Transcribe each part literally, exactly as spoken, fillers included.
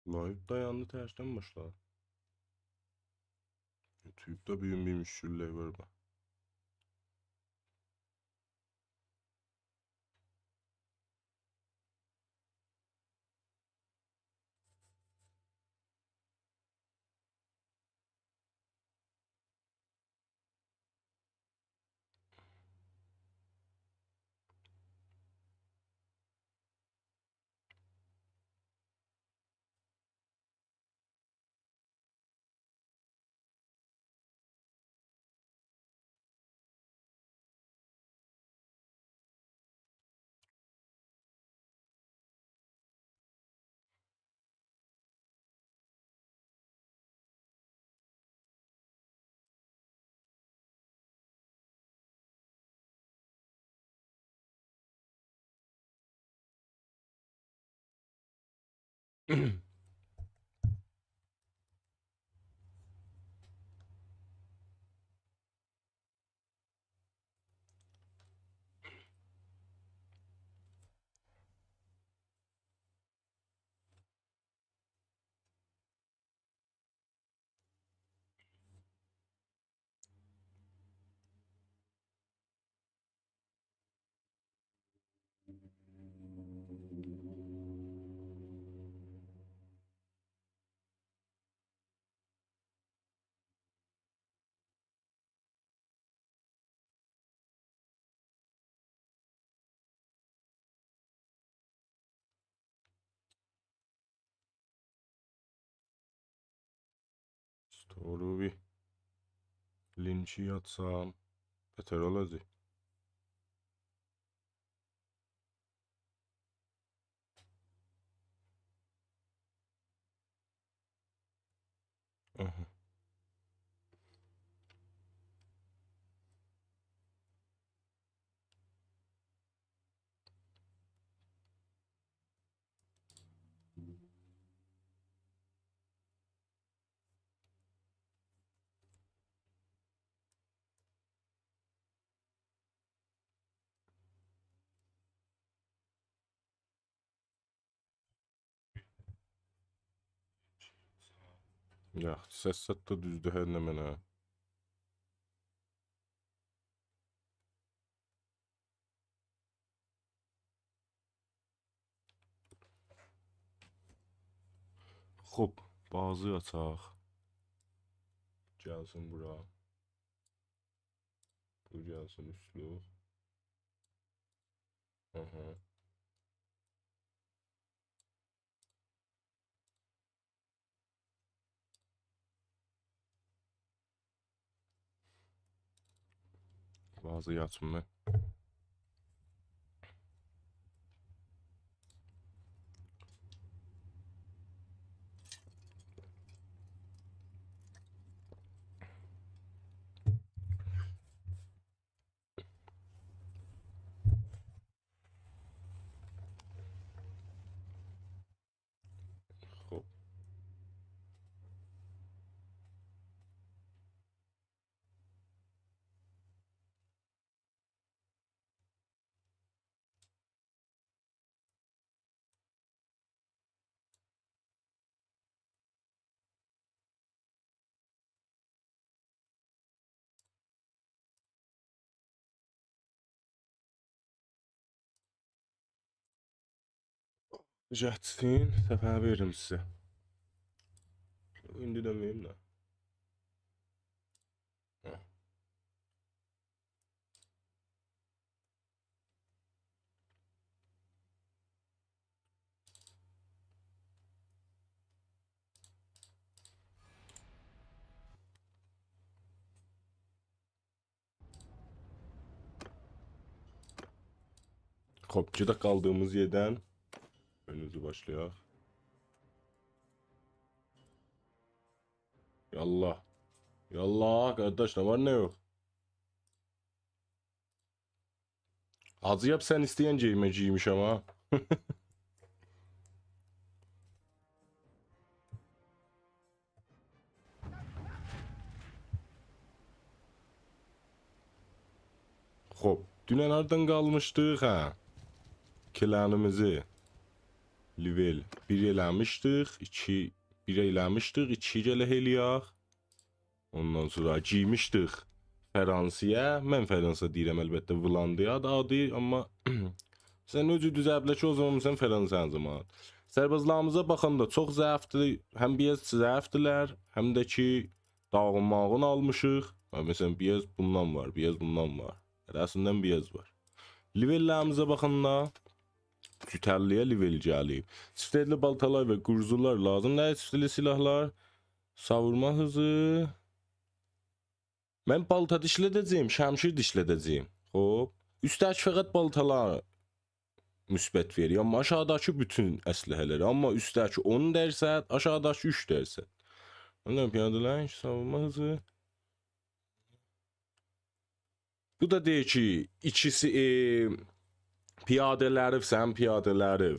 لایو دایاندی، ترسدن باشلادی. یوتیوبدا بو گون بیر مشکل‌لر وار، باخ. استوروی. لینچی یاتسام، بتر اولاجاق. آها. یاخشی، سس زاد دا دوزدور هر نمنه. خوب، بازی آچاق. گلسین بورا. بو گلسین اوستلوک. آها. بازی آچیم من. خوب. گتسین، صفحه وئریم سیزه. ایندی ده وئریم ده. هه. خوب، گئدک قالدیغیمیز یئردن. اؤیونوموزو باشلایاق. یاللاه. یاللاه، قارداش، نه وار، نه یوخ؟ حاجی، یا سن ایسته‌ین گئیمه گیرمیشم ها. خوب، دونن هاردان قالمیشدیق، هه؟ کلانیمیزی. لول بیر ائله‌میشدیک، ایکی، بیر ائله‌میشدیک، ایکی گرک ائله‌یک. اوندان سونرا گیرمیشدیک فرانسه‌یه. من فرانسه دئییرم، البته، ولندیادی آدی، آمما سن اؤزو دوزه بیلر کی، او زامان سن فرانسه‌نین زامانی. سربازلاریمیزا باخاندا چوخ ضعیفدیر، هم بیر آز ضعیفدیرلر، هم ده کی، داغینماغین آلمیشیق. ها، مثلا، بیر آز بوندان وار، بیر آز بوندان وار. هره‌سیندن بیر آز وار. لول‌لریمیزه باخاندا جوت‌اللی‌یه لول گلیب. چیفت ائللی بالتالار و گورزولار لازیم دئییل، چیفت ائللی سلاحلار. ساوورما هیزی. من بالتا دا ایشلده‌جه‌یم، شمشیر ده ایشلده‌جه‌یم. خوب. اوستده‌کی فقط بالتالار مثبت وئریر. آمما آشاغیداکی بوتون اسلحه‌لری. آمما اوستده‌کی اون درصد، آشاغیداکی اوچ درصد. اوندا پیاده‌لرین ساوونما هیزی. بو دا دئییر کی، ایکیسی، ائ، پیاده‌لری، سنین پیاده‌لری،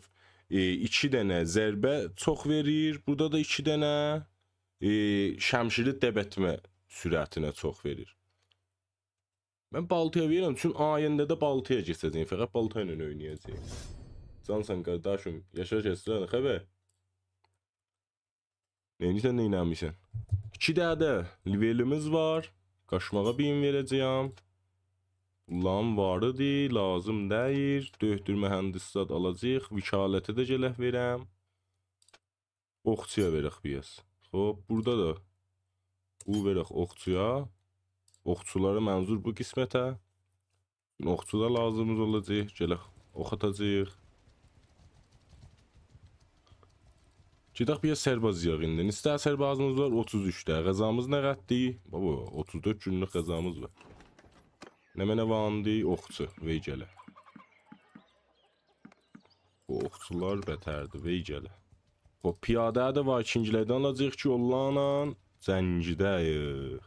ائ، ایکی دنه ضربه چوخ وئریر. بورادا دا ایکی دنه، ائ، شمشیری دب ائتمه سرعتینه چوخ وئریر. من بالتایا وئریرم، چون آینده‌ده بالتایا کئچه‌جه‌ییم. فقط بالتا ایله اوینایاجاغام. جانسان قارداشیم، یاشا کئچسن، خبر. نئینیرسن، نئینه‌میرسن؟ ایکی دنه ده لولیمیز وار. قاچماغا بیر وئره‌جه‌یم. لام واریدی، لازیم دئییل. دؤکتور، مهندس زاد آلاجاغیق. وکالتی ده گرک وئرم. اوخچویا وئرک بیر آز. خوب، بورادا دا بو وئرک اوخچویا. اوخچولارا منظور بو قسمته. اوخچو دا لازیمیز اولاجاق. گلک اوخ آتاجاغیق. گئدک بیر سرباز ییغاق ایندی. نئچه سربازیمیز وار؟ اوتوز اوچ ده. غذامیز نه قدردیر؟ بابا، اوتوز دؤرد گونلوک غذامیز وار. نمنه واریندی؟ اوخچو. وئر گله. بو اوخچولار بتردیر، وئر گله. خوب، پیاده ده وایکینگ‌لردن آلاجاغیق کی، اونلارلا جنگیدک.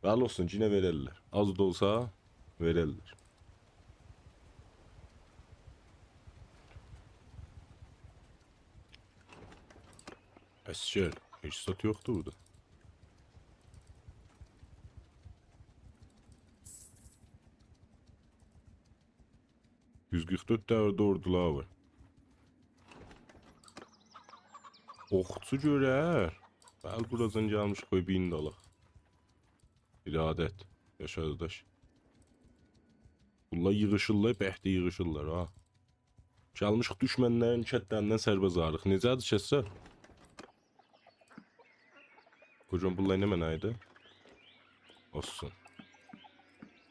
بلی اولسون، یئنه وئررلر. آز دا اولسا وئررلر. عسگر، هئچ زاد یوخدور بورادا. یوز قیرخ دؤرد دنه ده اوردولار وار. اوخچو گؤرر. بلی، بورادان گلمیش، قوی بیرینی ده آلاق. ارادت. یاشا، قارداش. بونلار ییغیشیرلار، بک ده ییغیشیرلار، ها. گلمیشیک دوشمنلرین کتلریندن سرباز آلیریق. نئجه‌دیر کسه؟ قوجام، بونلار نمنه ایدی؟ اولسون.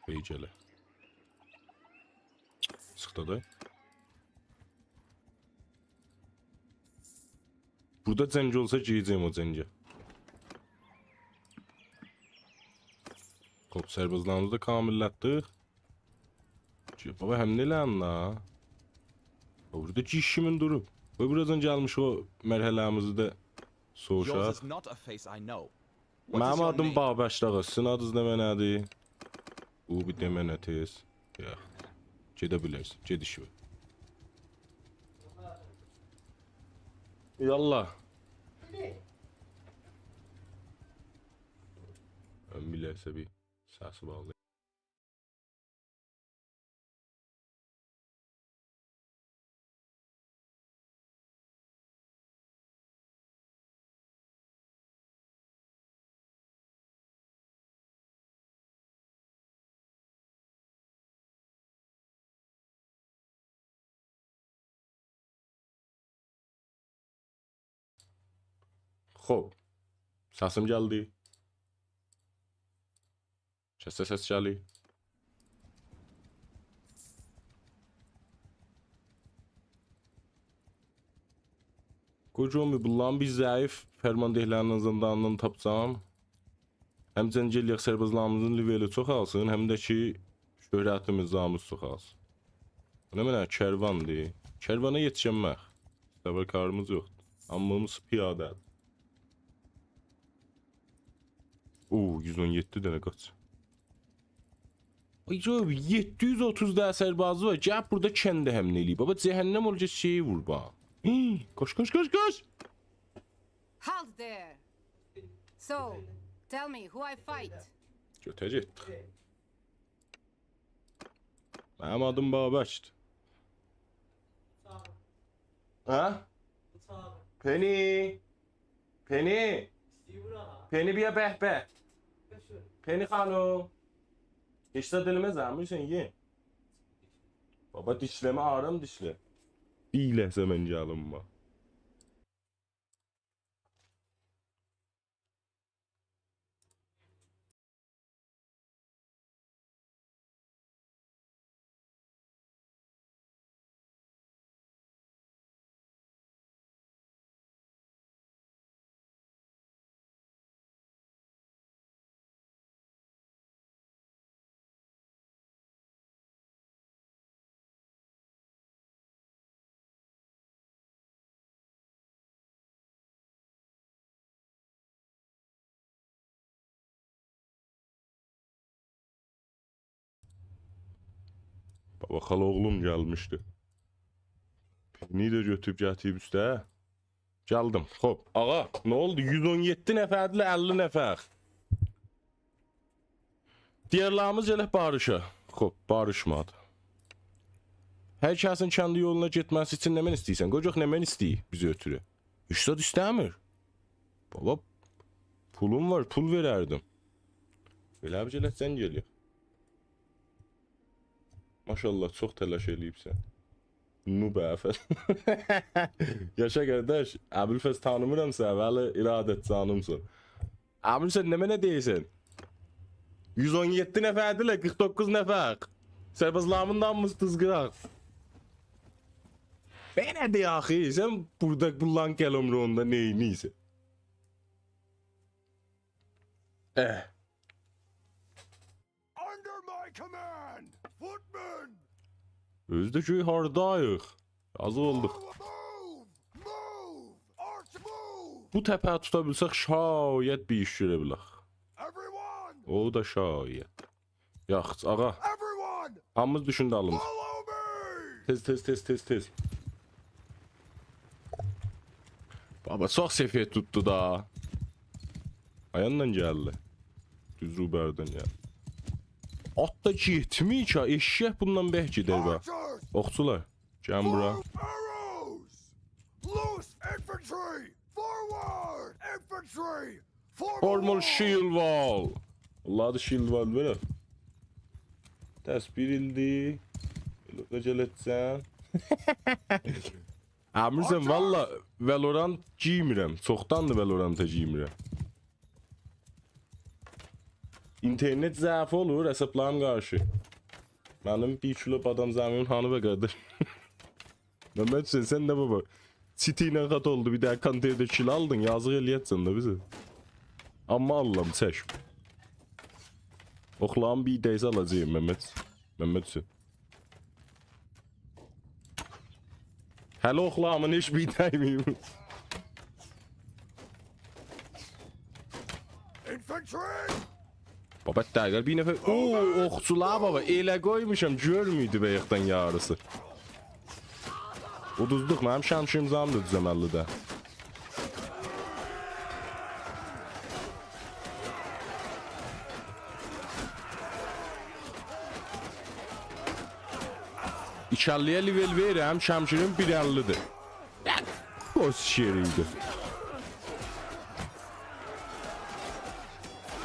وئر گله. چیخ دا دا. بورادا جنگ اولسا گیره‌جه‌یم او جنگه. خوب، سربازلاریمیزی دا کامل‌لتدیک. کی، بابا، حمله ائله‌یین لا. بابا، بورادا گیج کیمین دوروب. قوی بورادان گلمیش او مرحله‌میزی ده سوروشاق. Yours is not a face I know. What is your name? منیم آدیم بابکدیر، آغا. سیزین آدینیز نمنه‌دیر؟ او بیر دئمنه تئز. یوخ. گئده بیلرسن. گئت ایشیوه. یاللاه. من بیر لحظه بیر سسی باغلاییم. خوب. سسیم گلدی. کسه سس گلیر. قوجام، بونلارین بیر ضعیف فرمانده‌لرینین زندانیندان تاپسام. هم جنگ ائله‌یک، سربازلاریمیزین لولی چوخالسین، هم ده کی، شهرتیمیز، ناموس چوخالسین. بو نمنه، کرواندیر؟ کروانا یئتیشنمک. سوارکاریمیز یوخدور. هامیمیز پیاده‌دیر. او، یوز اون یئددی دنه قاچ. آی، یوخ، یئددی یوز اوتوز دنه سربازی وار. گلیب بورادا کنده حمله ائله‌ییب. بابا، جهنم اول، گئت شئی وور، باخ. هی، قاچ، قاچ، قاچ، قاچ. Halt there. So, tell me who I fight. گؤته گئتدیک. منیم آدیم بابکدیر. ها؟ پنی! پنی! پنی، بیا به به! پنی خانوم! هئچ زاد ائله‌مز، عمو حسین، یئ. بابا، دیشله‌مه، آروم دیشله. بیر لحظه من گلیم، باخ. بابا، خالاوغلوم گلمیشدی. پنی ده گؤتوروب گتیریب اوسته. گلدیم. خوب، آغا، نه اولدو؟ یوز اون یئددی نفردیر، اللی نفر. دیگرلریمیز گلک باریشا. خوب، باریشمادی. هر کسین کندی یولونا گئتمه‌سی اوچون نمنه ایسته‌ییرسن؟ قوجاق نمنه ایسته‌ییر بیزی اؤتوره؟ هئچ زاد ایسته‌میر. بابا، پولوم وار، پول وئرردیم. ائله بیر گلک سن گلیر. ماشاالله، چوخ تلاش ائله‌ییبسن. نوب افل. یاشا قارداش، ابوالفضل تانیمیرام سنی، ولی ارادت جانیمسان. ابوالفضل، نمنه دئییرسن؟ یوز اون یئددی نفردیلر، قیرخ دوققوز نفر. سربازلاریمین دا هامیسی دوزقیراق. بئله‌دیر آخی، سن بورادا بو لانک الومروندا نئینیرسن؟ اه. Under my command, footmen! اؤزو ده گؤر هارداییق. یازیق اولدوق. Move! Move! Arch move! بو تپه‌نی توتا بیلسک، شاید بیر ایش گؤره بیلک. Everyone! او دا شاید. یاخشی، آغا. Everyone! هامیمیز دوشون دالیمیزا. Follow me! تئز، تئز، تئز، تئز، تئز. بابا، چوخ سفید توتدو دا. آیاندان گلدی. دوز روبردن گلدی. آت دا گئتمیر کی، ائششک بوندان بهتر گئدر به. Archers! اوخچولار، گلین بورا. Form arrows! Loose infantry! Forward! Infantry! Form a wall! Formal shield wall. والله دا shield wall وئرک. تسبیح ایلدی. بئله گله‌جم. امیر، سن... Archers! والله Valorant گیرمیرم. چوخداندیر Valorant-ا گیرمیرم. اینترنت ضعیف اولور، حسابلاریما قارشی. منیم بیر کیلو بادام زمینیم هانی به قارداش؟ ممد حسین، سن ده بابا، چیتی ایله خط اولدو، بیر دنه کانتئرده کیل آلدین، یازیق ائله‌یه‌جکسن ده بیزی. آمما آللام، چک. اوخلارین بیر دسته آلاجاغام، ممد. ممد حسین. هله اوخلاریمین هئچ بیر دَیمه‌ییب. Infantry! بابا، دقیقه بیر نفر. او، اوخچولار بابا، ائله قویموشام، گؤرموردو بایاقدان یاریسی. اودوزدوق، منیم شمشیریم زامینی دا دوز عمللی‌دیر. ایکی اللی‌یه level وئریرم، شمشیریم بیر اللی‌دیر. بوش یئری ایدی.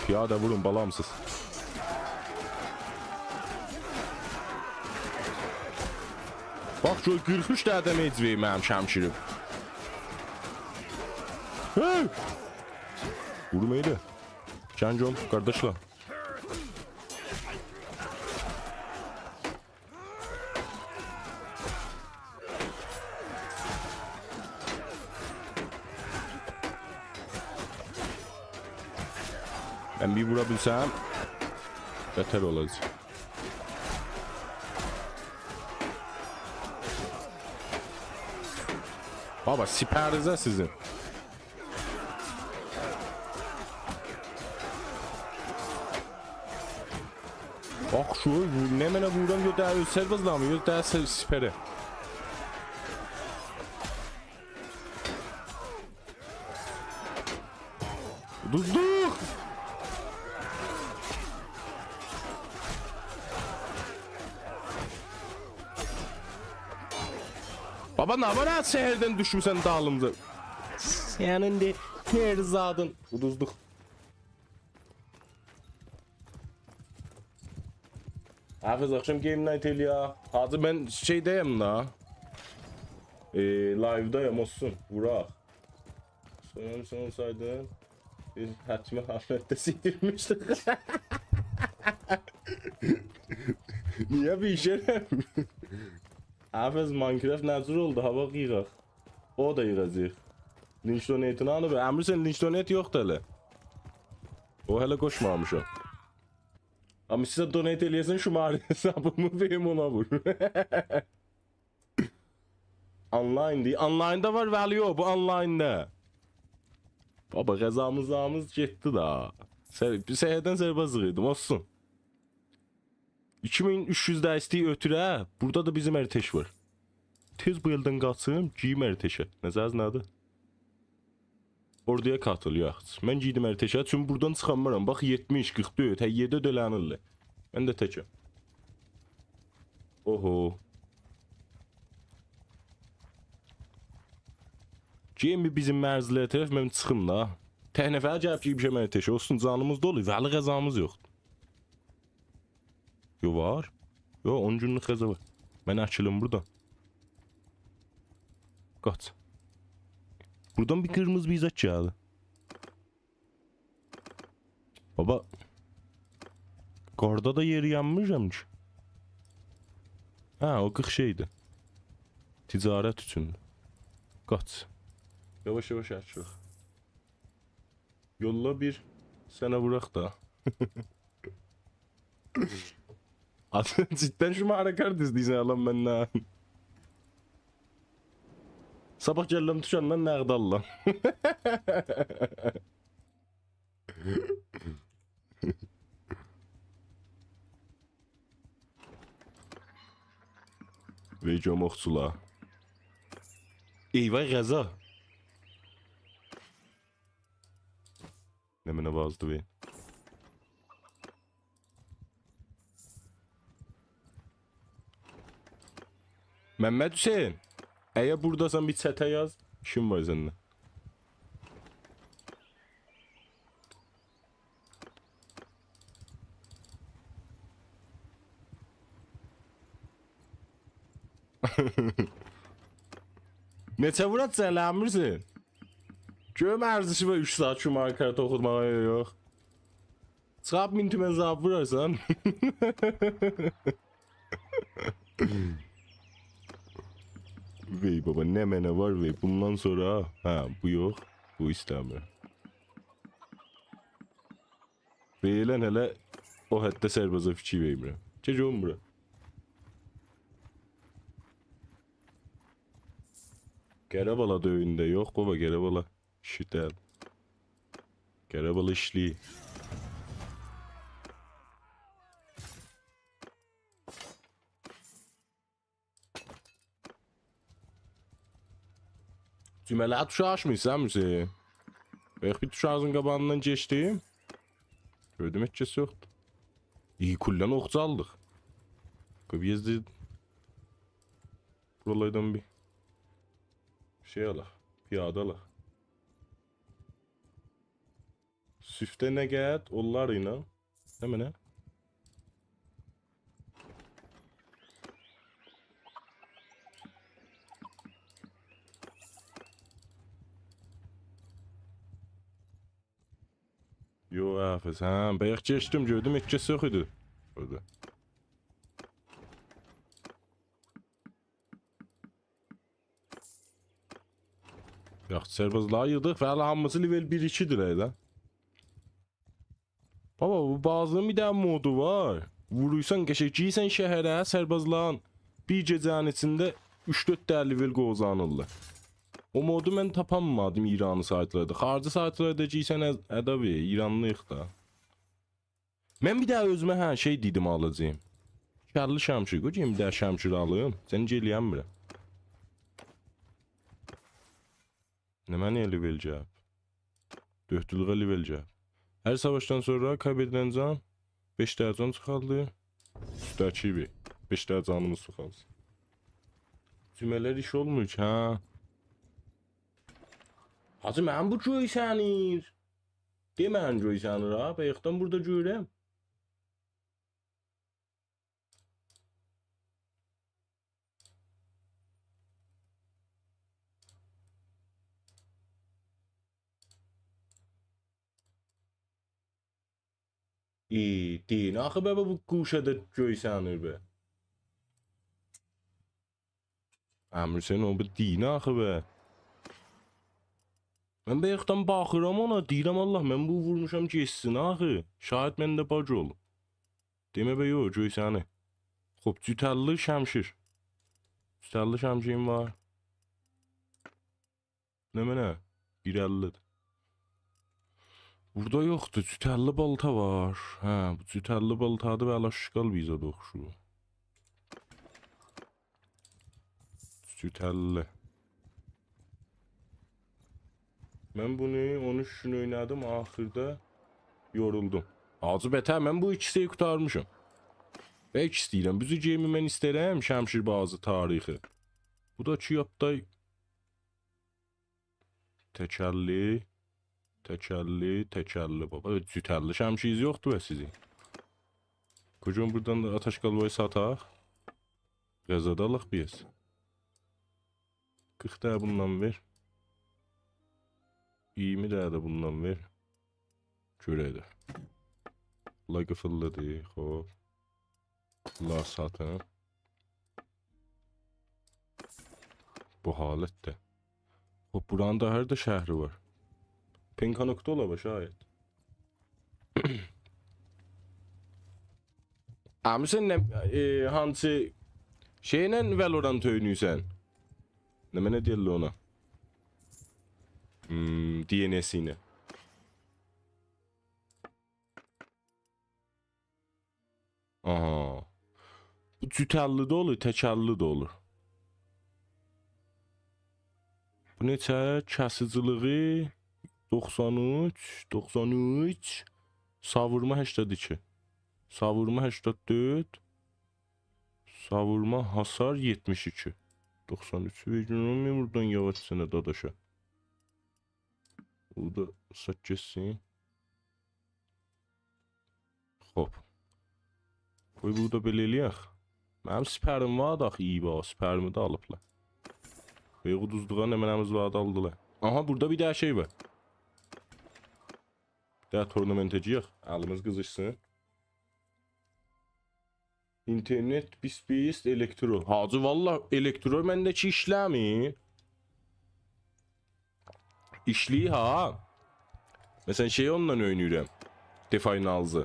پیاده وورون، بالام سیز. باخ، گؤر، قیرخ اوچ دنه damage وئریر منیم شمشیریم. هئی! وورما ائله. جنگ اول، قارداشلار. من بیر وورا بیلسم، بتر اولاجاق. بابا، سیپریزه سیزین. باخ شو، نمنه وورورام، یوخ، داها اؤز سربازلاریمی، یوخ، داها سر-، سیپره. دوزدوق. باخ، نه وار، هه، سحردن دوشموسن دالیمجا؟ سنین ده هر زادین. اودوزدوق. حافظ، آخشام game night ائله‌یک. حاجی، من شئیده‌یم دا. ائ، live-دایام، اولسون. ووراق. سونرا سن اولسایدین، بیز حتمی حالتده سیتیرمیشدیک. نییه بیر شئی؟ حافظ، Minecraft نه جور اولدو؟ هاواخت ییغاق. او دا ییغاجاغیق. Link donate-ینی آلیب. امیر، سن link donate یوخدور هله. او هله قوشمامیشام. آمما سیزه donate ائله‌یه‌سن، شماره حسابیمی وئریم اونا وور. Online دئییر. Online-دا وار، ولی یوخ، بو online-دا. بابا، غذامیز، زامیز گئتدی دا. سر-، سحردن سرباز ایدیم، اولسون. ایکی مین اوچ یوز دسته‌یی اؤتوره، بورادا دا بیزیم ارتش وار. تئز بو ائلدن قاچیم، گیریم ارتشه. نظرینیز نه‌دیر؟ اوردویا قاتیل، یاخشی. من گیردیم ارتشه، چونکی بورادان چیخانمارام. باخ، یئتمیش، قیرخ دؤرد، هه، یئرده دؤلنیرلر. من ده تکم. اوهو. گئدین بیر بیزیم مرزلره طرف، من چیخیم دا. تک نفر گلیب گیریب ارتشه، اولسون، جانیمیز دولو، ولی غذامیز یوخدور. یو، وار. یو، اون گونلوک غذا وار. من اکیلیم بورادا. قاچ. بورادان بیر قیرمیزی بیر زاد گلدی. بابا، قاردا دا یئرییه‌نمیرم کی. هه، او قیرخ شئیدیر. تجارت اوچوندور. قاچ. یاواش-یاواش اکیلیک. یوللا بیر سنه ووراق دا. آخی جداً شماره کارت ایسته‌ییرسن آلام مندن؟ صاباح گللم دوکاندان نقد آللام. وئیگام اوخچولا. ای وای، غذا. نمنه وازدی وی؟ ممد حسین، اگر بوراداسان، بیر چته یاز. ایشیم وار سنینله. نئچه ووراد سن، ائله‌میرسن؟ گؤروم ارزشی وار اوچ ساعت شماره کارت اوخوتماغا یا یوخ. چیخاریب مین تومن زاد وورارسان. وی بابا، نمنه وار وی؟ بوندان سونرا، هه، بو یوخ، بو ایسته‌میرم. فعلاً هله او حدده سربازا فیکیر وئرمیرم. گل گؤروم بورا. قره بالا دا اؤیونده یوخ، بابا، قره بالا ایشی دئییل. قره بالا ایشله‌ییر. جمعه‌لری توشا آچمیرسان، حسین؟ بایاق بیر توشاغیزین قاباغیندان کئچدیم. گؤردوم، هئچ کس یوخدور. ایی، کلاً اوخچو آلدیق. قوی بیز ده بورالاردان بیر شئی آلاق، پیاده آلاق. سیفته نه قد اولار ایله؟ نمنه؟ یو، حافظ. هه، بایاق کئچدیم، گؤردوم، هئچ کس یوخ ایدی اورادا. یاخشی، سربازلاری ییغدیق و هله هامیسی level بیر ایکی‌دیرلر ده. بابا، بو بازی‌نین بیر دنه مودو وار. وورورسان، قشنگ گیریرسن شهره، سربازلارین بیر گئجه‌نین ایچینده اوچ-دؤرد دنه level قوزانیرلار. او مودو من تاپانمادیم ایرانی سایتلاردا. خاریجی سایتلاردا گیریرسن، اَ-، ادا وئر، ایرانلی‌ییق دا. من بیر دنه اؤزومه، هه، شئی دئدیم آلاجاغام. کللی شمشیر، قوی گئدیم بیر دنه شمشیر آلیم. سنی گله‌ینمیرم. نمنه level گلیب؟ دؤردلویه level گلیب. هر ساواشدان سونرا کایبئدیلن جان بئش دنه جان چیخاردیر. اوسته‌کی بیر بئش دنه جانیمیز چیخالسین. دویمه‌لر ایش اولمور کی، هه. حاجی، منیم بو گؤیسنیر. دئمه‌یین گؤیسنیر ها، بایاقدان بورادا گؤرورم. ای، دئیین آخی به، بو گوشه‌ده گؤیسنیر به. امیرحسین، او بیر دئیین آخی به. من بایاقدان باخیرام اونا، دئییرم: «الله، من بو وورموشام گئتسین آخی. شاید منده باگ اولوب.» دئمه به، یوخ، گؤیسنیر. خوب، جوت‌اللی شمشیر. جوت‌اللی شمشیریم وار. نمنه؟ بیر اللی‌دیر. بورادا یوخدور، جوت‌اللی بالتا وار. هه، بو جوت‌اللی بالتادیر و آشغال بیر زادا اوخشور. جوت‌اللی. من بونو اون اوچ گون اوینادیم، آخیردا یورولدوم. حاجی بتر، من بو ایکیسینی قوتارمیشام. و ایکیسی دئییرم، بو گیمی من ایسته‌ییرم، شمشیربازی تاریخی. بو دا کی یاددا. تک‌اللی، تک‌اللی، تک‌اللی. بابا، جوت‌اللی شمشیریز یوخدور به سیزین؟ کوجون بورادان دا آتش قالوایی ساتاق. غذا دا آلاق بیز. قیرخ دنه بوندان وئر. اییرمی دنه ده بوندان وئر. گؤرک ده. بونلار قیفیللی‌دیر، خوب. بونلاری ساتین. بو حالتده. خوب، بورانین دا هاردا شهری وار؟ پنکانوکدا اولا بیر شاید. عمی، سن نه، ائ، هانسی شئیله Valorant اوینایرسان؟ نمنه دئییرلر اونا؟ هوم، دی ان اس ایله. آها. بو جوت‌اللی ده اولور، تک‌اللی ده اولور. بو نئچه؟ کسیجیلیگی دوخسان اوچ، دوخسان اوچ، ساوورما هشتاد ایکی. ساوورما هشتاد دؤرد. ساوورما، حصار یئتمیش ایکی. دوخسان اوچ. وئرگین اولماییم بورادان یاواشجانا داداشا. بو دا ساککیزسین. خوب. قوی بونو دا بئله ائله‌یک. منیم سپریم واردی آخی، ای بابا، سپریمی ده آلیبلار. قوی قودوزلوغا نمنه‌میز واردی، آلدیلار. آها، بورادا بیر دنه شئی وار. بیر دنه تورنمنته گیرک، الیمیز قیزیشسین. اینترنت، بیست بیست، الکترو. حاجی، والله الکترو منده کی ایشله‌میر. ایشله‌ییر ها. مثلا، شئیی اوندان اوینایرام. The Finals-ی.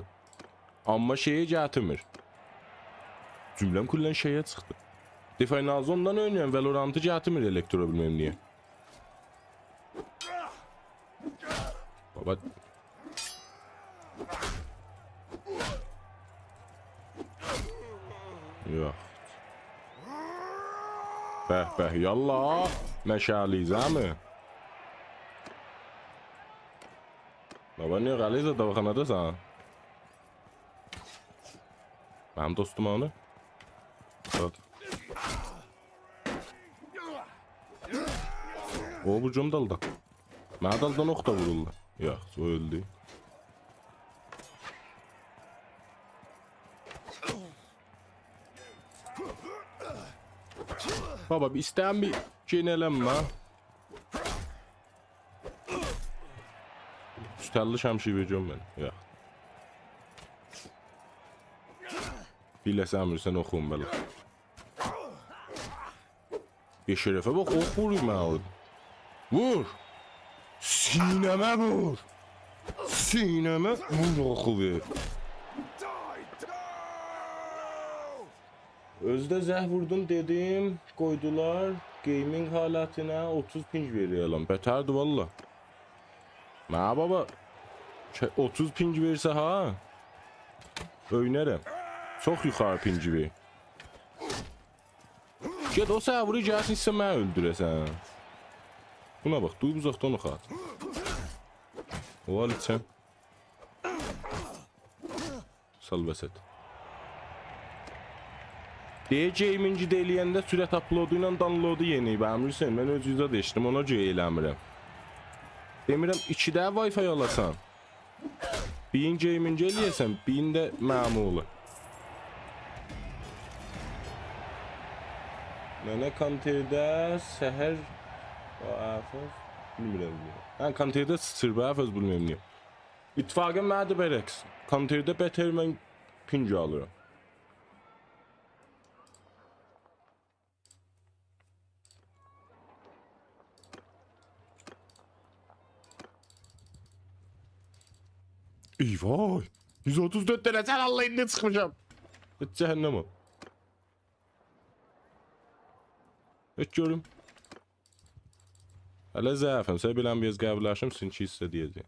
آمما شئیی گتیرمیر. جمله‌م کلاً شئیه چیخدی. The Finals-ی اوندان اوینایرام، Valorant-ی گتیرمیر الکترو، بیلمم نییه. بابا. یوخ. به، به، یالله. مشعلیز، همی؟ بابا، نییه غلیظ داواخاناداسان؟ منیم دوستوم اونو. باخ. او، بو گوم دالدا. منه دالدان اوخ دا وورورلار. یوخ، او اؤلدو. بابا، بیر ایسته‌یم بیر گئنه‌لنمه. اوچ اللی شمشیر وئره‌جم من. یوخ. بیله‌سن، امیرحسین، اوخویوم بئله. بیر شرفه باخ، اوخ وورور منه اورادا. وور! سینه‌مه وور! سینه‌مه وور، اوخو وئر. اؤزو ده زنگ ووردوم، دئدیم، قویدولار گیمینگ حالتینه، اوتوز پینگ وئریر الان. بتردیر والله. منه بابا، کی، اوتوز پینگ وئرسه ها، اؤینرم. چوخ یوخاری پینگ وئریر. گئت او سنی وورور، گلسین ایسته‌ییر منی اؤلدوره‌سن. بونا باخ، دور بوزاقدان اوخ آت. او حال ایچم. سال وسط. دئییر گیمینگی ده ائله‌ینده سرعت آپلودو ایله دانلودو یئنییب، امیر حسین. من اؤز اوزومه ده ائشیتدیم، اونا گؤره ائله‌میرم. دئمیرم، ایکی دنه وای‌فای آلاسان. بیرین گیمینگ ائله‌یه‌سن، بیرین ده معمولی. منه کانترده سحر و افز، بیلمیرم نییه. هه، کانترده سیچیر به، افز بیلمیرم نییه. اتفاقا منه ده برعکس. کانترده بتر من پینگ آلیرام. ای وای! یوز اوتوز دؤرد دنه جان، الله، ایندی چیخمیشام. گئت جهنمه. گئت گؤروم. هله ضعیفم، سن بیلم بیر آز قوی‌لشیم، سینکی حیس ائده‌جه‌یم.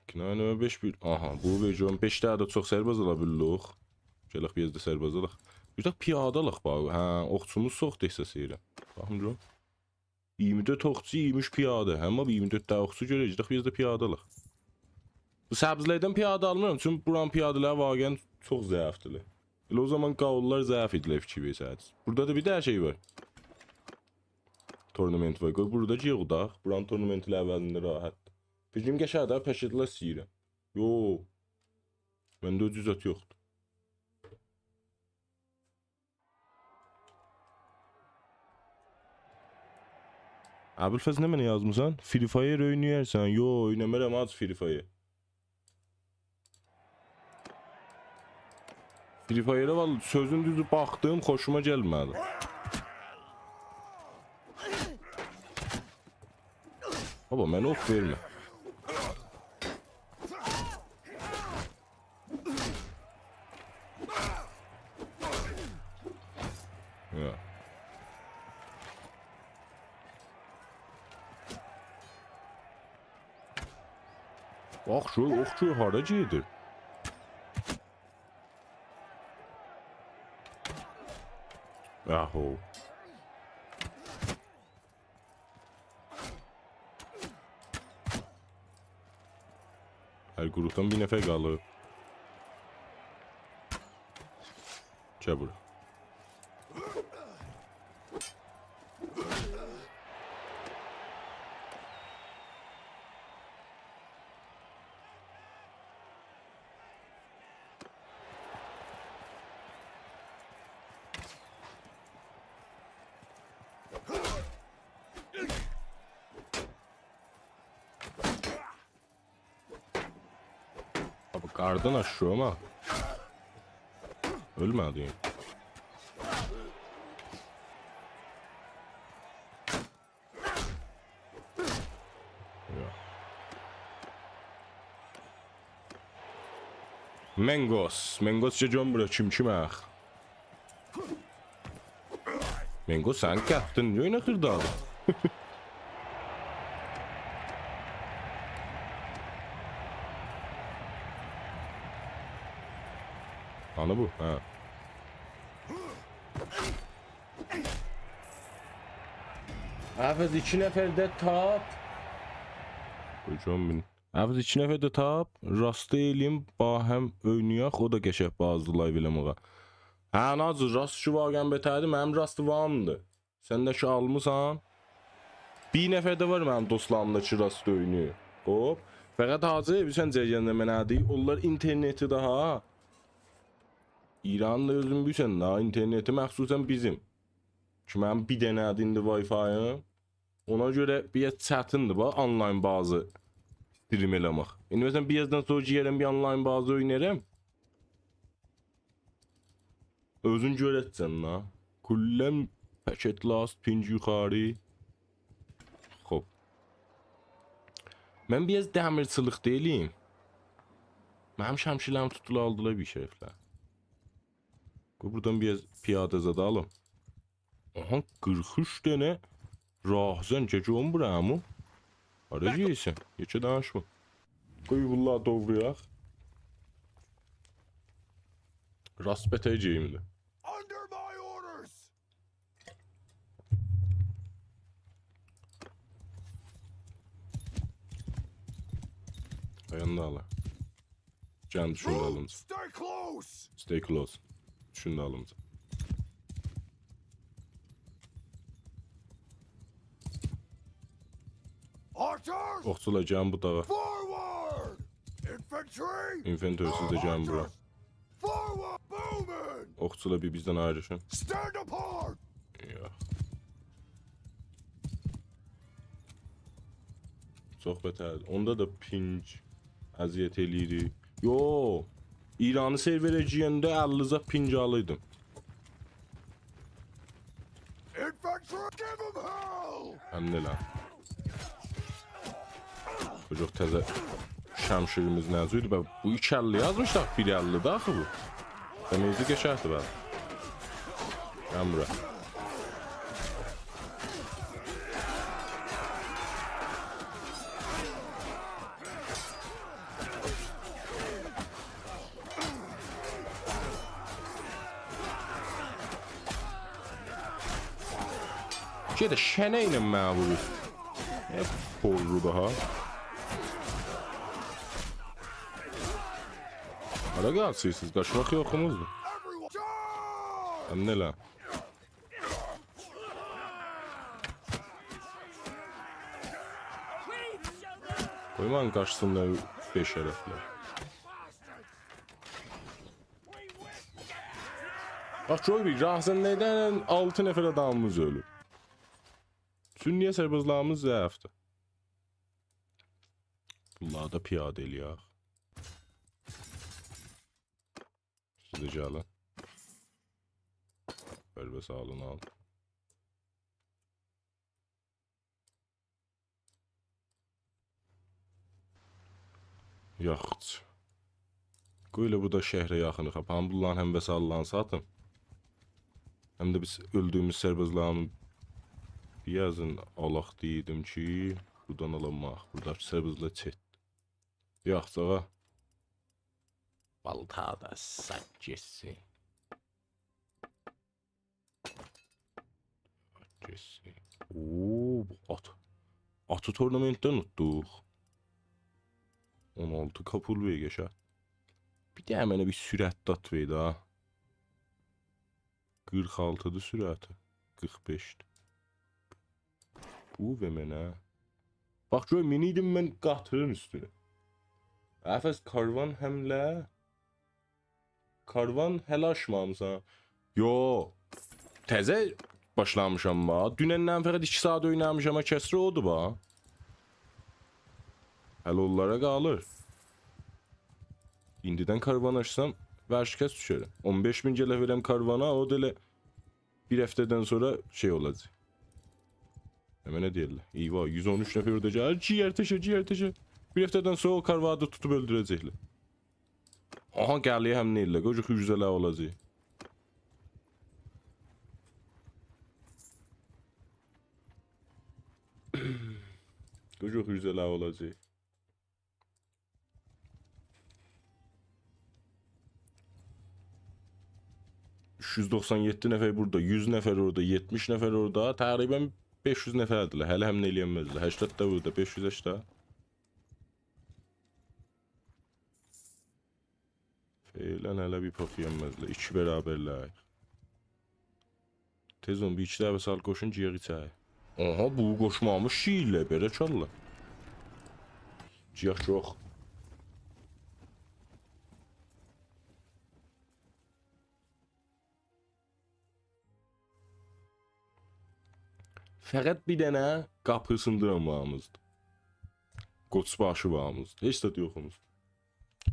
ایکی نوع بئش بیر. آها، بو وئرژن بئش دنه ده چوخ سرباز آلا بیللیک. گلک بیر آز دا سرباز آلاق. بیر ده پیاده آلاق باخ. هه، اوخچوموز چوخدور احساس ائدیرم. باخین گؤروم. اییرمی دؤرد اوخچو، اییرمی اوچ پیاده. همه بو اییرمی دؤرد دنه اوخچو گؤرک، گئدک بیر آز دا پیاده آلاق. بو سبزلردن پیاده آلمیرام، چونکی بورانین پیاده‌لری واقعا چوخ ضعیفدیرلر. ائله او زامان گاوللار ضعیف ایدیلر، فیکیر وئرسه‌دینیز. بورادا دا بیر دنه شئی وار. تورنمنت وار. قوی بورادا گیرک دا. بورانین تورنمنت‌لری عوضینده راحت. فیکریم قشنگ ده، پکت‌لر ایسته‌ییرم. یو. منده اوجوز زاد یوخدور. ابوالفضل، نمنه یازمیسان؟ فری فایر اوینایرسان؟ یو، اوینامیرام حاجی فری فایر. فری فایره والله سؤزون دوزو باخدیم، خوشوما گلمه‌دی. بابا، منه اوخ وئرمه. یا. باخ، شو اوخ کی هارا گئدیر. آهو. هر گروپدان بیر نفر قالیب. گل بورا. بابا، قاردان آشیرام ها. اؤلمه‌دی. یا. منگوس. منگوس، گل گؤروم بورا کیم کیمه آخ. منگوس، سن گتدین، نییه اوینه خیردادی؟ هانی بو؟ هه. افز، ایکی نفر ده تاپ. قوی گؤروم بیر. افز، ایکی نفر ده تاپ. راستی ائله‌ییم، باهم اوینایاق، او دا قشنگ بازیدی لایو ائله‌مه‌یه. هه، ناجی، راست کی واقعا بتردی، منیم راست واریمدی. سن ده کی آلمیسان. بیر نفر ده وار منیم دوستلاریمدا کی راست اویناییر. خوب. فقط حاجی، بیلیرسن جریان نمنه‌دی؟ اونلار اینترنتی داها. ایراندا اؤزون بیلیرسن ده، اینترنتی مخصوصا بیزیم. کی منیم بیر دنه‌دیر ایندی وای‌فاییم. اونا گؤره بیر آز چتیندیر، باخ، آنلاین بازی استریم ائله‌مک. ایندی مثلا بیر آزدان سونرا گیررم، بیر آنلاین بازی اوینارام. اؤزون گؤره‌جکسن دا. کلاً پکت لاست، پینگ یوخاری. خوب. من بیر آز دمیرچیلیک دا ائله‌ییم. منیم شمشیرلریم توتولدولار بیر شرفله. قوی بورادان بیر آز پیاده زاد آلیم. آها، قیرخ اوچ دنه راهزن، گل گؤروم بورا، عمو. هارا گئدیرسن؟ یئکه دانیشما. قوی بونلاری دوغرایاق. راست بتر گیمدیر. Under my orders. آیاغینی دا آلا. جان دوشون دالینجا. Stay close. Stay close. دوشون دالیمجا. Archers! اوخچولار، گلین بو داغا. Forward! Infantry! اینفنتری، سیز ده گلین بورا. Archers! Forward! Bowmen! اوخچولار، بیر بیزدن آیریشین. Stand apart! یوخ. چوخ بتردیر. اوندا دا پینگ اذیت ائله‌ییر. یو، ایرانی سروره گیرنده اللی زاد پینگ آلیردیم. Infantry! Give 'em hell! حمله ائله. بو چوخ تزه شمشیریمیز نئجه ایدی؟ به، بو ایکی اللی یازمیشدی، بیر اللی ده آخی بو. دمیجی قشنگدیر به. گلین بورا. گئده شنه ایله منی وورور. نه پررودو ها. هارا قاچیرسینیز؟ قاچماق یوخوموزدور. حمله ائله. قویمایین قاچسینلار بئش طرفلر. باخ، گؤر بیر، راهزنی‌دن آلتی نفر آدامیمیز اؤلوب. چون نییه سربازلاریمیز ضعیفدیر؟ بونلاری دا پیاده ائله‌یک. سیز ده گلین. بیر بس آلین، آل. یاخود. قوی ائله بو دا شهره یاخینلیق آپارین. بونلارین هم وسایل‌لرینی ساتین. هم ده بیز اؤلدویوموز سربازلارین بیر آزین آلاق دئییردیم کی، بورادان آلانماق. بوراداکی سربازلار چت. یوخ، آغا. بالتا دا ساک گئتسین. گئتسین. اوو، بو آت. آتی تورنمنتدن اوتدوق. اون آلتی کا پول وئر قشه. بیر ده منه بیر سرعتلی آت وئر ده. قیرخ آلتی‌دیر سرعتی. قیرخ بئشدیر. بو وئر منه. باخ، گؤر، مینیردیم من قاطیرین اوستونه. افس، کاروان حمله. کاروان هله آچمامیسان؟ یو. تزه باشلامیشام ما. دونندن فقط ایکی ساعت اوینامیشام، کسری اودور با. هله اونلارا قالیر. ایندیدن کاروان آچسام، ورشکست دوشرم. اون بئش مین گله وئرم کاروانا، او دا ائله بیر هفته‌دن سونرا شئی اولاجاق. نمنه دئییرلر؟ ایوا، یوز اون اوچ نفر اورادا گلیر. جیگر تشه، جیگر تشه. بیر هفته‌دن سونرا او کاروانی توتوب اؤلدوره‌جکلر. آها، گلیر حمله ائله‌ییرلر. قوجا خوشوزه‌لر اولاجاق. قوجا خوشوزه‌لر اولاجاق. اوچ یوز دوخسان یئددی نفر بورادا، یوز نفر اورادا، یئتمیش نفر اورادا. تقریباً بئش یوز نفردیلر. هله حمله ائلیه‌نمزلر. هشتاد دا بورادا، بئش یوز هشتاد. فعلاً هله بیر پوخ یئیه‌نمزلر. ایکی برابرلر. تئز اولون، بیر ایکی دفعه سال قوشون گیرک ایچری. آها، بو قوشمامیش شیرله، بئله چاللا. گیرک یوخ. فقط بیر دنه قاپی سیندیران واریمیزدیر. قوچباشی واریمیزدیر. هئچ زاد یوخوموز.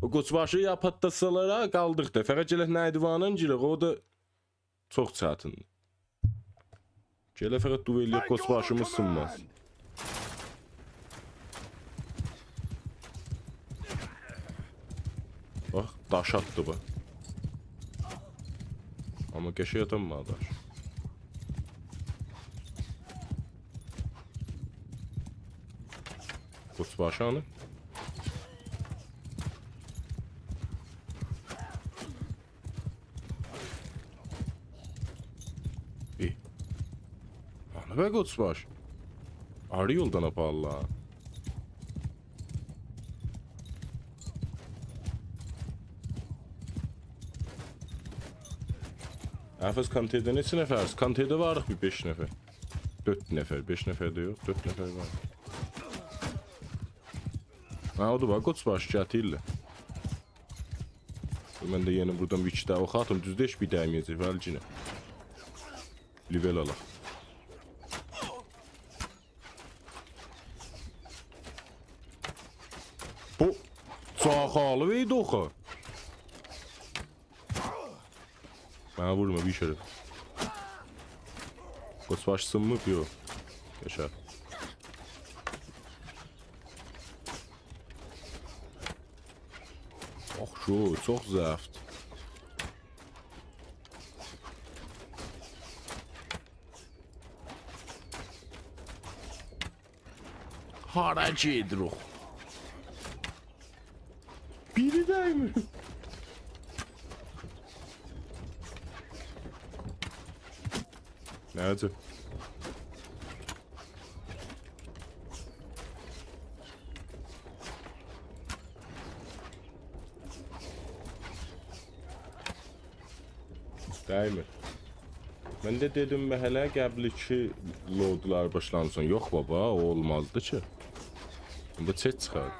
او قوچباشی یا پاتلاتسالار ها، قالدیق دا. فقط گرک نردیواندان گیرک، او دا چوخ چتیندیر. گرک فقط دعا ائله‌یک، قوچباشیمیز سینماز. باخ، داش آتدی باخ. آمما قشنگ آتانمادی داش. قوچباشی هانی؟ ای. هانی به قوچباش؟ آیری یولدان آپارلار. افس، کانتئیده نئچه نفرسیز؟ کانتئیده واریق بیر بئش نفر. دؤرد نفر، بئش نفر ده یوخ، دؤرد نفر وار. ها، اودور باخ، قوچ باشی گتیریرلر. من ده یئنه بورادان بیر ایکی دنه اوخ آتیم، دوزدو هئچ بیر دیمه‌یه‌جک، ولی یئنه. لول آلاق. بو چاقالی وئیدی اوخو. منه وورما، بی‌شرف. قوچ باشی سینمیب، یوخ. یاشا. آخ، شو چوخ ضعیفدیر. هارا گئدیر او؟ بیری دیمیر. نه‌جه؟ دیمیر. من ده دئدیم، به هله قبلیکی لودلار باشلانسین. یوخ بابا، او اولمازدی کی. بو چت چیخار.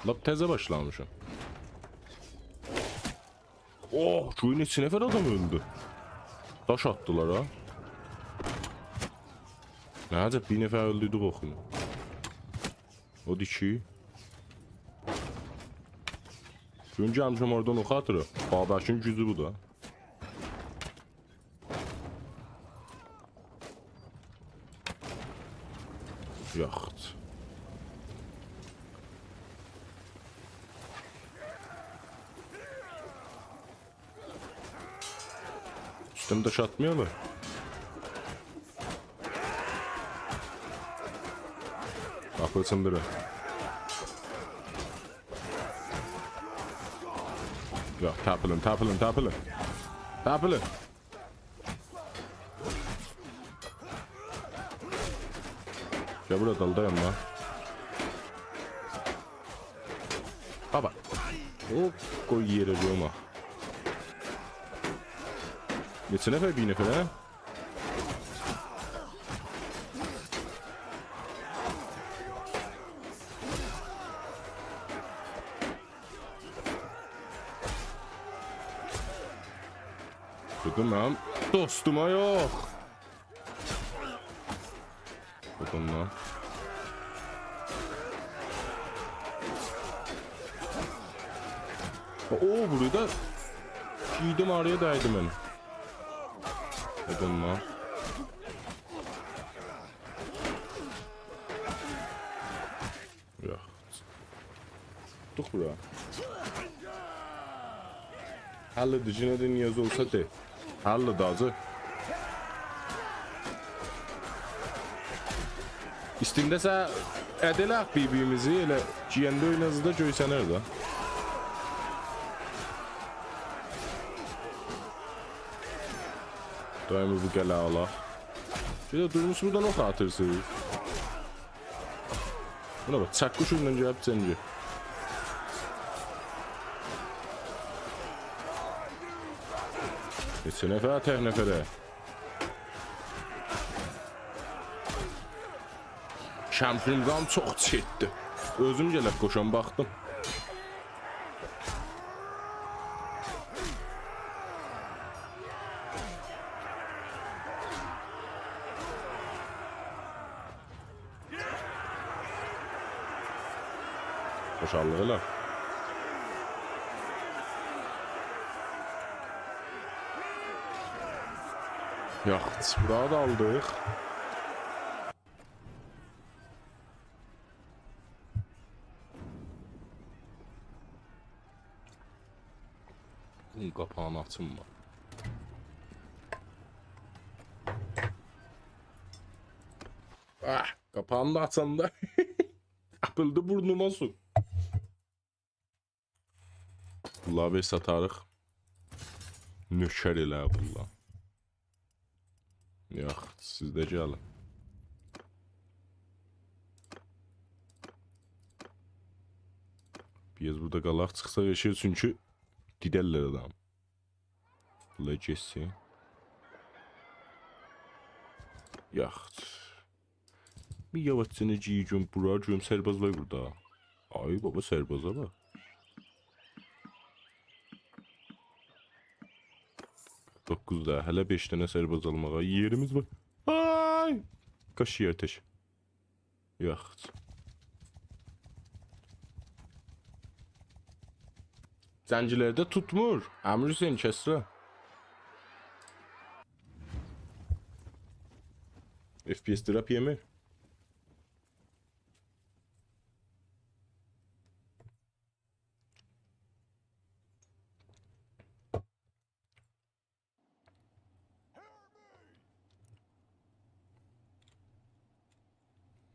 لاپ تزه باشلامیشام. اوه، گؤر نئچه نفر آدام اؤلدو. داش آتدیلار ها. نه عجب، بیر نفر اؤلدوردوک اوخویو. اودور کی. چونکی همیشه اورادان اوخ آتیریق. بابکین گوجو بو دا. یاخت. اوستومده شاتمایالار. قاپی سیندیرین. یوخ، تپیلین، تپیلین، تپیلین. تپیلین. گل بورا، دال دایانما. بابا. هوپ، قوی یئره، قویما. نئچه نفر، بیر نفر، هه؟ دئدیم من دوستوما یوخ. بودون لان. او، بورادا گیردیم، آرایا دیدی منه. بودون لان. یوخ. دوخ بورا. حلّیدیر، یئنه ده نیاز اولسا دئ. حلّیدیر، حاجی. ایستینده‌سه اد ائله‌یک بیر-بیریمیزی، ائله گیرنده اویونا زادا گؤرسنر ده. دایمی بو قلعه آلاق. گئده دورموش بورادان اوخ آتیرسینیز. بونا باخ، چکوش ایله گلیب جنگه. نئچه نفر، تک نفره. شمشیریم قان چوخ چئکدی. اؤزوم گلک قوشام، باخدیم. خوشحاللیق ائله. یاخشی، بورانی دا آلدیق. بونون قاپاغینی آچیم من. آه، قاپاغینی دا آچاندا تپیلدی بورنوما سو. بونلاری بیر ساتاریق. نؤکر ائله بونلار. یوخ، سیز ده گلین. بیر آز بورادا قالاق، چیخساق ائشییه، چونکی دیدرلر آدام. الله کسسین. یاخشی. بیر یاواشجانا گیریم بورا، گؤروم سرباز وار بورادا. آی بابا، سربازا باخ. دوققوز دا، هله بئش دنه سرباز آلماغا یئریمیز وار. آی! قاچ یئره تک. یوخ. زنجیرلرده توتمور. امیر حسین، کسرا. اف پی اس دراپ یئمیر.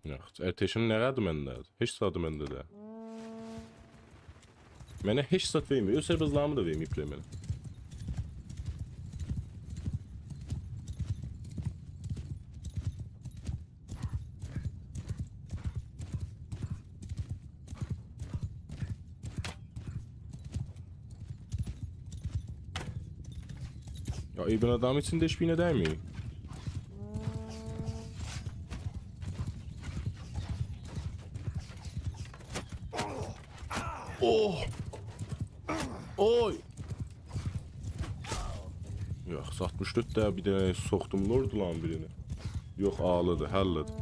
یوخ، ارتشین نه قدری منده‌دیر؟ هئچ زادی منده ده. منه هئچ زاد وئرمیر. اؤز سربازلاریمی دا وئرمه‌ییبلر منه. یا، ای، بو آدامین ایچینده هئچ بیرینه دیمیر. اوه! اوی! یوخ، آلتمیش دؤرد ده بیر دنه سوخدوم لوردلارین بیرینی. یوخ، آلیدی، حلدی.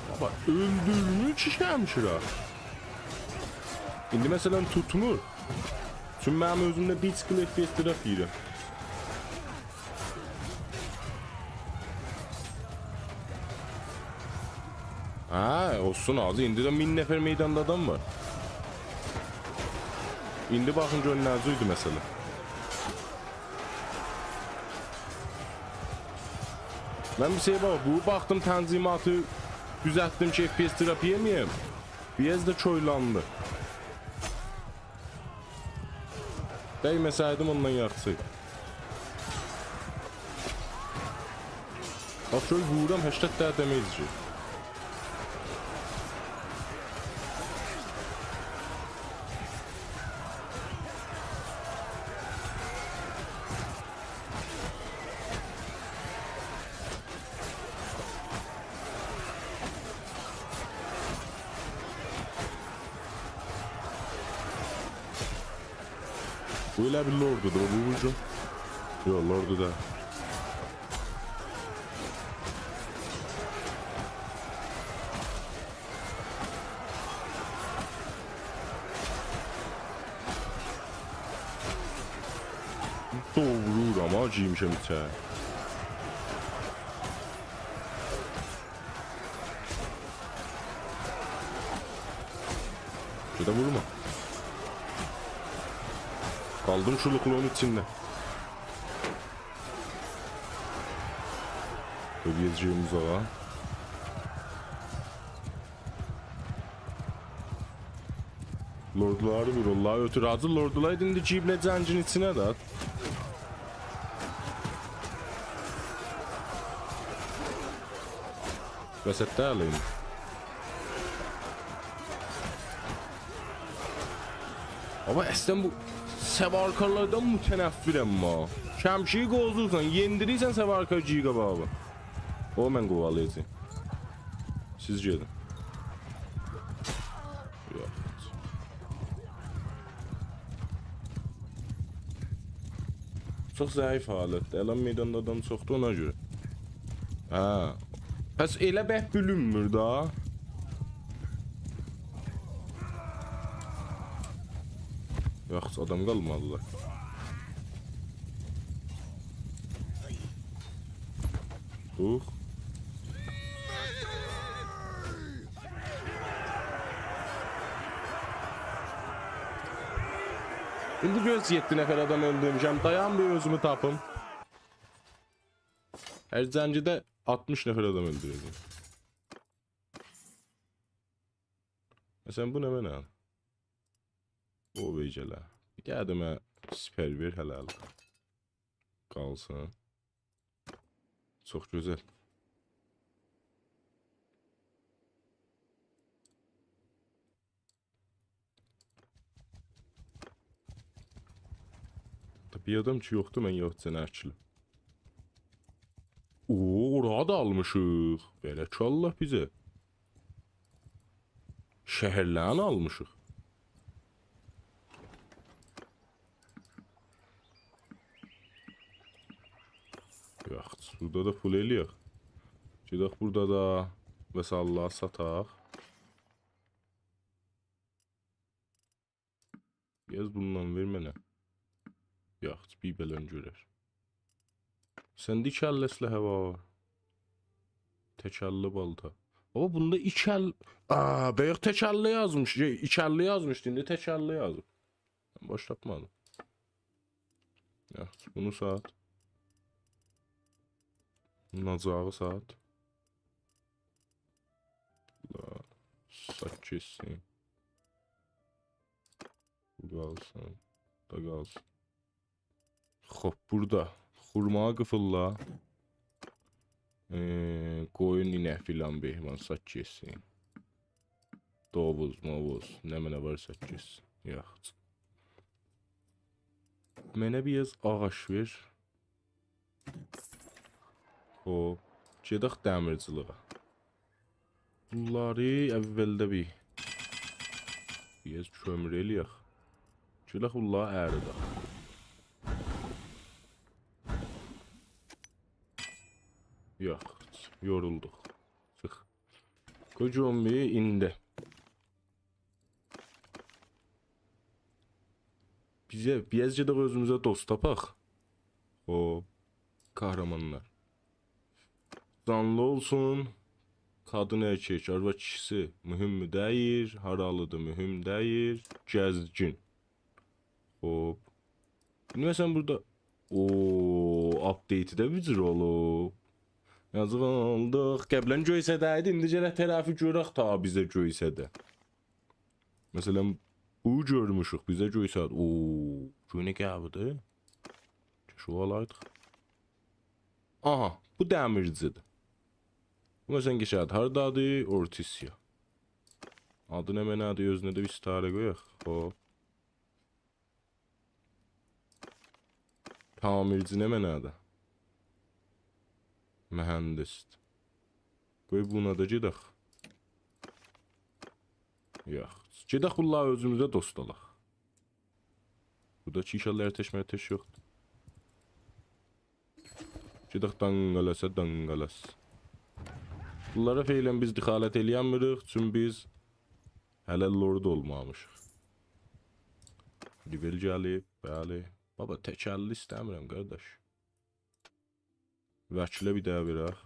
بابا، اؤلدورمور کی شمشیره. ایندی مثلا توتمور. چونکی منیم اؤزومده بیر چیخیل اف پی اس دراپ یئییرم. هه، اولسون حاجی، ایندی ده مین نفر میداندا آدام وار. ایندی باخین گؤرون نه جوردور مثلا. من بیر شئی باخ، بو باخدیم تنظیماتی دوزلتدیم کی اف پی اس دراپ یئمه‌یم. بیر آز دا کویلاندی. دیمه‌سه‌یدیم اوندان یاخشی. باخ، شؤیله وورورام، هشتاد دنه دمیج یئییر. بو ائله بیل لوردودور، بو وورجون. یوخ، لوردو دا. دوغرورام ها، گیرمیشم ایچری. گئده وورما. قالدیم شولوقلوغون ایچینده. اؤله‌جه‌ییم اوزاغا. لوردلاری وور، اونلاری اؤتور. حاجی، لوردلار ایندی گیریبلر جنگین ایچینه ده. وسطده الین. آمما اصلا بو سوارکارلاردان متنفرم ها. شمشیری قووزورسان، یئندیریرسن سوارکار گیر قاباغا. او من قووالایاجاغام. سیز گئدین. یوخ. چوخ ضعیف حالتده. الان میداندا آدام چوخدور، اونا گؤره. هه. پس ائله بک بولونمور دا. یوخ، آدام قالمادیلار. دوخ. ایندی گؤز یئددی نفر آدام اؤلدورموشم. دایان، بیر اؤزومو تاپیم. هر جنگیده آلتمیش نفر آدام اؤلدوره‌جم. مثلا، بو نمنه؟ او وئجه‌له. بیر دنه ده منه سپر وئر هله‌لیک. قالسین. چوخ گؤزل. بیر آدام کی یوخدور، من یوخ سنه اکیلیم. اوو، اورانی دا آلمیشیق. بارک‌الله بیزه. شهرلرینی آلمیشیق. یاخشی، بورادا دا پول ائله‌یک. گئدک بورادا دا وسایل‌لری ساتاق. بیر آز بوندان وئر منه. یاخشی، بیر بئلن گؤرر. سنده ایکی اللی اسلحه وار. تک اللی بالتا. بابا، بوندا ایکی ال-، آ، بایاق تک اللی یازمیش، شئی، ایکی اللی یازمیشدی، ایندی تک اللی یازیب. من باش تاپمادیم. یاخشی، بونو سات. بونون آجاغی سات. لا، سات کئچسین. بو قالسین. دا قالسین. خوب، بورادا خورما قیفیللا. ائ، قویون، اینک فلان بهمان سات کئچسین. دوووز، موووز، نمنه وار سات کئچسین. یاخشی. منه بیر آز آغاج وئر. او، گئدک دمیرچیلیگه. بونلاری اولده بیر، بیر آز کؤمور ائله‌یک. گئدک بونلاری اریدک. یوخ، یورولدوق. چیخ. قوی گئدک بیر ایندی. بیزه، بیر آز گئدک اؤزوموزه دوست تاپاق. او، قهرمانلار. جانلی اولسون. قادین ائرکک، آرواد کیشیسی مهم دئییل، هارالیدیر مهم دئییل. گزگین. خوب. ایندی مثلا بورادا، او، آپدیتی ده بیر جور اولوب. یازیق اولدوق. قبلا گؤیسه‌ده‌یدی، ایندی گرک طرفی گؤرک تا بیزه گؤیسه‌ده. مثلا، بو گؤرموشوک، بیزه گؤیسه‌دی. او، گؤی نه قوی‌دیر. کئشک او آلایدیق. آها، بو دمیرچی‌دیر. بو مثلا کئشک هاردادیر؟ اورتیسیا. آدی نمنه‌دیر؟ اؤزونه ده بیر ستاره قویاق. خوب. تعمیرچی نمنه‌دیر؟ مهندس. قوی بونا دا گئدک. یوخ. گئدک بونلاری اؤزوموزه دوست آلاق. بورادا کی ان‌شاءالله ارتش مرتش یوخدور. گئدک دانقالاسا دانقالاس. بونلارا فعلا بیز دخالت ائلیه‌نمیریک، چونکی بیز هله لورد اولمامیشیق. لول گلیب، بلی. بابا، تک اللی ایسته‌میرم، قارداش. وکیله بیر داها وئرک.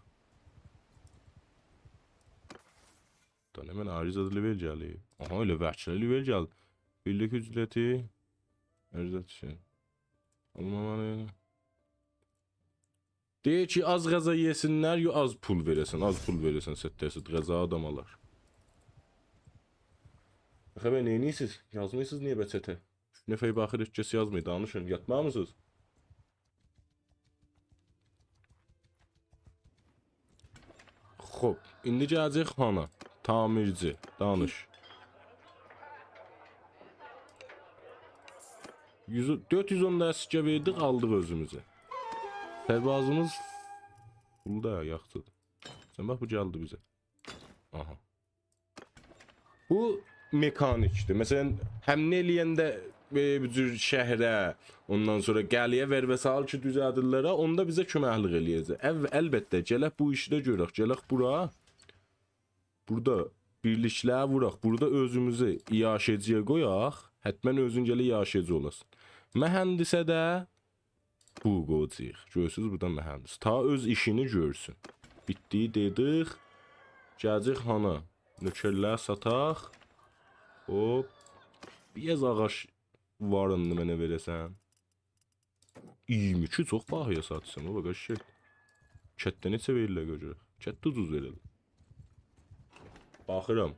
دا نمنه، آیری زاد لول گلیب. آها، ائله وکیله لول گلدی. بیرلیک اجرتی. اجرت شئی. آلمامالی. دئییر کی، آز غذا یئسینلر، یا آز پول وئره‌سن، آز پول وئره‌سن، سترسید، غذا آدام آلار. خبر، نئینیرسیز؟ یازمیرسینیز نییه به چته؟ اوچ نفر باخیر، هئچ کس یازمیر، دانیشین، یاتمامیسینیز؟ خوب، ایندی گله‌جک هانا؟ تعمیرچی، دانیش. یوز، دؤرد یوز اون دا سکه وئردیک، آلدیق اؤزوموزه. سربازیمیز پول دا یاخشیدیر. سن باخ، بو گلدی بیزه. آها. بو مکانیک‌دیر. مثلا، حمله ائله‌ینده، ائ، بو جور شهره، اوندان سونرا قلعه‌یه وئر و سال کی دوزلدیرلر ها، اوندا بیزه کؤمکلیک ائله‌یه‌جک. ال-، البته، گلک بو ایشی ده گؤرک. گلک بورا. بورادا بیرلیکلری ووراق. بورادا اؤزوموزو عیاشه‌جی‌یه قویاق. حتما اؤزون گرک عیاشه‌جی اولاسان. مهندسه ده بو قویاجاغیق. گؤرورسونوز، بورادا مهندس. تا اؤز ایشینی گؤرسون. بیتدی، دئدیک. گله‌جک هانا؟ نؤکرلری ساتاق. هوپ. بیر آز آغاج وار ایندی منه وئره‌سن. ایگیرمی ایکی، چوخ باهایا ساتیرسان، بابا، قشنگ. کتده نئچه وئریرلر، گؤر گؤرک. کتده اوجوز وئریرلر. باخیرام.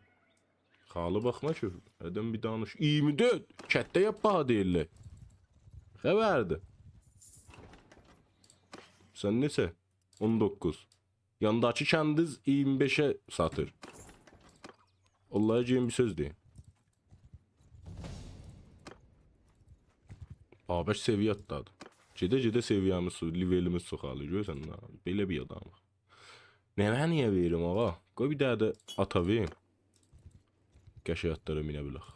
خالی باخما کی، آدام بیر دانیش. ایگیرمی دؤرد! کتده یاپاق دئییرلر. خبردیر. سن نئچه؟ اون دوققوز. یانداکی کندیز ایگیرمی بئشه ساتیر. اونلارا گئدین بیر سؤز دئیین. بابک سویه آتلادی. گئده-گئده سویه‌میز، لیوئلیمیز چوخالیر. گؤرورسن، ها، بئله بیر آدامیق. نمنه نییه وئریم، آغا؟ قوی بیر دنه ده آتا وئریم. قشنگ آتلارا مینه بیلک.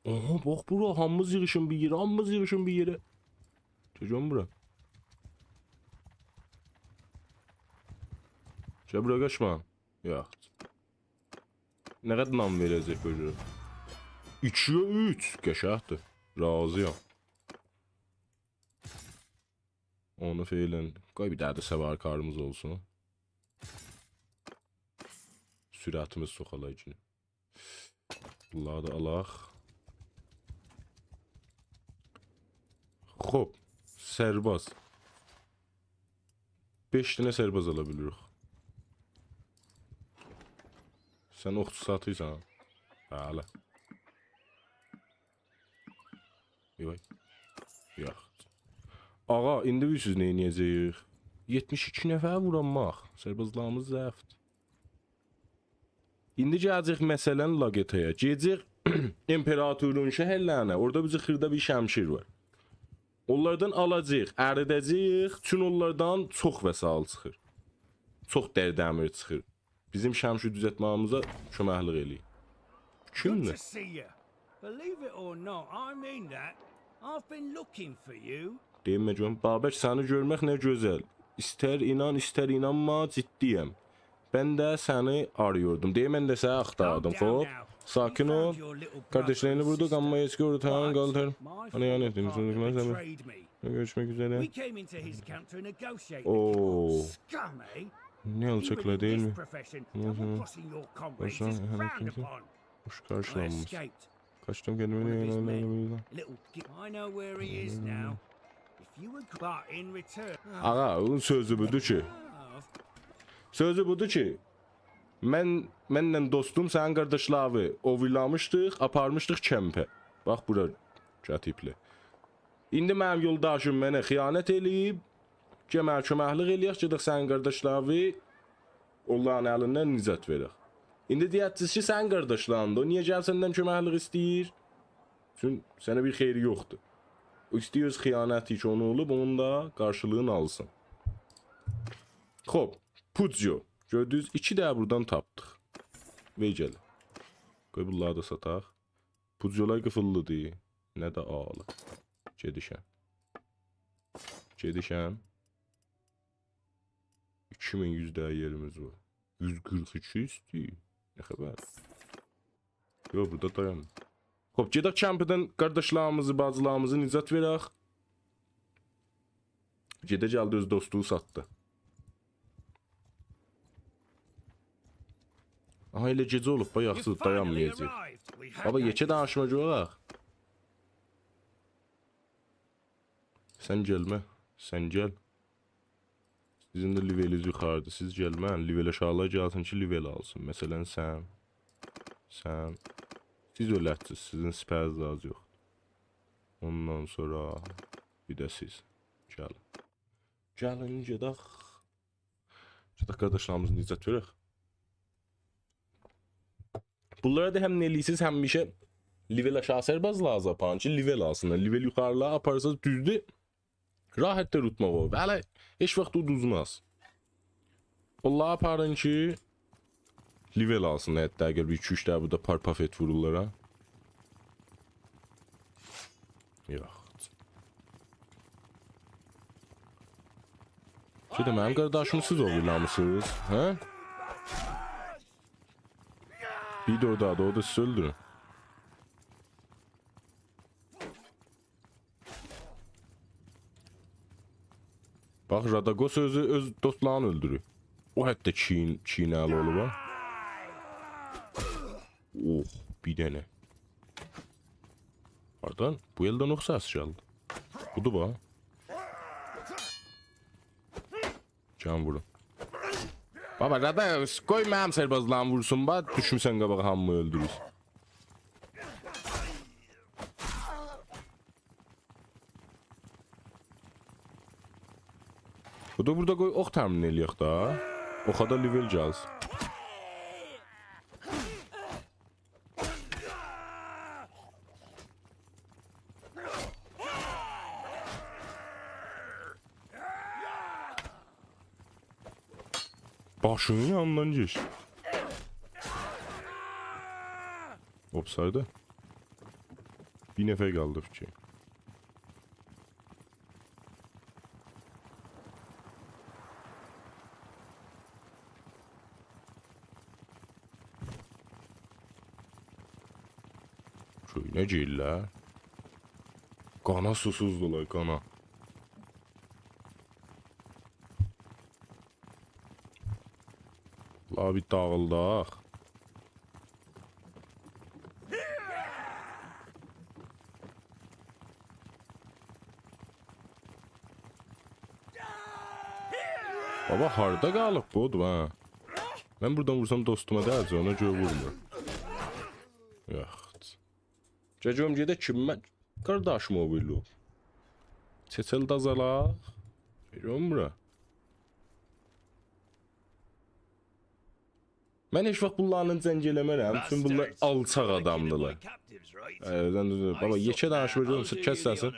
اوها، باخ بورا، هامیمیز ییغیشین بیر یئره، هامیمیز ییغیشین بیر یئره. گل گؤروم بورا. گل بورا، قاچما. یوخ. نه قدر نان وئره‌جک بو جور؟ ایکی‌یه اوچ. قشنگدیر. راضی‌یام. اونو فعلاً قوی بیر دنه ده سوارکاریمیز اولسون. سرعتیمیز چوخالا کی. بونلاری دا آلاق. خوب، سرباز. بئش دنه سرباز آلا بیلیریک. سن اوخچو ساتیرسان؟ بلی. یوخ. یوخ. آغا، ایندی بیلیرسینیز نه ائده‌جه‌ییک؟ یئتمیش ایکی نفر وورانماق. سربازلاریمیز ضعیفدیر. ایندی گله‌جک مثلاً لاگئتایا. گئده‌جک امپراتورون شهرلرینه. اورادا بیزه خیردا بیر شمشیر وار. اونلاردان آلاجاغیق، اریده‌جه‌ییک. چون اونلاردان چوخ وسایل چیخیر. چوخ درد امیر چیخیر. بیزیم شمشیر دوزلتمه‌ییمیزه کؤمکلیک ائله‌ییر. Good کیمدیر؟ To see you. Believe it or not, I mean that. I've been looking for you. دئییم گؤروم. بابک، سنی گؤرمک نه گؤزل. ایستر اینان، ایستر اینانما، جدی‌یم. من ده سنی آرییوردوم. دئییم، من ده سنی آختاردیم. Calm down now. خوب. ساکین اول. You found your little brother and sister. قارداشلارینی ووردو، قانما یئتکی اورتاغین قالدیر. But my sparring partner betrayed me. گؤروشمک اوزره. We came into his camp to negotiate the deal. اوو. Scum, eh? نه آلاجاقلار، دئییلمی؟ He was in this profession. Double crossing your comrades is frowned upon. خوش قارشیلانمیش. I escaped. قاچدیم، گئتدیم. One of his men. Little gi-, I know where he is now. If you would, but in return. آغا، اونون سؤزو بودور کی. سؤزو بودور کی، من، منله دوستوم سنین قارداشلاری اوویلامیشدیق، آپارمیشدیق کمپه. باخ، بورا گتیبله. ایندی منیم یولداشیم منه خیانت ائله‌ییب. گل منه کؤمکلیک ائله‌یک، گئدک سنین قارداشلاری اونلارین الیندن نجات وئرک. ایندی دئیه‌جکسیز کی، سنین قارداشلاریندیر. او نییه گلیب سندن کؤمکلیک ایسته‌ییر؟ چون سنه بیر خیری یوخدور. او ایسته‌ییر اؤز خیانتی کی اونون اولوب، اونون دا قارشیلیغینی آلسین. خوب، پوجیو. گؤردونوز، ایکی دنه بورادان تاپدیق. وئر گلین. قوی بونلاری دا ساتاق. پوجیولار قیفیللی‌دیر. نه ده آغالی. گئدیشن. گئدیشن. ایکی مین یوز دنه یئریمیز وار. یوز قیرخ ایکی ایسته‌ییر. نه خبر؟ یوخ، بورادا دایان. خوب، گئدک کمپدن قارداشلاریمیزی، باجیلاریمیزی نجات وئرک. گئده گلدی اؤز دوستووو ساتدی. آها، ائله گئجه اولوب، باخ، یاخشی، دایانمایاجاق. بابا، یئکه دانیشما گؤرک. سن گلمه، سن گل. سیزین ده لیوئلینیز یوخاریدیر. سیز گلمه‌یین، لیوئل آشاغیلار گلسین کی، لیوئل آلسین. مثلاً سن، سن، سیز اؤله‌جکسینیز، سیزین سپرینیز آز یوخدور. اوندان سونرا بیر ده سیز. گلین. گلین، گئدک. گئدک قارداشلاریمیزی نجات وئرک. بونلارا دا هم نه ائله‌ییرسینیز، همیشه لیوئل آشاغی سربازلاری آپارین کی، لیوئل آلسینلار. لیوئل یوخاریلاری آپارسانیز، دوزدور، راحت دا توتماق اولور. بلی، هئچ واخت اودوزماز. اونلاری آپارین کی، لیوئل آلسینلار. حتی اگر بیر ایکی-اوچ دنه بورادا پارپافت وورورلار، ها. یوخ. شئی ده، منیم قارداشیمی سیز اوویلامیسینیز، هه؟ بیر ده اورادا، او دا سیزی اؤلدورون. باخ، راداگوس اؤزو، اؤز دوستلارینی اؤلدوروب. او حتی کین، کینه‌لی اولوب، ها. اوه، بیر دنه. هاردان؟ بو ائلدن اوخ سس گلدی. بودور، باخ. گلین وورون. بابا، راداگوس، قوی منیم سربازلاریم وورسون، باخ، دوشموسن قاباغا، هامینی اؤلدورورسن. بو دا بورادا، قوی اوخ تأمین ائله‌یک دا. اوخا دا لیول گلسین. باشینین یانیندان گئچ. اوپسایدی. بیر نفر قالدی فیکیر. کؤینه گیرلر. قانا سوسوزدولار، قانا. لا بیر داغیلداق. بابا، هاردا قالیب بو اودوم، هه؟ من بورادان وورسام دوستوما دَیه‌جک، اونا گؤره وورمور. یوخ. گل گؤروم گئدک کی، من قارداشیم او بیلو. چئچل دازالاق. گؤروم بورا. من هئچ واخت بونلارلا جنگ ائله‌مه‌رم، چونکی بونلار آلچاق آدامدیلار. هه، سن دوز، بابا، یئکه دانیشما، گؤروم، کس سسین.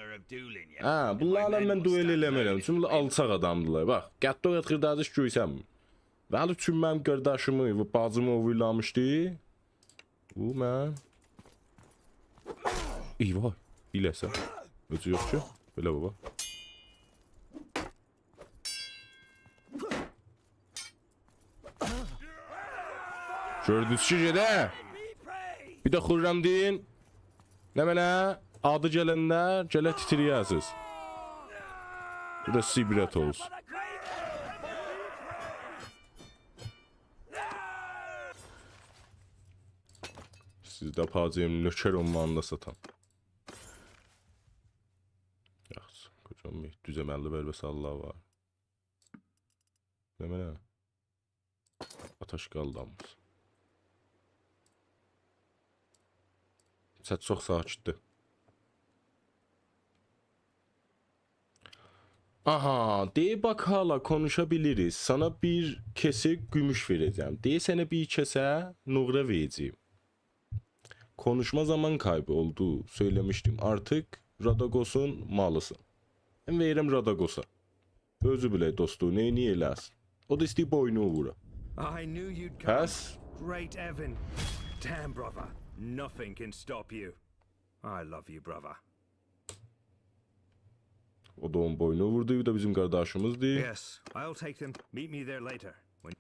هه، بونلارلا من دوئل ائله‌مه‌رم، چونکی بونلار آلچاق آدامدیلار. باخ، قدّو قد خیردادیش گؤیسم. ولی چون منیم قارداشیمی و باجیمی اوورلامیشدی. بو من. ای وای، بیله‌سن. اؤزو یوخ کی. بئله بابا. گؤردونوز کی، گئده. بیر ده خرم دئیین. نمنه؟ آدی گلنده گله تیتریه‌سیز. بو دا عبرت اولسون. سیزده پاجیم نوکر اونلارین دا ساتام. یاخشی، قوجام بی، دوز عمللی بر و ساللار وار. نمنه؟ آتاش قالدامیز. چت چوخ ساکتدیر. آها، دئییر، باکالا، کونوشا بیلیریز. سانا بیر کسه گوموش وئره‌جم. دئییر، سنه بیر کسه نقره وئره‌جه‌یم. کونوشما زامان قایبی اولدو، سؤیله‌میشدیم. آرتیق راداگوسون مالیسان. من وئریرم راداگوسا. اؤزو بیله دوستو، نئینیر ائله‌سین. او دا ایسته‌ییر بوینووو وورا. I knew you'd come. پس؟ Great Evan. Damn, brother. Nothing can stop you. I love you, brother. او دا اونون بوینووو ووردو، بیر ده بیزیم قارداشیمیزدیر. Yes, I'll take them. Meet me there later. When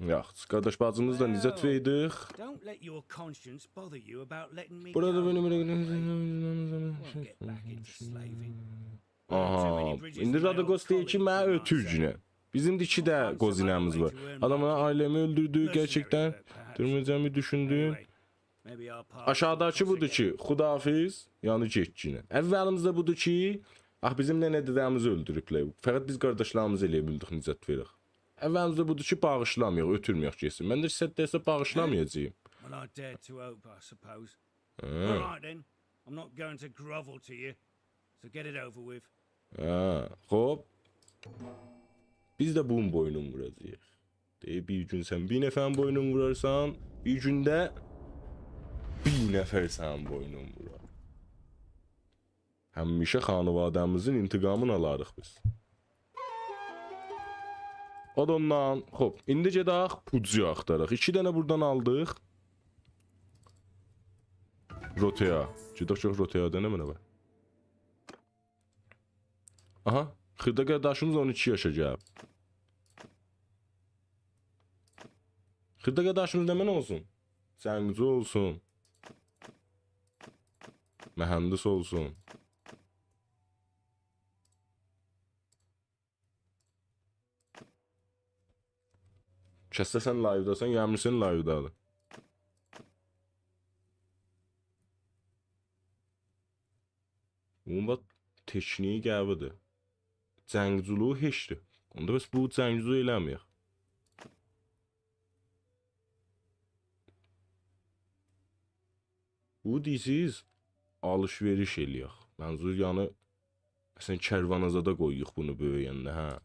یاخشی، قارداش باجیمیزی دا نجات وئردیک. Don't let your conscience bother you about letting me go, by the way. Won't get back into slaving. آها، ایندی راداگوس دئییر کی، منی اؤتور گینه. بیزیم ده ایکی ده گزینه‌میز وار. آدام منیم عائله‌می اؤلدوردو، گرچکدن. دورمایاجاغیمی دوشوندوم. Anyway, maybe our paths will cross again. آشاغیداکی بودور کی، خداحافظ، یعنی گئت گینه. اوّلیمیز ده بودور کی، آخی بیزیم ننه دده‌میزی اؤلدوروبلر. فقط بیز قارداشلاریمیزی ائلیه بیلدیک نجات وئرک. اوّلیمیز ده بودور کی، باغیشلامایاق، اؤتورمه‌یک گئتسین. من ده ایسته‌سه باغیشلامایاجاغام. Well, I dared to hope, I suppose. هه. All right then, I'm not going to grovel to you. So get it over with. هه، خوب. بیز ده بونون بوینونو ووراجاغیق. دئییر، بیر گون سن بیر نفرین بوینونو وورارسان، بیر گون ده بیر نفر سنین بوینونو وورار. همیشه خانواده‌میزین انتقامینی آلاریق بیز. او دا اوندان، خوب، ایندی گئدک پوجو آختاراق. ایکی دنه بورادان آلدیق. روتایا. گئدک گؤرک روتایادا نمنه وار. آها، خیردا قارداشیمیز اون ایکی یاشا گلیب. خیردا قارداشیمیز نمنه اولسون؟ جنگجو اولسون. مهندس اولسون. کسه سن لایوداسان، یا امیر حسین لایودادیر؟ بونون باخ، تکنیکی قوی‌دیر. جنگجولوغو هئچدیر. اوندا بس بو جنگجولوغو ائله‌مه‌یک. بو دیسیز آلیش‌وئریش ائله‌یک. منظور، یعنی، مثلا، کروان‌زادا قویوروق بونو بؤیوینده، هه.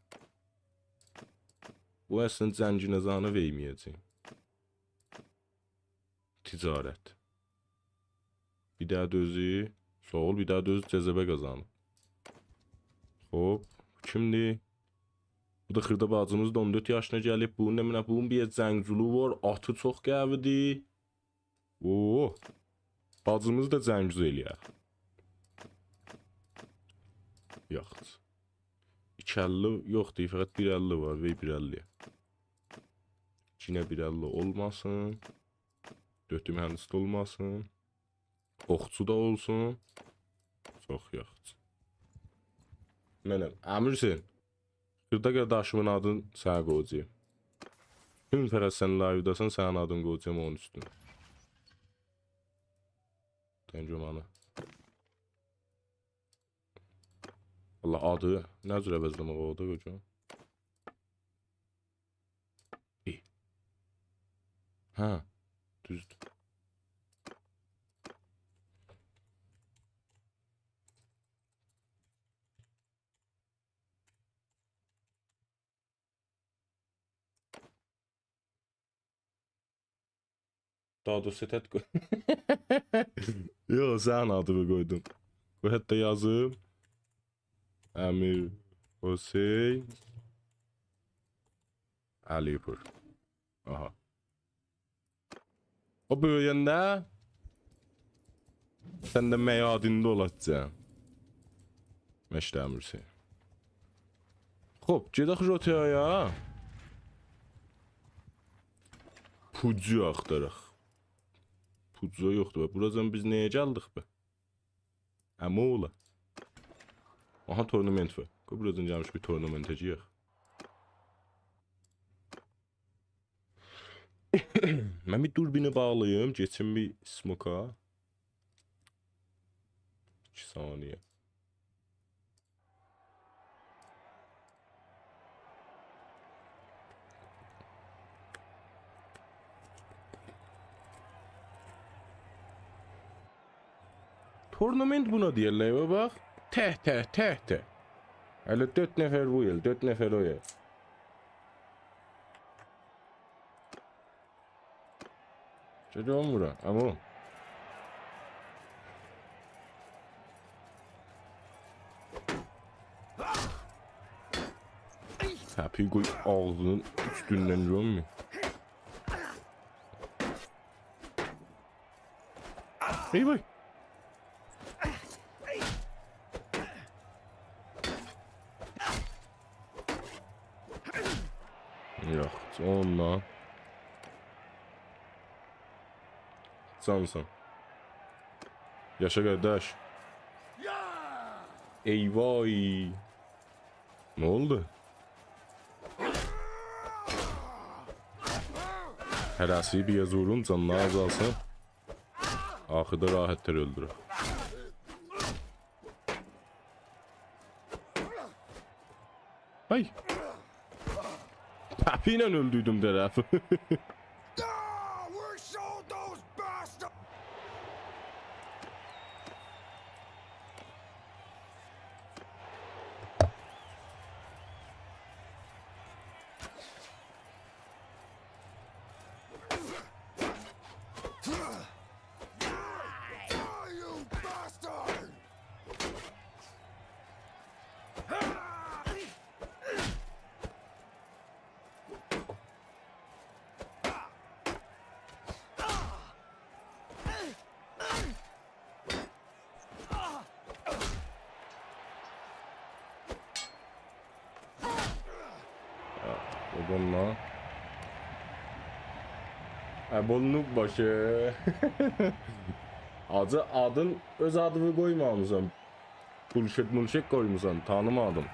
بو اصلا جنگینه زانی وئرمه‌یه‌جک. تجارت. بیر داها دا اؤزو، ساغ اول، بیر داها دا اؤزو جذبه قازانیب. خوب، کیمدیر؟ بو دا خیردا باجیمیز دا اون دؤرد یاشینا گلیب. بونون نمنه، بونون بیر جنگجولوغو وار، آتی چوخ قوی‌دیر. اوو. باجیمیزی دا جنگجو ائله‌یک. یاخشی. ایکی اللی یوخدور، فقط بیر اللی وار، وئر بیر اللی. یئنه بیر اللی اولماسین. دؤرد مهندس ده اولماسین. اوخچو دا اولسون. چوخ یاخشی. منم. امیر حسین. خیردا قارداشیمین آدینی سنه قویاجاغام. کیم فقط سن لایوداسان، سنین آدینی قویاجاغام اونون اوستونه. دنگ اومانی. والله آدی نه جور عوضله‌مک اولار دا قوجام؟ ای. هه، دوزدور. دادو ستت قوی. یوخ، سنین آدینی قویدوم. قوی حتی یازیم. امیر حسین علی‌پور. آها. او بؤیوینده سن ده میادینده اولاجاقسان. مشتمرسی. خوب، گئدک روتایا. پوجو آختاراق. پوجو یوخدور. بوراجان بیز نه‌یه گلدیک به؟ عموغلو. آها، تورنمنت وار. قوی بوراجان گلمیش بیر تورنمنته گیرک. من بیر دوربینی باغلاییم، گئچیم بیر اسموکا. ایکی ثانیه. تورنمنت بونا دئییرلر، بابا. تک، تک، تک، تک. هله دؤرد نفر بو یئل، دؤرد نفر او یئل. گئت اونو وورا، عمو. تپیک قوی آغزینین اوستوندن گؤرمور. ای وای. یوخ، اونونلا. جانسان. یاشا، قارداش. ای وای. نه اولدو؟ هره‌سی بیر آز ووروم، جانلاری آزالسین. آخیردا راحت‌تر اؤلدورک. آی. تپی ایله اؤلدوردوم طرفی. بونونلا. هه، بو نوب باشی. حاجی، آدین، اؤز آدینی قویمامیسان. بولشیت مولشیت قویموسان، تانیمادیم.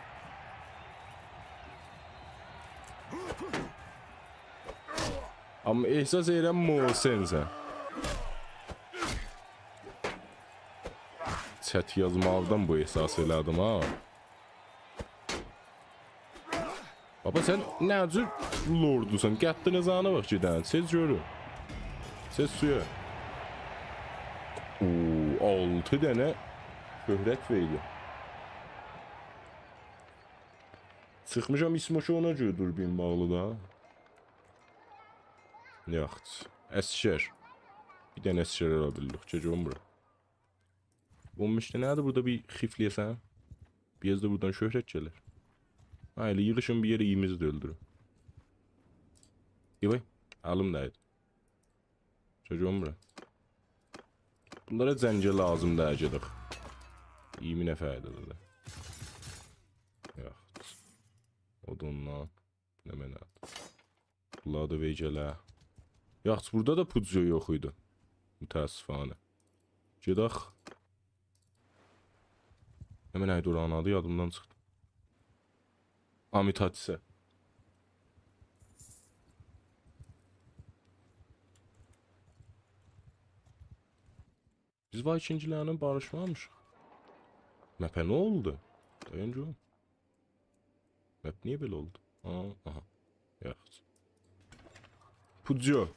آمما احساس ائدیرم محسنسن. چت یازماقدان بو احساسی ائله‌دیم ها. بابا، سن نه جور لوردوسان؟ قدّینه زانه باخ گئدن. سئز گؤرور. سئز سویا. اوو، آلتی دنه شهرت وئردی. چیخمیشام اسموکا، اونا گؤره دوربین باغلی دا. یاخشی. اسکر. بیر دنه اسکر آلا بیلدیک. گئج اون بورا. اون بئش دنه‌دیر بورادا بیر خیفله‌یه‌سن. بیر آز دا بورادان شهرت گلیر. هه، ائله ییغیشین بیر یئره، ایییمیزی ده اؤلدورون. ای وای، الیم دَیدی. چؤک اولمور. بونلارا جنگه لازیم دئییل، گئدک. اییرمی نفردیر ده. یوخ. اودونلا. نمنه؟ بونلار دا وئر گله. یاخشی، بورادا دا پودزیو یوخ ایدی. متأسفانه. گئدک. نمنه ایدی اورانین آدی؟ یادیمدان چیخدی. آمیتاتسه. بیز وایکینگ‌لرله باریشمامیشیق. مپه نه اولدو؟ دایان گؤروم. مپ نییه بئله اولدو؟ آها، آها. یاخشی. پودزیو.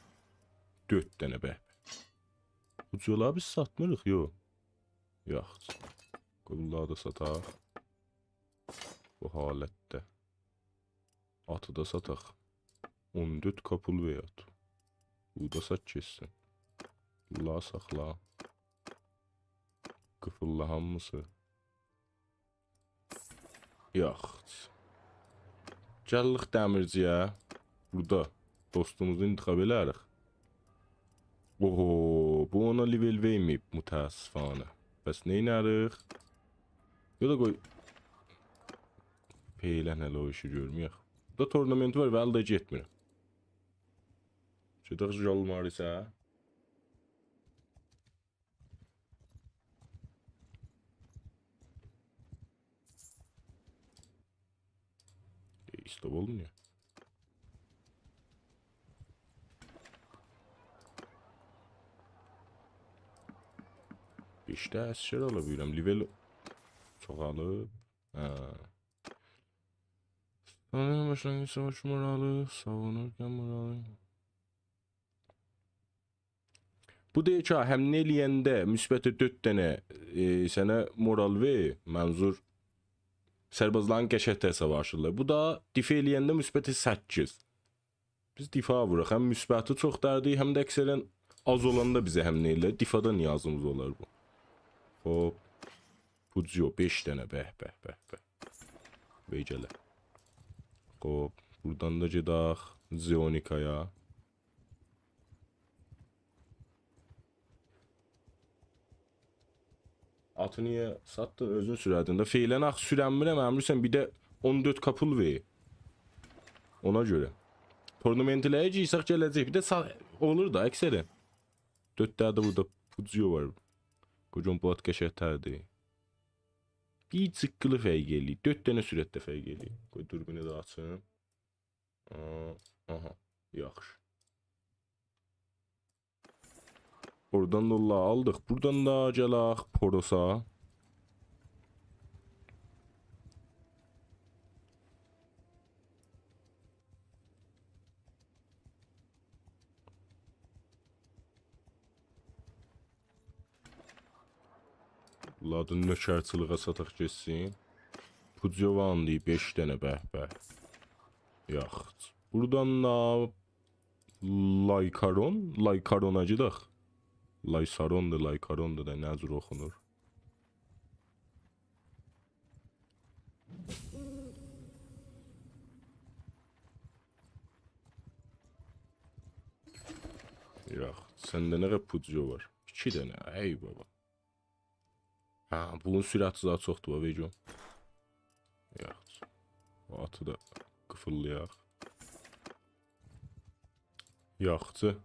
دؤرد دنه، به. پودزیولاری بیز ساتمیریق، یوخ. یاخشی. قوی بونلاری دا ساتاق. بو حالتده. آتی دا ساتاق. اون دؤرد کا پول وئر آت. بو دا سات گئتسین. بونلاری ساخلا. قیفیللی هامیسی. یوخ. گلدیک دمیرچی‌یه. بورادا دوستوموزو انتخاب ائله‌ریک. اوهو، بو اونا لول وئرمه‌ییب متأسفانه. پس نئینه‌ریک؟ یا دا قوی. فعلاً هله او ایشی گؤرمه‌یک. بورادا تورنمنت وار، ولی ده گئتمیرم. گئدک ژالماریسه. ای، استاپ اولمویور. ایشته عسگر آلا بیلیرم. لول چوخالیب. هه. سونرا باشلانغیج ساواش مورالی، ساوونورکن مورالی. بو دئییر کی، حمله ائله‌ینده مثبت دؤرد دنه، ائ، سنه مورال وئریر، منظور سربازلارین قشنگ‌تر ساواشیرلار. بو دا دفاع ائله‌ینده مثبت سککیز. بیز دفاع ووراق. هم مثبتی چوخ دردی، هم ده اکثراً آز اولاندا بیزه حمله ائله‌ییر. دفاعدا نیازیمیز اولار بو. خوب. پودزیو، بئش دنه. به، به، به، به. وئر گله. خوب. بورادان دا گئدک زئونیکایا. آتی نییه ساتدین؟ اؤزون سورردین ده. فعلاً آخی سورنمیرم، امیر حسین، بیر ده اون دؤرد کا پول وئر. اونا گؤره. تورنمنت‌لره گیرسک گله‌جک. بیر ده سا-، اولور دا، اکثراً. دؤرد دنه ده بورادا پودزیو وار. قوی گؤروم بو آت قشنگ‌تردیر. بیر جیققیلی فرق ائله‌ییر. دؤرد دنه سرعتده فرق ائله‌ییر. قوی دوربینی ده آچیم. آ، آها، یاخشی. اورادان دا اونلاری آلدیق. بورادان دا گلک پوروسا. بونلاری دا نؤکرچیلیگه ساتاق گئتسین. پودزیو وار ایندی بئش دنه، به، به. یاخشی. بورادان دا لایکارون، لایکارونا گئدک. لایساروندور، لایکاروندور دا، نه جور اوخونور؟ یوخ، سنده نه قدر پودزیو وار؟ ایکی دنه، ای بابا. هه، بونون سرعتی زاد چوخدور، بابا، وئر گؤروم. یاخشی. بو آتی دا قیفیللایاق. یاخشی.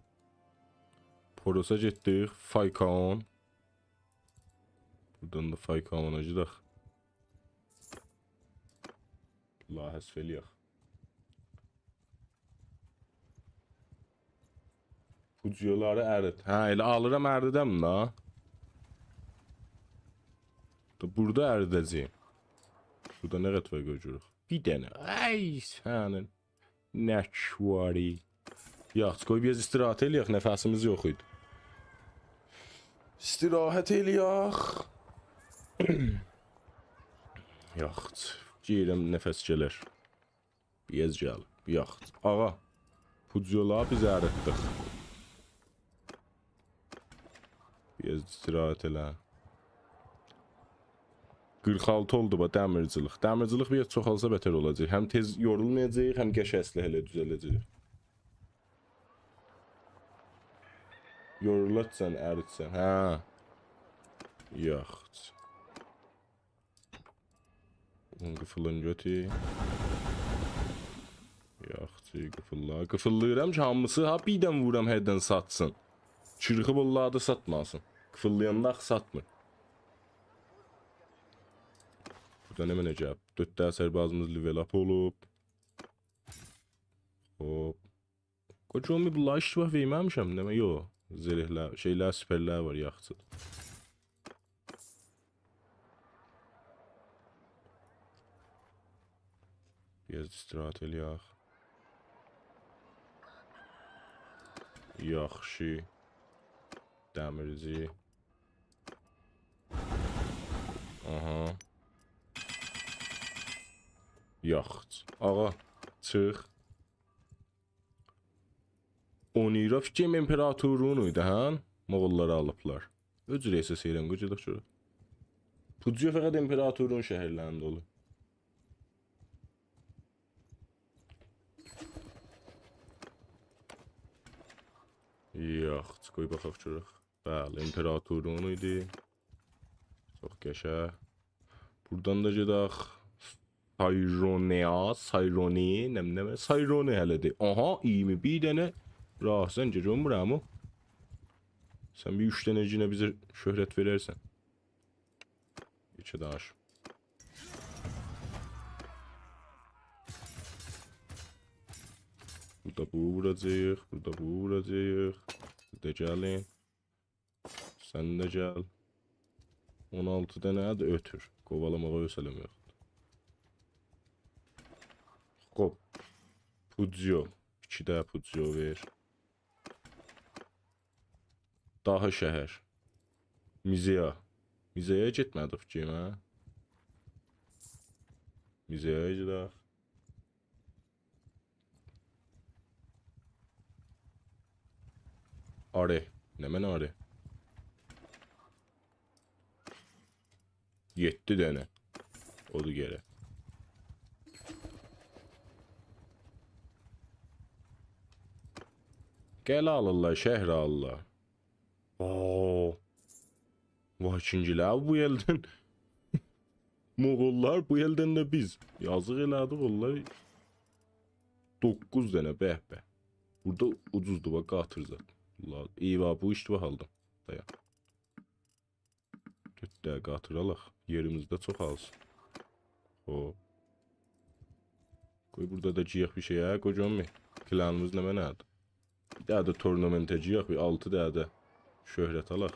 پوروسا گئتدیک. فایکاون. بورادان دا فایکاونا گئدک. لا، حذف ائله‌یک. پودزیولاری ارید. هه، ائله آلیرام، اریدم دا. دا بورادا اریده‌جه‌یم. بورادا نه قدر وار گؤروروک. بیر دنه. ای، سنین نکواری. یاخشی، قوی بیر آز استراحت ائله‌یک، نفسیمیز یوخ ایدی. استراحت ائله‌یک. یاخشی، گئدیرم، نفس گلر. بیر آز گل. یاخشی. آغا، پودزیولاری بیز اریتدیک. بیر آز استراحت ائله. قیرخ آلتی اولدو، باخ، دمیرچیلیک. دمیرچیلیک بیر آز چوخالسا بتر اولاجاق. هم تئز یورولمایاجاغیق، هم قشنگ اسلحه‌لر دوزله‌جک. یورولاتسان، اریتسن. هه. یوخ. بونون قیفیلینی گؤتور. یوخ، چی قیفیللا. قیفیللاییرام کی، هامیسی، ها، بیردن وورام، هردن ساتسین. چیرخیب اوللار دا ساتماسین. قیفیللایاندا آخی ساتمیر. بورادا نمنه گلیب؟ دؤرد دنه سربازیمیز level up اولوب. خوب. قوجومی بونلاری اشتباه وئرمه‌میشم، دئمک، یوخ. زره‌لر، شئیلر، سپرلر وار، یاخشی. بیر آز استراحت ائله‌یک. یاخشی. دمیرچی. آها. یاخشی. آغا، چیخ. اونیرا فیکریم امپراتورون ایدی، هه؟ موغوللاری آلیبلار. او جور اساس ائله‌ییرم، قوجالدیق چورا. پوجیو فقط امپراتورون شهرلرینده اولور. یوخ، قوی باخاق گؤرک. بلی، امپراتورون ایدی. چوخ قشنگ. بوردان دا گئدک. سایرونیا، سایرونی، نم نمه، سایرونی هله دئ. آها، اییرمی بیر دنه راهزن گؤرمورم او. سن بیر اوچ دنه یئنه بیزه شهرت وئررسن. ایکی داش. بورادا بو ووراجاغیق، بورادا بو ووراجاغیق. سیز ده گلین. سن ده گل. اون آلتی دنه ده اؤتور. قووالاماغا حوصله‌م یوخدور. خوب. پوجیو. ایکی ده پوجیو وئر. داها شهر. میزه‌یا. میزه‌یا گئتمه‌دیک فیکریم، هه؟ میزه‌یا گئدک. آره. نمنه آره؟ یئددی دنه. اودور گرک. قلعه آلیرلار، شهر آلیرلار. اوو. وای، چینگیلر بو ائلدن. موغوللار، بو ائلدن ده بیز. یازیق ائله‌دیک اونلار. دوققوز دنه، به، به. بورادا اوجوزدور، باخ، قاطیر زاد. والله، ای وای، بو ایشدی، باخ، آلدیم. دایان. گئت ده قاطیر آلاق. یئریمیز ده چوخالسین. خوب. قوی بورادا دا گیرک بیر شئیه، هه، قوجومی. پلانیمیز نمنه‌دیر؟ بیر دنه ده تورنمنته گیرک، بیر آلتی دنه ده شهرت آلاق.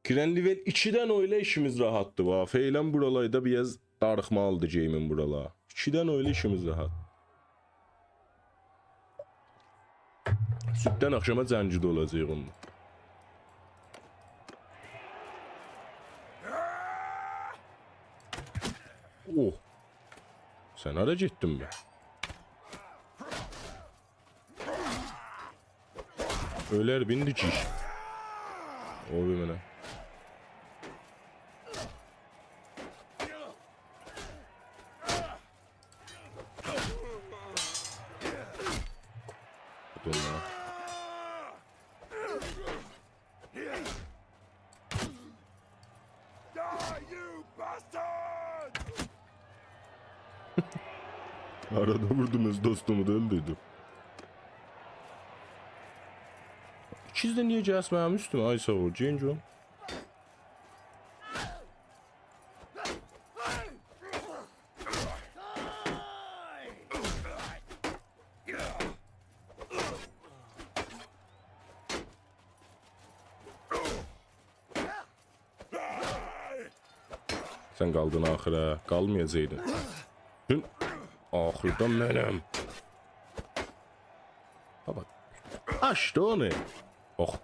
گیرن level ایکیدن او ائله ایشیمیز راحتدیر، باخ. فعلاً بورالاردا بیر آز داریخمالیدیر گیمین بورالاری. ایکیدن او ائله ایشیمیز راحت. صبحدن آخشاما جنگی ده اولاجاغیق اونونلا. اوه. سن هارا گئتدین به؟ اؤلر بیندی کی. او بیر منه. Dur lan. Die, you bastard! آرادا ووردوم اؤز دوستومو دا اؤلدوردوم. ایکیز ده نییه گلسین منیم اوستومه؟ آی ساغ اول، گئنج اول. سن قالدین آخیرا، قالمایاجاقدین. سن آخیردا منم. بابا، آچدی اونو. اوخ،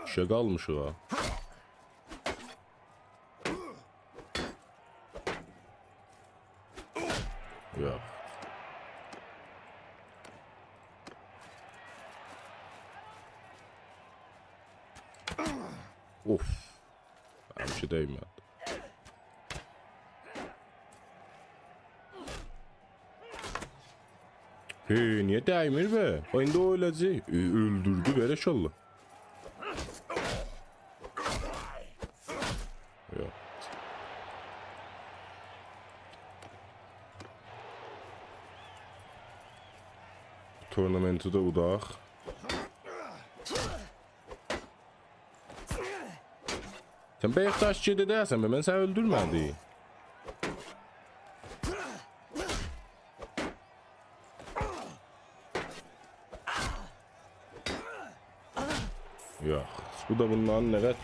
ایکییه قالمیشیق ها. یوخ. اوف. همیشه دیمه‌دی. هئی، نییه دیمیر به؟ باخ، ایندی او اؤله‌جک. ائ، اؤلدوردو، بارک‌الله. یوخ. تورنمنتی ده اوداق. سن بایاق داش گئده دئییرسن به، من سنی اؤلدورمه‌دیم. یوخ، بو دا بوندان نه قدر؟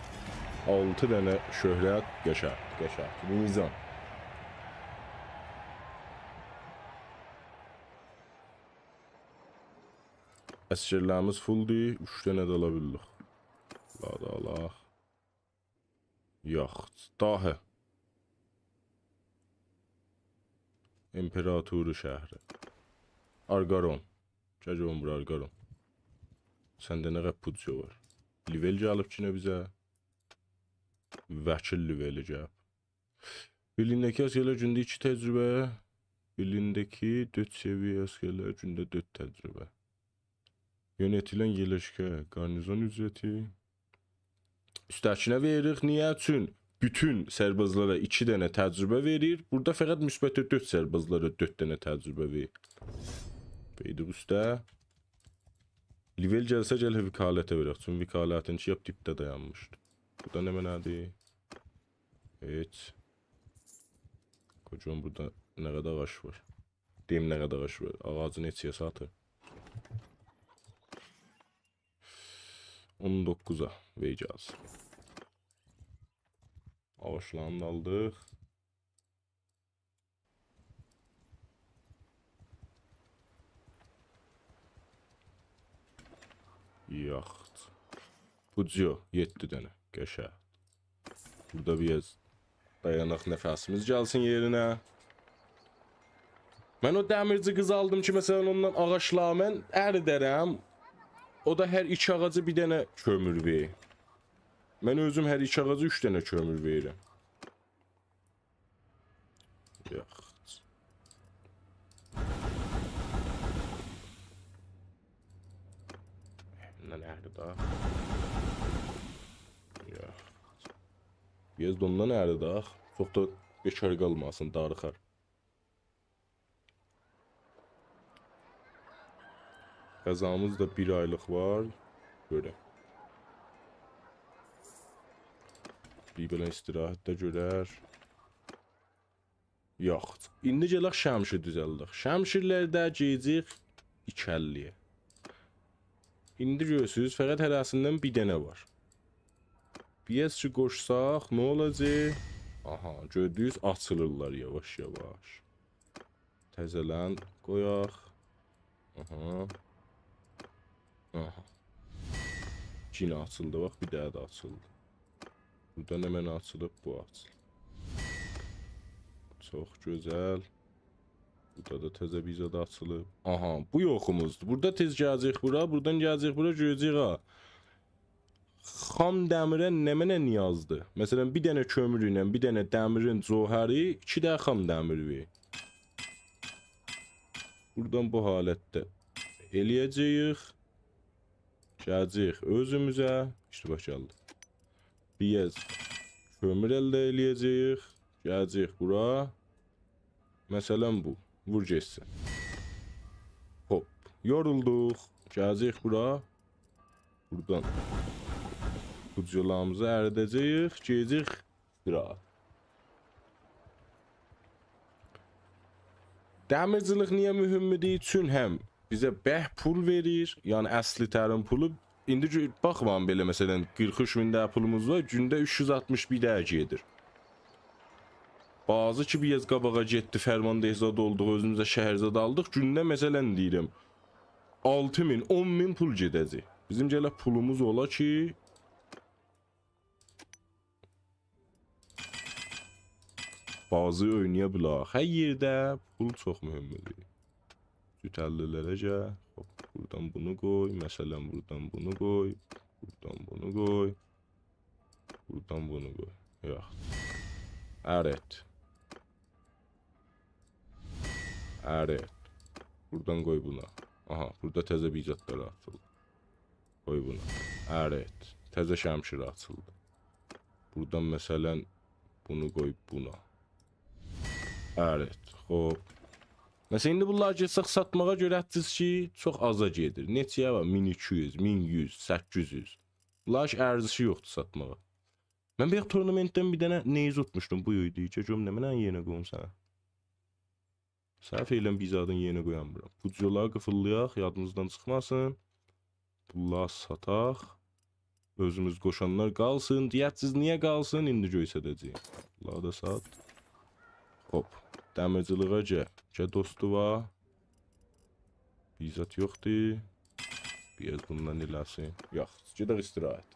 آلتی دنه شهرت، قشنگ، قشنگ. میزان. عسگرلریمیز فولدور، اوچ دنه ده آلا بیلدیک. لا دا آلاق. یاخود داهی. امپراتوری شهری. آرگارون. گل گؤروم بورا، آرگارون. سنده نه قدر پوجیو وار؟ لول گلیب کی نه بیزه؟ وکیل لولی گلیب. بیرلیگینده‌کی عسگرلر گونده ایکی تجربه. بیرلیگینده‌کی دؤرد سویه عسگرلر گونده دؤرد تجربه. یؤنتیلن یئرلشکه قارنیزون اوجرتی. اوسته‌کینه وئریریک. نییه؟ چون بوتون سربازلارا ایکی دنه تجربه وئریر. بورادا فقط مثبت دؤرد سربازلارا دؤرد دنه تجربه وئریر. وئردیک اوسته. لول گلسه گل وکالته وئرک. چون وکالتین کی لاپ دیبده دایانمیشدی. بو دا نمنه‌دیر؟ هئچ. قوجام، بورادا نه قدر آغاج وار؟ دئییم، نه قدر آغاج وار؟ آغاجی نئچه‌یه ساتیر؟ اون دوققوزا وئره‌جه‌ییز. آغاجلارینی دا آلدیق. یاخود. پوجیو، یئددی دنه. قشنگ. بورادا بیر آز دایاناق، نفسیمیز گلسین یئرینه. من او دمیرچی قیزی آلدیم کی، مثلا، اوندان آغاجلاری من اریدرم. او دا هر ایکی آغاجا بیر دنه کؤمور وئریر. من اؤزوم هر ایکی آغاجا اوچ دنه کؤمور وئریرم. یوخ. بوندان اریدی دا. یوخ. بیر آز دا اوندان اریدی دا. چوخ دا بیکار قالماسین، داریخار. غذامیز دا بیر آیلیق وار. گؤرک. بیر بئله استراحت ده گؤرر. یوخ. ایندی گلک شمشیر دوزلدک. شمشیرلری ده گئیه‌جه‌ییک ایکی اللی‌یه. ایندی گؤرورسوز، فقط هره‌سیندن بیر دنه وار. بیر آز کی قوشساق، نه اولاجاق؟ آها، گؤردونوز، آچیلیرلار یاواش-یاواش. تزه‌لن قویاق. آها. آها. یئنه آچیلدی، باخ، بیر دنه ده آچیلدی. بورادا نمنه آچیلیب؟ بو آچیلیب. چوخ گؤزل. بورادا دا تزه بیر زاد آچیلیب. آها، بو یوخوموزدور. بورادا تئز گله‌جه‌ییک بورا، بورادان گله‌جه‌ییک بورا، گؤره‌جه‌ییک ها. خام دمیره نمنه نیازدیر؟ مثلا، بیر دنه کؤمور ایله، بیر دنه دمیرین جوهری، ایکی دنه خام دمیر وئریر. بورادان بو حالتده ائله‌یه‌جه‌ییک. گله‌جه‌ییک اؤزوموزه. اشتباه گلدی. بیر آز کؤمور الده ائله‌یه‌جه‌ییک. گله‌جه‌ییک بورا. مثلا بو. وور گئتسین. هوپ. یورولدوق. گله‌جه‌ییک بورا. بورادان پوجیولاریمیزی اریده‌جه‌ییک. گئده‌جه‌ییک بورا. دمیرچیلیک نییه مهمدور؟ چون هم بیزه به پول وئریر، یعنی اصلی‌ترین پولو. ایندی گؤ-، باخمایین بئله، مثلا، قیرخ اوچ مین دنه پولوموز وار، گونده اوچ یوز آلتمیش بیر دنه گئدیر. بازی کی بیر آز قاباغا گئتدی، فرمانده زاد اولدوق، اؤزوموزه شهر زاد آلدیق، گونده، مثلا، دئییرم، آلتی مین، اون مین پول گئده‌جک. بیزیم گرک پولوموز اولا کی، بازی اوینایا بیلک. هر یئرده پول چوخ مهمدور. جوت اللی‌لره گل. هوپ، بورادان بونو قوی. مثلا، بورادان بونو قوی. بورادان بونو قوی. بورادان بونو قوی. یوخ. ارت. ارت. بورادان قوی بونا. آها، بورادا تزه بیر زادلار آچیلدی. قوی بونا. ارت. تزه شمشیر آچیلدی. بورادان، مثلا، بونو قوی بونا. ارت. خوب. مثلا، ایندی بونلاری گئتسک ساتماغا، گؤره‌جه‌ییک کی، چوخ آزا گئدیر. نئچه‌یه وار؟ مین ایکی یوز، مین یوز، سککیز یوز. بونلارین هئچ ارزشی یوخدور ساتماغا. من بیر تورنمنتدن بیر دنه نیزه اوتموشدوم. بو ایدی. گؤروم نمنه یئرینه قویوم سنه. سهو ائله‌ییرم، بیر زادین یئرینه قویامیرام. بو جولاری قیفیللایاق، یادیمیزدان چیخماسین. بونلاری ساتاق. اؤزوموز قوشانلار قالسین. دئیه‌جه‌سیز نییه قالسین؟ ایندی گؤستره‌جه‌یم. بونلاری دا سات. خوب. دمیرچیلیغا گل. گل دوستو وار. بیر زاد یوخدور. بیر آز بوندان ائله‌سین. یوخ، گئدک استراحت.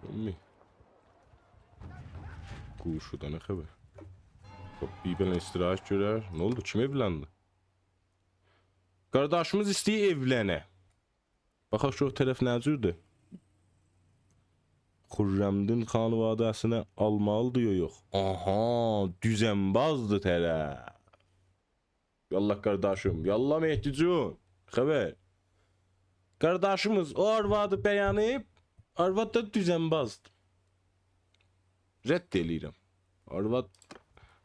امی. قوشودا نه خبر؟ خوب، بیر بئله استراحت گؤرر. نه اولدو؟ کیم ائولندی؟ قارداشیمیز ایسته‌ییر ائولنه. باخاق کی، او طرف نه جوردور؟ خرمدین خانواده‌سینه آلمالیدیر، یوخ، یوخ. آها، دوزنبازدیر طرف. یالله قارداشیم، یالله مهدی جون. خبر. قارداشیمیز او آروادی بَیه‌نیب، آرواد دا دوزنبازدیر. رد ائله‌ییرم. آرواد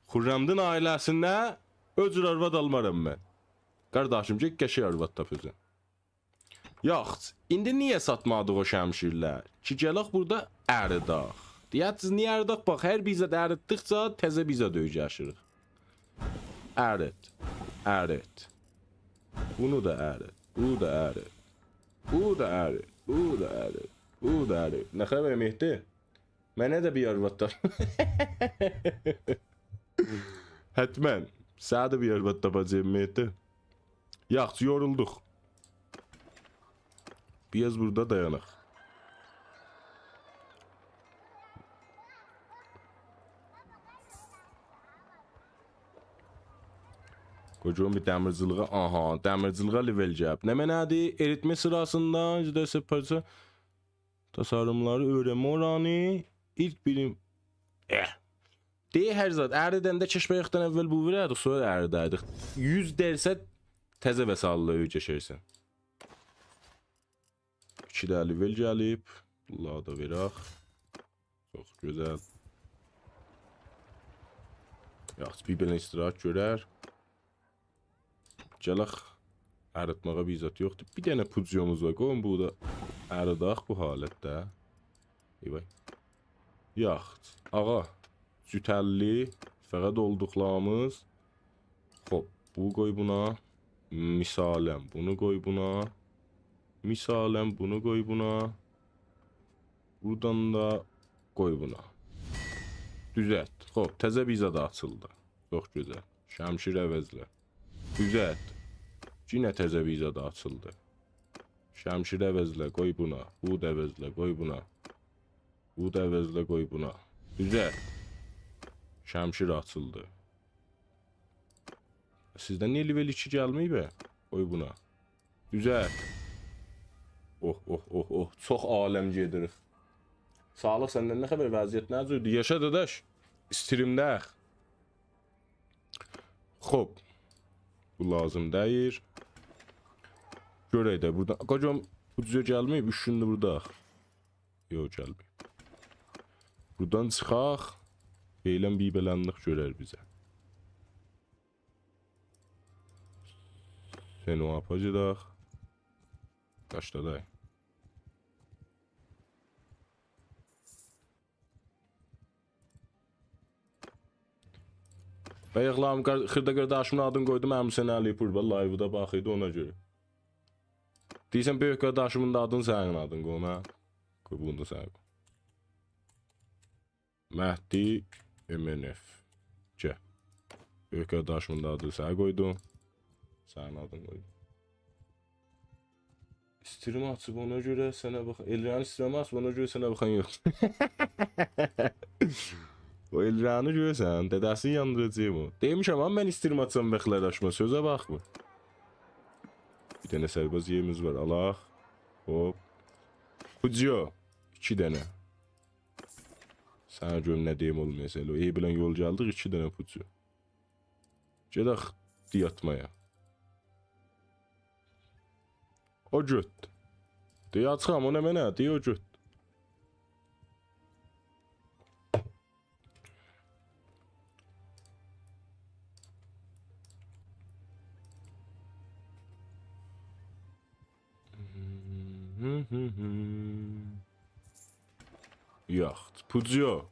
خرمدین عائله‌سینده او جور آرواد آلمارام من. قارداشیم، گئت قشنگ آرواد تاپ اؤزونه. یاخشی، ایندی نییه ساتمادیق او شمشیرلر؟ کی گلک بورادا اریدک. دئیه‌جه‌سیز نییه اریدک؟ باخ، هر بیر زاد اریتدیکجه تزه بیر زاد اؤیره‌شیریک. ارت، ارت. بونو دا ارت، بو دا ارت. بو دا ارت، بو دا ارت، بو دا ارت. نه خبر مهدی؟ منه ده بیر آرواد تاپ. حتماً. سنه ده بیر آرواد تاپاجاغام، مهدی. یاخشی، یورولدوق. بیر آز بورادا دایاناق. قویوم بیر دمیرچیلیغا. آها، دمیرچیلیغا لول گلیب. نمنه‌دیر؟ اریتمه سیراسیندا، ایزده سپارچا. تاساریملاری اؤیرنمه اورانی ایلک بیریم. ائه. دئییر هر زاد، اریدنده کشف ائتمکدن اول بو وورردیق، سونرا اریدردیک. یوز درصد تزه وسایل‌لری اؤیره‌شرسن. ایکی دنه لول گلیب. بونلاری دا وئرک. چوخ گؤزل. یاخشی، بیر بئله استراحت گؤرر. گلک. اریتماغا بیر زاد یوخدور. بیر دنه پودزیوموز وار. قویون بو دا اریدک بو حالتده. ای وای. یاخشی. آغا. جوتللی. فقط اولدوقلاریمیز. خوب. بو قوی بونا. مثالاً بونو قوی بونا. مثالاً بونو قوی بونا. بورادان دا قوی بونا. دوزلت. خوب، تزه بیر زاد آچیلدی. چوخ گؤزل. شمشیر عوضله. دوزلت. یئنه تزه بیر زاد آچیلدی. شمشیر عوضله، قوی بونا. بو دا عوضله، قوی بونا. بو دا عوضله، قوی بونا. دوزلت. شمشیر آچیلدی. سیزدن نییه لول ایکی گلمه‌ییب، ائ؟ قوی بونا. دوزلت. اوه، اوه، اوه، اوه. چوخ عالم گئدیریک. ساغلیق، سندن نه خبر؟ وضعیت نه جوردور؟ یاشا، داداش. استریمده‌ییک. خوب. بو لازیم دئییل. گؤرک ده بورادا. قوجام، بو دوزه گلمه‌ییب، اوچ گوندور بورادا. یوخ، گلمه‌ییب. بورادان چیخاق. ائله‌ییم بیر بئلندیک گؤرر بیزه. سنوآپا گئدک. قاچ دا دای. بایاقلار قار-، خیردا قارداشیمین آدینی قویدوم، عمی‌حسین علی‌پور. والله، لایودا باخیردی اونا گؤره. دئییرسن، بؤیوک قارداشیمین دا آدینی سنین آدین قویون، هه؟ قوی بونو دا سن قوی. مهدی ام ان اف. گل. بؤیوک قارداشیمین دا آدینی سنه قویدوم. سنین آدینی قویدوم. استریم آچیب، اونا گؤره سنه باخ. ائلرانین استریم آچیب، اونا گؤره سنه باخان یوخ. او ائلرانی گؤرورسن، دده‌سینی یاندیراجاغام او. دئمیشم، آمما من استریم آچسام بخلر آچما، سؤزه باخمیر. بیر دنه سرباز یئریمیز وار، آلاق. هوپ. پودزیو. ایکی دنه. سنه گؤروم نه دئییم اولمایاسان. ائله او عیبله یول گلدیک، ایکی دنه پوچو. گئدک دیاتمایا. او گؤت. دئیه آچیغام، او نمنه؟ دئیه او گؤت. یاخ، پوجو.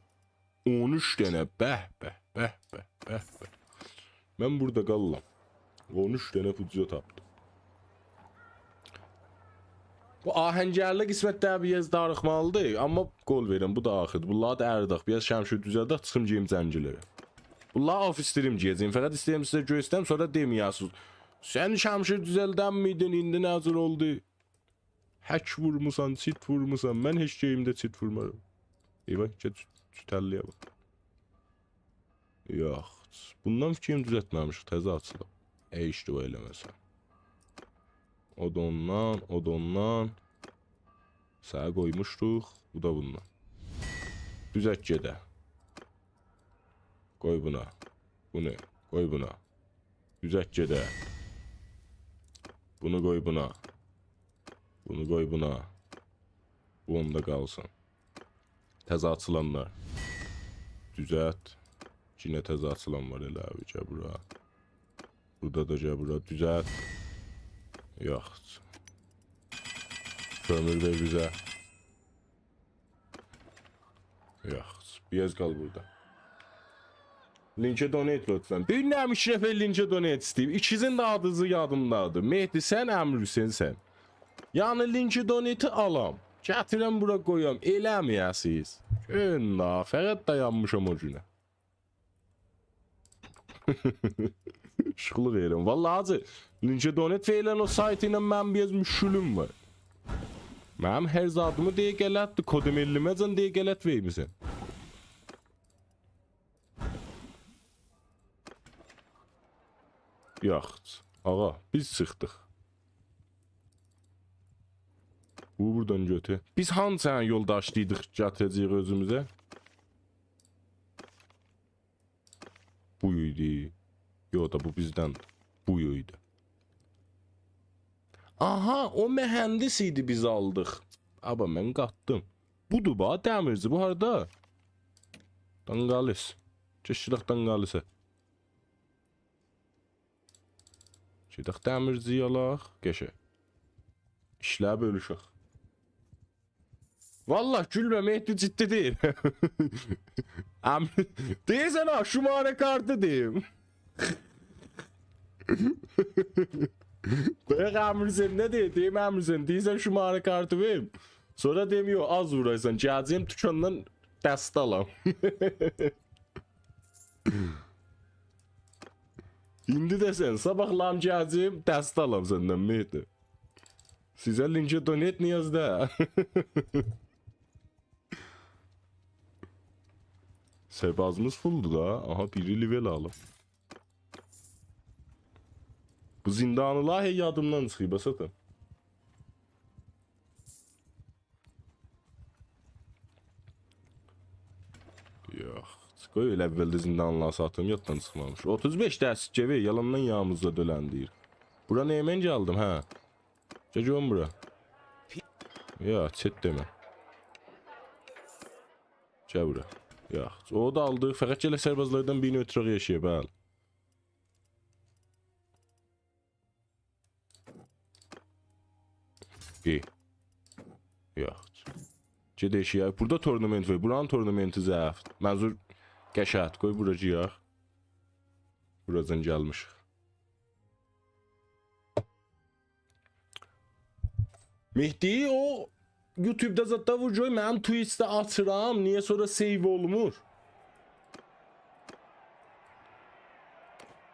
اون اوچ دنه. به، به، به، به، به، به. من بورادا قاللام. اون اوچ دنه پوجو تاپدیم. بو آهنگرلی قسمت ده بیر آز داریخمالیدیر، آمما قول وئرین، بو دا آخیردیر. بونلاری دا اریدک، بیر آز شمشیر دوزلدک، چیخیم گئدیم جنگلره. بونلاری off stream گئیه‌جه‌یم، فقط ایسته‌ییرم سیزه گؤسترم، سونرا دئمه‌یه‌سینیز: «سن شمشیر دوزلدنمیدین، ایندی نه جور اولدو؟» هک وورموسان، چیت وورموسان. من هئچ گیمده چیت وورمارام. ای وای، گئت، چوتللییه باخ. یوخ، بوندان فیکریم دوزلتمه‌میشیک، تزه آچیلیب. ای، اشتباه ائله‌مه‌سم. او دا اوندان، او دا اوندان. سنی قویموشدوق، بو دا بوندان. دوزلت گئده. قوی بونا. بونو قوی بونا. دوزلت گئده. بونو قوی بونا. بونو قوی بونا. بو اوندا قالسین. تزه آچیلانلار. دوزلت. یئنه تزه آچیلان وار ائله بیر گل بورا. بورادا دا گل بورا. دوزلت. یوخ. کؤمور وئر بیزه. یوخ، بیر آز قال بورادا. لینکه دونیت لطفاً. بیر نمه ایکی نفر لینکه دونیت ایسته‌ییب. ایکیزین ده آدینیز یادیمدادیر. مهدی سن، امرحسین سن. یعنی لینکه دونیتی آلام، گتیرم بورا قویام. ائله‌مه‌یه‌سیز. گؤرون دا، فقط دایانمیشام او گونه. شوخلوق ائدیرم. والله حاجی، لینکه دونیت فعلاً او سایت ایله منیم بیر آز مشکلیم وار. منیم هر زادیمی دئیه غلطدیر، کد ملیمه‌جن دئیه غلط وئرمیسن. یاخشی، آغا، بیز چیخدیق. بو بورادان گؤتور. بیز هانسینی یولداشدیردیق، گتیره‌جه‌ییک اؤزوموزه؟ بو ایدی. یوخ دا، بو بیزدن. بو ایدی. آها، او مهندس ایدی، بیز آلدیق. آبا، من قاتدیم. بودور با، دمیرچی، بو هاردا؟ دانقالیس. کئچ گئدک دانقالیسه. گئدک دمیرچی‌یی آلاق، قشه. ایشلری بؤلوشک. والله گولمه، مهدی، جدی دئییرم. ام-، دئییرسن ها، شماره کارتی دئییم. دایاق، امرحسین نه دئییر؟ دئییم، امرحسین، دئییرسن شماره کارتی وئریم. سونرا دئییم، یوخ، آز وورایسان، گله‌جه‌یم دوکاندان دسته آلام. ایندی دئسن، صاباحلاری گله‌جه‌یم دسته آلام سندن، مهدی. سیزه لینکه دونیت نیاز دا. سربازیمیز فولدور دا. آها، بیری لول آلیب. بو زیندانی‌لار هئی یادیمدان چیخیب، اساتم. یوخ، قوی ائله اولده زیندانی‌لاری ساتیم، یاددان چیخمامیش. اوتوز بئش دسته گئوه، یالاندان یاموزدا دؤلندیر. بورا نه‌من گلدیم، هه؟ گل گؤروم بورا. یا، چت دئمه. گل بورا. یوخ، او دا آلدی. فقط گرک سربازلاردان بیرینی اؤتورک ائشییه، بلی. ای. یوخ. گئت ائشییه. بورادا تورنمنت وار. بورانین تورنمنتی ضعیفدیر. منظور قشه‌دیر. قوی بورا گیرک. بوراجان گلمیشیک. مهدی، او یوتیوبدا زاددا وور گؤر، منیم توییچده آچیرام، نییه سونرا سیو اولمور؟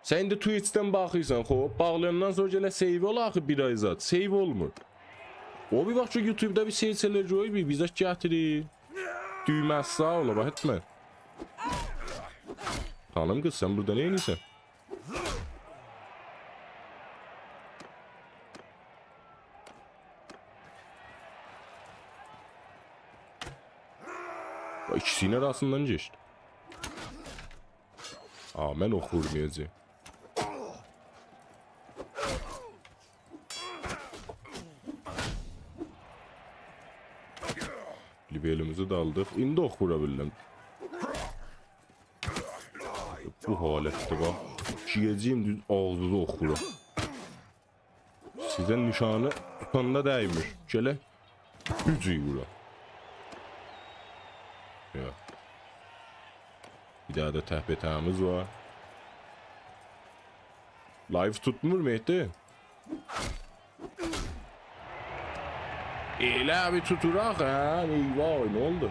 سن ایندی توییچدن باخیرسان، خوب، باغلایاندان سونرا گرک سیو اولا آخی بیر آی زاد، سیو اولمور. او بیر باخ کی، یوتیوبدا بیر سئیرچ ائله‌ییر، گؤر، بیر، بیر زاد گتیریر. دویمه‌سی ساغ اولا، باخ، ائتمه. خانیم قیز، سن بورادا نه ائدیرسن؟ ایکیسینین آراسیندان کئچدی. آ، من اوخ وورمایاجاغام. لولی‌میزی ده آلدیق. ایندی اوخ وورا بیلدیم. بو حالتدیر، باخ. گیره‌جه‌یم دوز آغزینیزا اوخ وورام. سیزه نشانی توتاندا دیمیر. گلک. گوجوی وورا. یا. بیر دنه ده تک‌به‌تکیمیز وار. لایو توتمور، مهدی؟ ائله بیر توتور آخی، هه؟ ای وای، نه اولدو؟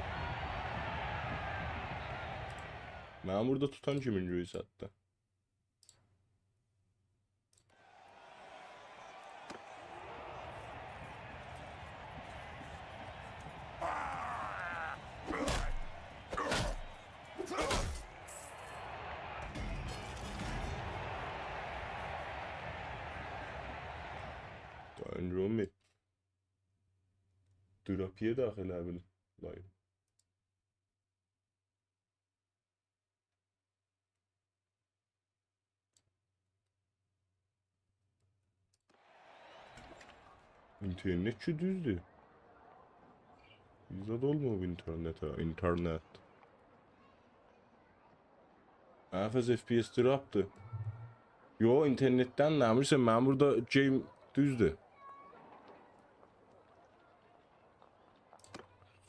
منیم بورادا توتان کیمین گؤیو چاتدی. دایین، رومی. دراپیه داخل ائله بیل. لایو. اینترنت کی دوزدور. بیر زاد اولماییب اینترنته، اینترنت. هه، فس، اف پی اس دراپدیر. یو، اینترنتدن دئمیرسن، منیم بورادا گیم دوزدور.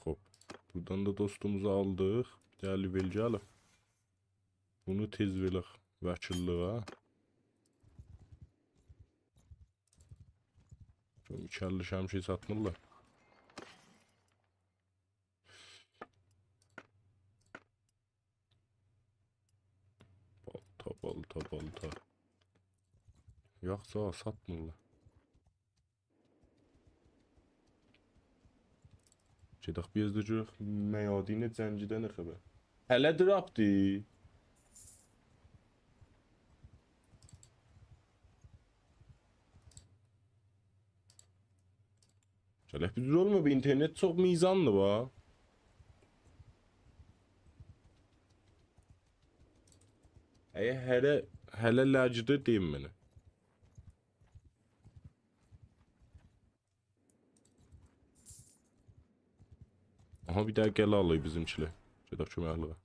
خوب، بورادان دا دوستوموزو آلدیق. گل، وئل گلیب. بونو تئز وئرک وکیللیگه. چون ایکی اللی شمشیر ساتمیرلار. بالتا، بالتا، بالتا. یوخ، ساتمیرلار. گئدک بیر آز دا گؤرک، میادین جنگی‌دن نه خبر؟ هله دراپدی. گلک بیر دوز اولمور، بیر اینترنت چوخ میزاندیر، با. اگر هله، هله لگیدی، دئیین منه. آها، بیر دنه گله آلاییق بیزیمکیلر. گئدک کؤمکلیگه.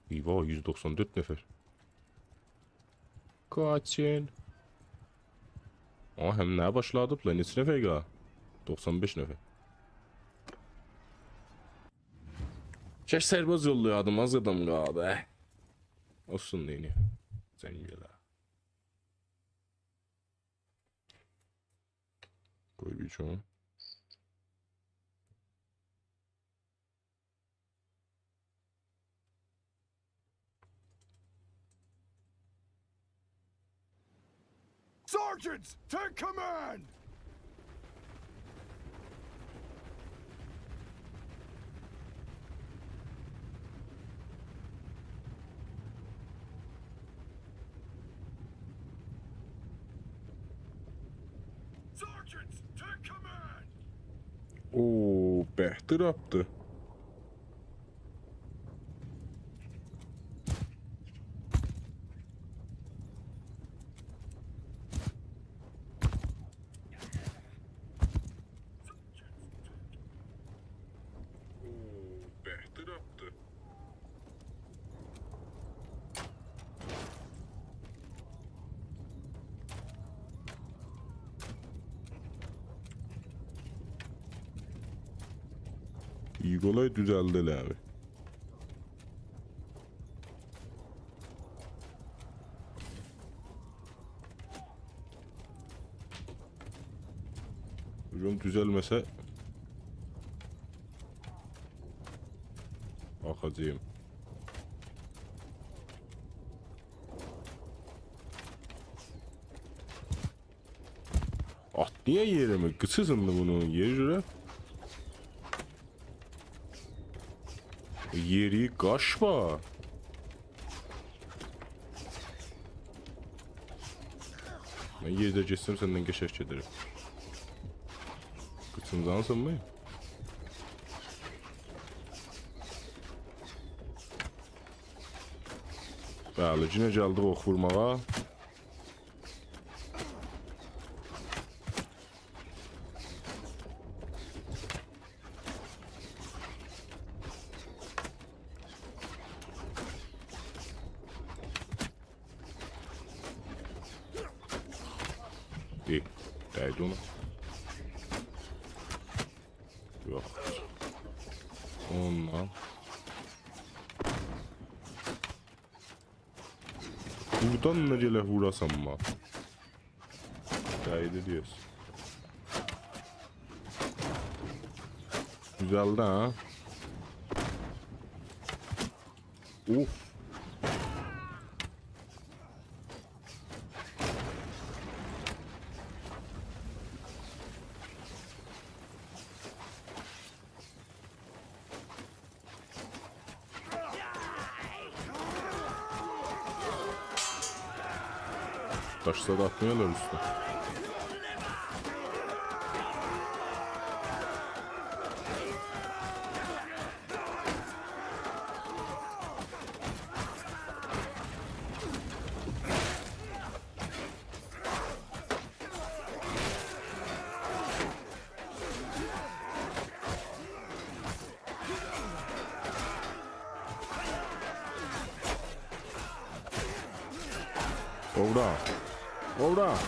ای وای، یوز دوخسان دؤرد نفر. قاچین. آها، هم نه باشلادیبلار، نئچه نفر قالدی؟ دوخسان بئش نفر. کاش سرباز یوللایایدیم، آز آدام قالدی. اولسون، نئینیه؟ جنگ ائله. قوی بیر چون. Sergeants, take command! Sergeants, take command! اوو، به، دراپدی. اوو، به، دراپدی. ایگولای دوزلدی ائله ابی. هجوم دوزلمه‌سه آخاجاغام. آتلاییر یئریمه، قیچی سیندی بونون، یئری گؤره. یئری قاچما. من یئرده گئتسم سندن قشنگ گئدرم. بوچونجانی سینماییم. بلی، یئنه گلدیک اوخ وورماغا. ای، دَیدی اونا. یوخ. اوندان. بوردان دا گرک ووراسان ما. دَیدی دئیه‌سن. گؤزلدی، هه؟ اوف. داش زاد آتمایالار اوسته. اوورا. اوورا.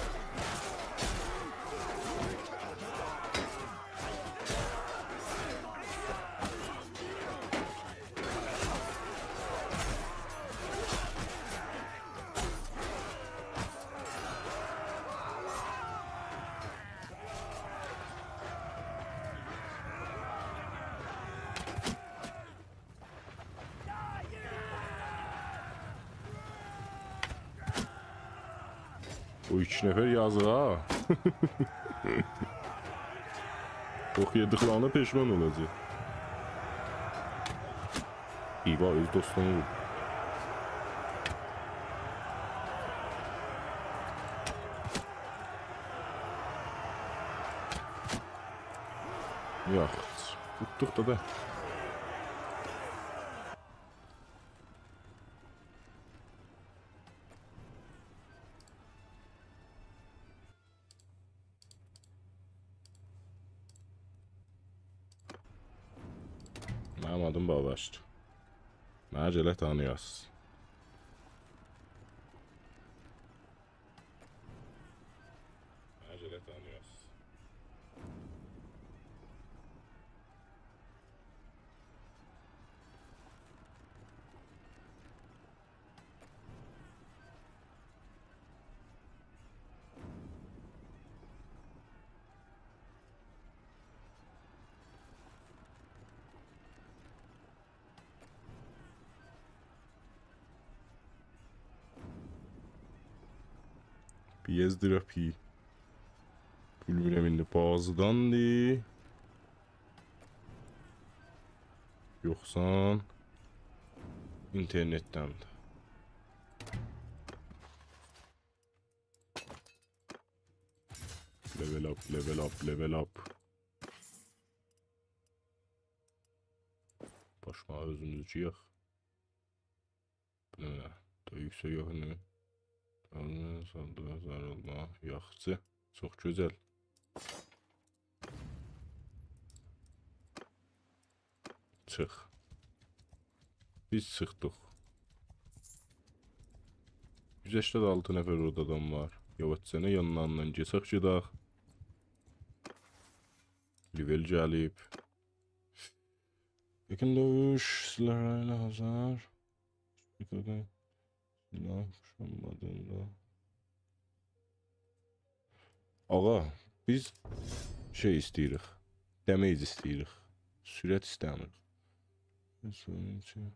او ایکی نفر یازیق ها. اوخ یئدیکلرینه پشیمان اولاجاق. ایوا، اؤز دوستونو وور. یوخ، توتدوق دا دا. منیم آدیم باباشدیر. منه گرک تانییاس. منه گرک تانییاس. بی اس درپی. بیلمیرم ایندی بازیداندی. یوخسا اینترنتدندی. Level up, level up, level up. باشیما اؤزوموزو جییاق. بو نه؟ دا یوکسک یوخ، نه؟ داغیلما، سالدیغا، زار اولما. یاخشی. چوخ گؤزل. چیخ. بیز چیخدیق. یوز سکسن آلتی نفر اورادا آدام وار. یاواشجانا یانلاریندان کئچک گئدک. لول گلیب. یئکین دؤیوش، سلاح راینا هازار. سلاح قوشانمادین دا. آغا، بیز شئی ایسته‌ییریک. Damage ایسته‌ییریک. سرعت ایسته‌میریک. مثلا،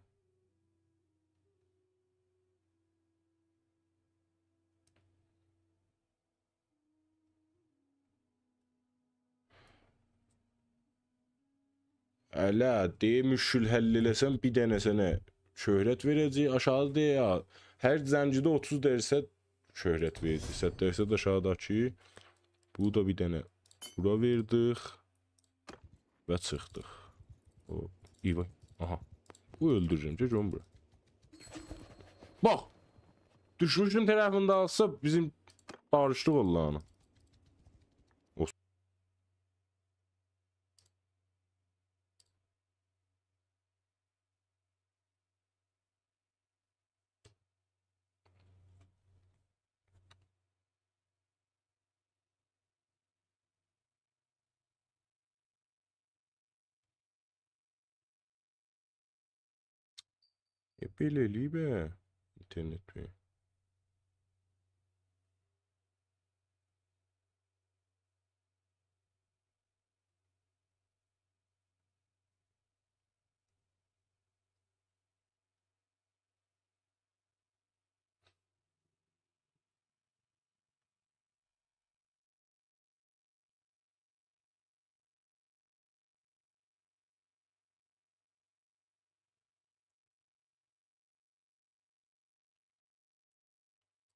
هله دئییر، مشکل حل ائله‌سن، بیر دنه سنه شهرت وئره‌جک، آشاغیدا دئییر، هر جنگیده اوتوز درصد شهرت وئره‌جک، صد درصد آشاغیداکی. بو دا بیر دنه بورا وئردیک. و چیخدیق. او، ایوا. آها. بو اؤلدوره‌جم. گل گؤروم بورا. باخ! دوشموشون طرفینده آلسا بیزیم داریشدیق اوللانی. ائ، بئله ائله‌ییب، ائ، اینترنت بی.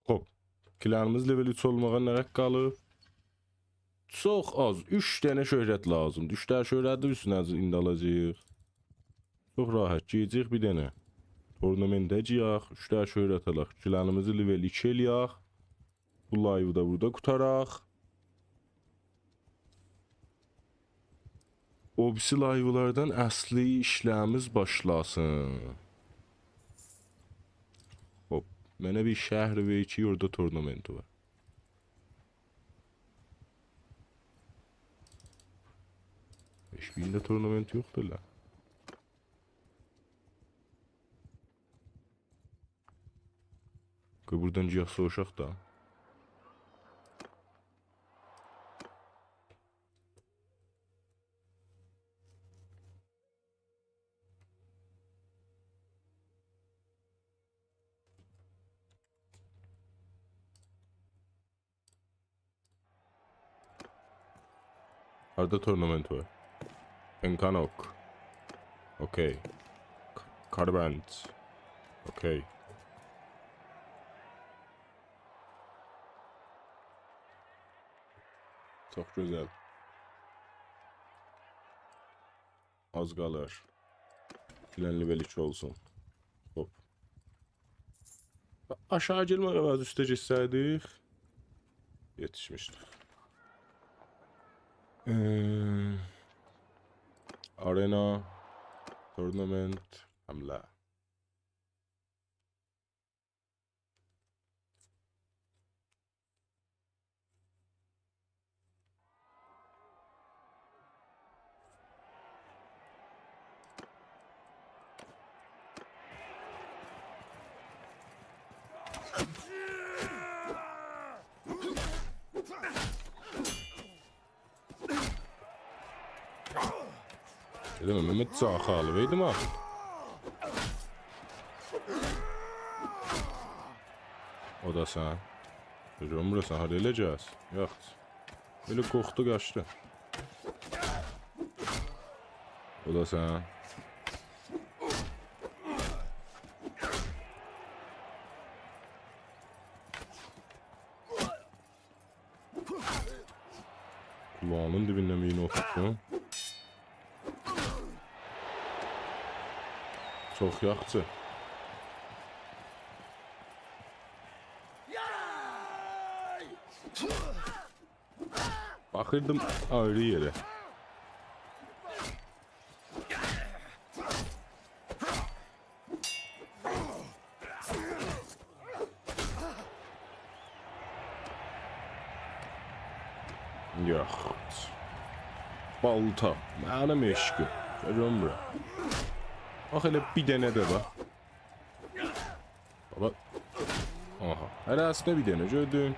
خوب. کلانیمیز لول اوچ اولماغا نه قدر قالیب؟ چوخ آز. اوچ دنه شهرت لازیمدیر. اوچ دنه شهرتی اوستونه ایندی آلاجاغیق. چوخ راحت. گیره‌جه‌ییک بیر دنه. تورنمنته گیرک. اوچ دنه شهرت آلاق. کلانیمیزی لول ایکی ائله‌یک. بو لایوی دا بورادا قوتاراق. او بیریسی لایولاردان اصلی ایشلریمیز باشلاسین. خوب، منه بیر شهر وئر کی، اورادا تورنمنت وار. هئچ بیرینده تورنمنت یوخدور ائله. قوی بوردان گیرک سوووشاق دا. هاردا تورنمنت وار؟ انکانوک. اوکی. ک-، کاربند. اوکی. چوخ گؤزل. آز قالیر. فلان لول ایکی اولسون. خوب. آشاغی گلمک عوضی اوسته گئتسه‌یدیک، یئتیشمیشدیک. ائ، آرنا، تورنمنت، حمله. دئدیم، ممد جاخالی وئردیم ها. او دا سن. گؤروم بورا سن، هارا ائله‌یه‌جکسن؟ یوخ. ائله قورخدو، قاچدی. او دا سن. قولاغینین دیبیندن بیرینی اوتورتدوم. چوخ یاخشی. باخیردیم آیری یئره. یوخ. بالتا. منیم عشقیم. گؤروم بورا. باخ، ائله بیر دنه ده باخ. بابا. آها. هره‌سینه بیر دنه، گؤردون.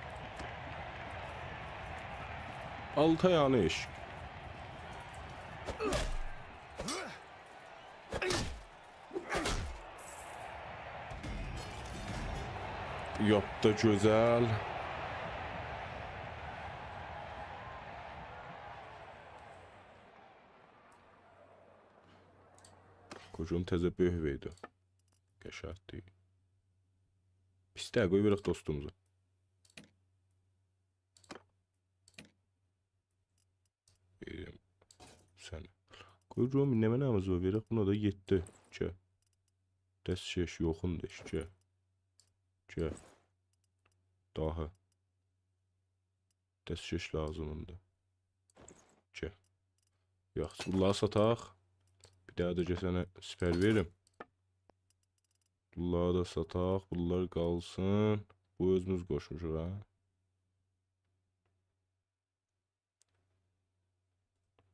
آلتی دنه عشق. یاپدی، گؤزل. کوجوم تزه بؤیوک وئردی. قشنگدی. پیس ده، قوی وئرک دوستوموزا. وئریم سن. بو گون نمنه‌میز وار؟ وئرک بونا دا یئددی. گل. دست شش یوخون دا ایشته. گل. داها. دست شش لازیمیندی. گل. یاخشی، بونلاری ساتاق. بیر دنه ده گل سنه سپر وئریم. بونلاری دا ساتاق، بونلار قالسین. بو اؤزوموز قوشموشوق، هه؟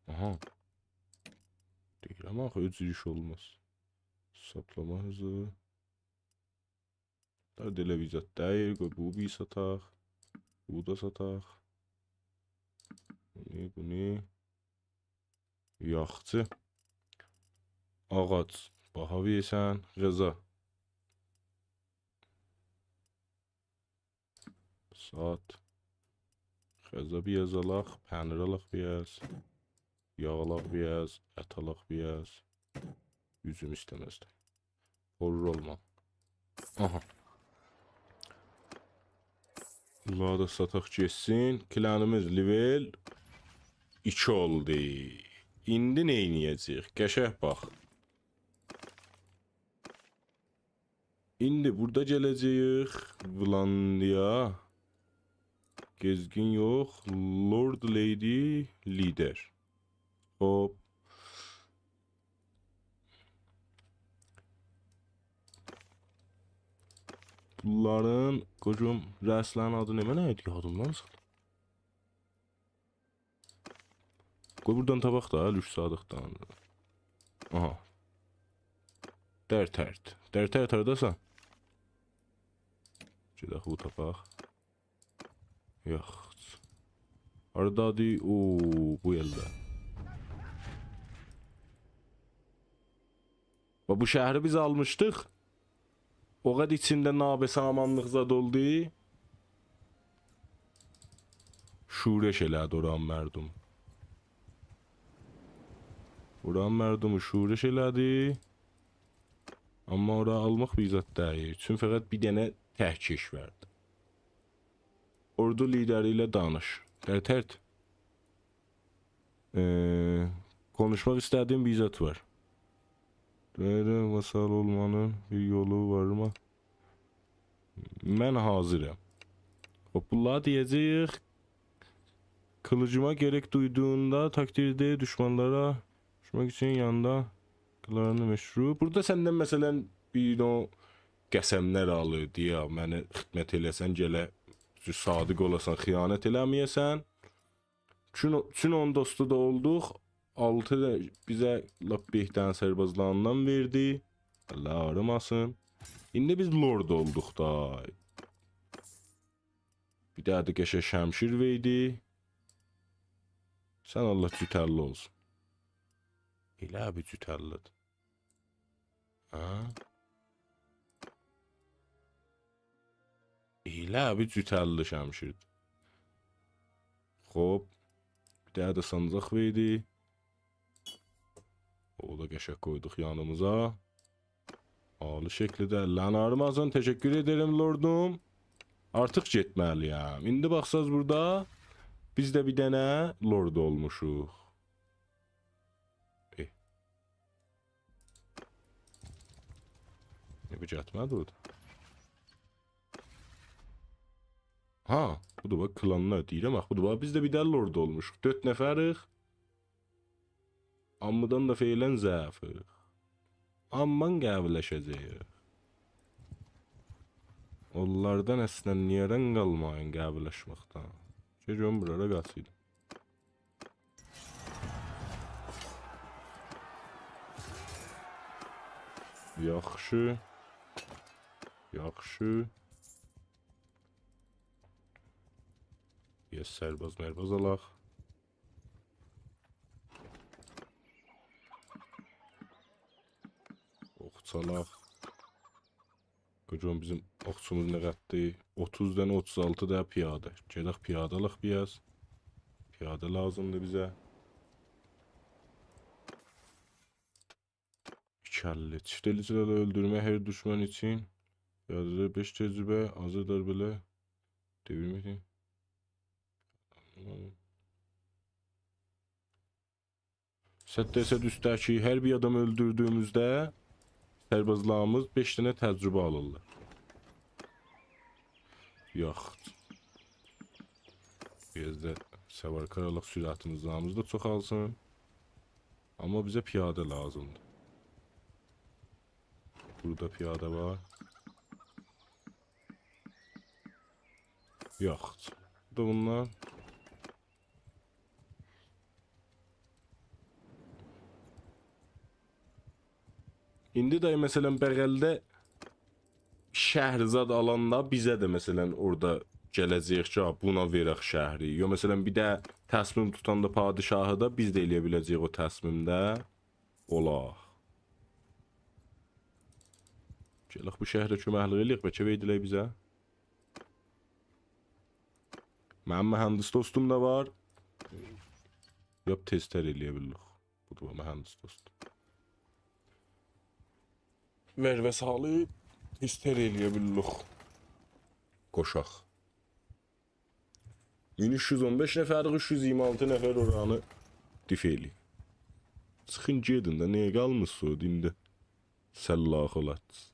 آها. دئییرم آخی، اؤجور ایش اولماز. حسابلاما هیزی. دا ائله بیر زاد دئییل، قوی بو بیر ساتاق. بو دا ساتاق. بونو، بونو. یاخچی. آغاج. باها وئرسن، غذا. سات. غذا بیر آز آلاق، پنیر آلاق بیر آز. یاغ آلاق بیر آز، ات آلاق بیر آز. اوزوم ایسته‌مزدی. غرور اولما. آها. بونلاری دا ساتاق گئتسین. کلانیمیز لول ایکی اولدو. ایندی نئینیه‌جه‌ییک؟ قشنگ باخ. ایندی بورادا گله‌جه‌ییک ولاندیا. گئزگین یوخ. لورد، لیدی، لیدر. خوب. بونلارین، قوجوم، رئیسلرین آدی نمنه ایدی؟ یادیمدان چیخدی. قوی بورادان تاپاق دا، لوکس صادیقدان. آها. درترت. درترت هارداسان؟ گئدک بو تاپاق. یوخ. هاردادی؟ او، بو یئرده. و بو شهری بیز آلمیشدیق. او قدر ایچینده نابسامانلیق زاد اولدو. شورش ائله‌دی اورانین مردومو. اورانین مردومو شورش ائله‌دی. آمما اورا آلماق بیر زاد دئییل. چون فقط بیر دنه تک کشوردی. اوردو لیدری ایله دانیش. درترت. ائ، کونوشماق ایسته‌دیگیم بیر زاد وار. بئله واسال اولمانین بیر یولو وارمی؟ من حاضرم. خوب، بونلاری دئیه‌جه‌ییک. قیلیجیما گرک دویدوغوندا تقدیرده دوشمانلارا دوشمک اوچون یانیندا قیلارینی مشروع. بورادا سندن، مثلا، بیر او قسملر آلیر، دئیه، منه خدمت ائله‌سن، گله صادق اولاسان، خیانت ائله‌مه‌یه‌سن. چون، چون اونون دوستو دا اولدوق. آلتی دا بیزه لاپ بهترین سربازلاریندان وئردی. الله آغریماسین. ایندی بیز لورد اولدوق دا. بیر دنه ده قشنگ شمشیر وئردی. سن الله جوت‌اللی اولسون. ائله بیر جوت‌اللی‌دیر. هه؟ ائله بیر جوت‌اللی شمشیردیر. خوب. بیر دنه ده سانجاق وئردی. او دا قشنگ قویدوق یانیمیزا. عالی شکیلده. الله آغریماسین، تشکر ائدیرم لوردوم. آرتیق گئتمه‌لی‌یم. ایندی باخساز بورادا بیز ده بیر دنه لورد اولموشوق. ائ. ائ، بو گتمه‌دی بورادا. ها، بو دا باخ، کلانلار دئییرم، باخ، بو دا باخ، بیز ده بیر دنه لورد اولموشوق. دؤرد نفریک. هامیدان دا فعلا ضعیفیک. آمما قوی‌لشه‌جه‌ییک. اونلاردان اصلا نییه رنگ آلمایین قوی‌لشمکدن؟ گئدین بورالارا قاچین. یاخشی. یاخشی. یه سرباز مرباز آلاق. اوخچالاق. گؤرون بیزیم اوخچوموز نه قدردیر؟ اوتوز دنه، اوتوز آلتی دا پیاده. گئدک پیاده‌لیق بیر آز. پیاده لازیمدیر بیزه. ایکی اللی. چیفت الیجی‌لرله اؤلدورمه هر دوشمن اوچون. پیاده‌ده بئش تجربه، آزادار بئله. دئویرمه‌دین. صد درصد اوستده‌کی هر بیر آدام اؤلدوردویوموزده سربازلاریمیز بئش دنه تجربه آلیرلار. یاخشی. بیر آز دا سوارکار آلاق، سرعتیمیز، زامیمیز دا چوخالسین. آمما بیزه پیاده لازیمدیر. بورادا پیاده وار. یوخ. بو دا بوندان. ایندی ده، مثلا، بغلده شهر زاد آلاندا بیزه ده، مثلا، اورادا گله‌جه‌ییک کی، «ها، بونا وئرک شهری.» یا، مثلا، بیر ده تصمیم توتاندا پادشاهی دا، بیز ده ائلیه بیله‌جه‌ییک او تصمیمده اولاق. گلک بو شهره کؤمکلیک ائلیک، بلکه وئردیلر بیزه. منیم مهندس دوستوم دا وار. یاپ تستر ائلیه بیلیریک. بو دا مهندس دوستوم. وئر وسایلی تستر ائلیه بیلیریک. قوشاق. مین اوچ یوز اون بئش نفرلیک، اوچ یوز ایگیرمی آلتی نفر اورانی دفاع ائلییر. چیخین گئدین ده، نییه قالمیسینیز ایندی؟ سلاخ اولات.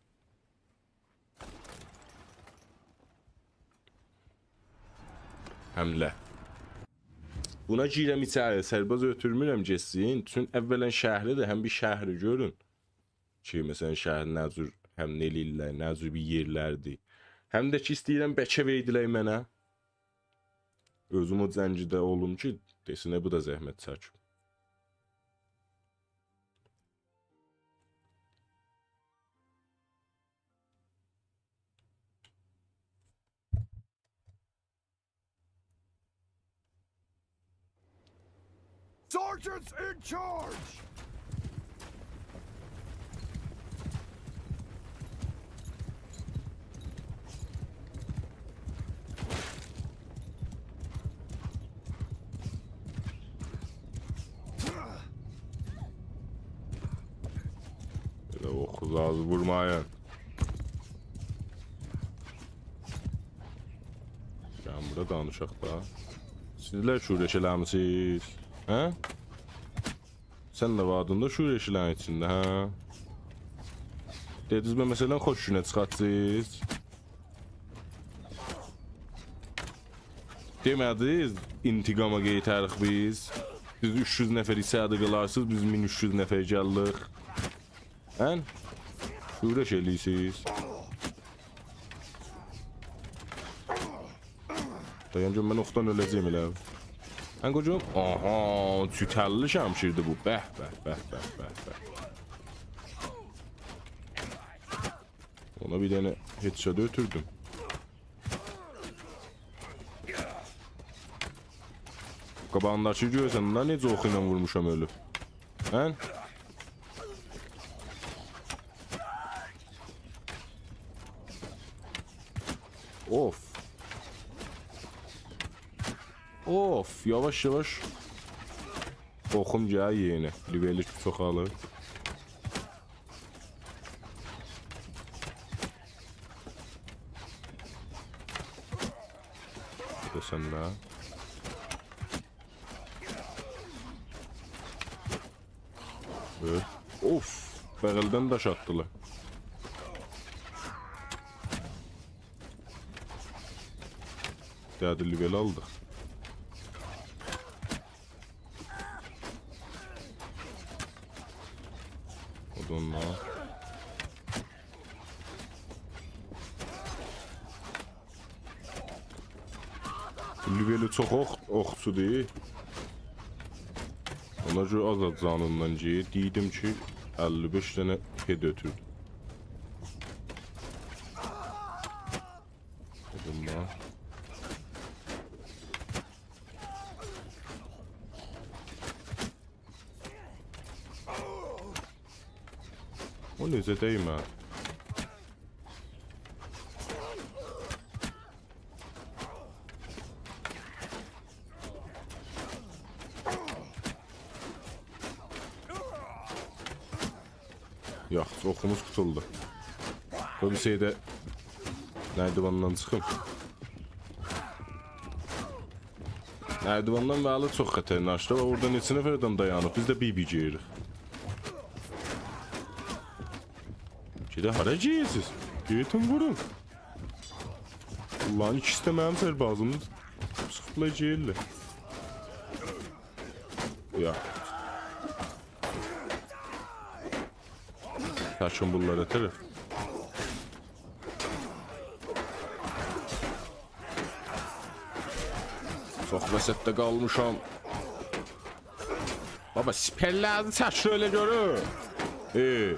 حمله. بونا گیرم ایچری، سرباز اؤتورمورم گئتسین. چون اولا شهریدیر، هم بیر شهری گؤرون. کی، مثلا، شهر نه جور حمله ائلییرلر، نه جور بیر یئرلردیر. هم ده کی، ایسته‌ییرم بلکه وئردیلر منه. اؤزوم او جنگیده اولوم کی، دئسینلر بو دا زحمت چکیب. Sergeants in charge! بئله اوخوز آغزی وورمایین. گلین بورا دانیشاق دا. سیزلر شورش ائله‌میسینیز؟ هه؟ سن ده واردین دا شورش‌لرین ایچینده، هه؟ دئدینیز، من مثلا خوش گونه چیخاجاغیز. دئمه‌دینیز، انتقاما قئیتریک بیز. سیز اوچ یوز نفر ایچریده قالارسینیز، بیز مین اوچ یوز نفر گلدیک. هن؟ شورش ائلییرسیز. دایان گؤر، من اوخدان اؤله‌جه‌یم ائله. من قوجام. آها، چوتللی شمشیردی بو. به، به، به. اونا بیر دنه headshot اؤتوردوم. قاباغینداکی گؤرورسن دا، نئجه اوخو ایله وورموشام، اؤلوب. هن؟ اوف. اوف، یاواش-یاواش. اوخوم گلیر یئنه. لئولی چوخالیر. بو دا سنده. اؤل. اوف، بغلدن داش آتدیلار. گلدی، لئول آلدیق. او دا اونلار. لئولی چوخ اوخ-، اوخچودور. اونا گؤره آز-آز جانیندان گئدیر. دئییردیم کی، اللی بئش دنه head اؤتوردو. دئدیم من. او نئجه دَیمه‌دی؟ یوخ، اوخوموز قوتولدو. قوی بیر شئیده نردیواندان چیخیم. نردیواندان بلی چوخ خطرناکدیر. باخ، اورادا نئچه نفر آدام دایانیب. بیز ده بیر-بیر گئدیریک. گئده هارا گئدیرسیز؟ گئدین وورون. اوللارین ایکیسی ده منیم سربازیمدیر. چیخیبلار گئدیرلر. یا. تاچین بونلارا طرف. چوخ وسطده قالمیشام. بابا، سیپرلرینی چک ائله گؤروم. ائ.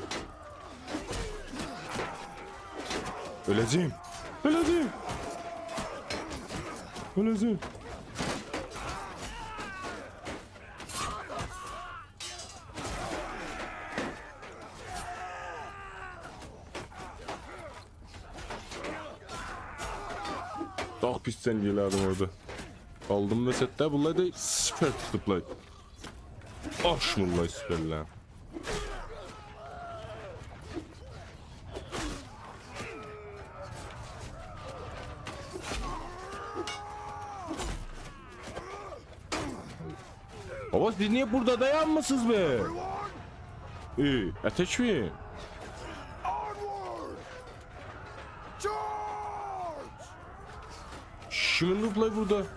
اؤله‌جه‌یم. اؤله‌جه‌یم. اؤله‌جه‌یم. چوخ پیس جنگ ائله‌دیم اورادا. قالدیم وسطده، بونلار دا سیپر توتوبلار. آشمیرلار سیپرلر. بابا، سیز نییه بورادا دایانمیسینیز به؟ ای، اتک می؟ کیمین لوتلای بورادا؟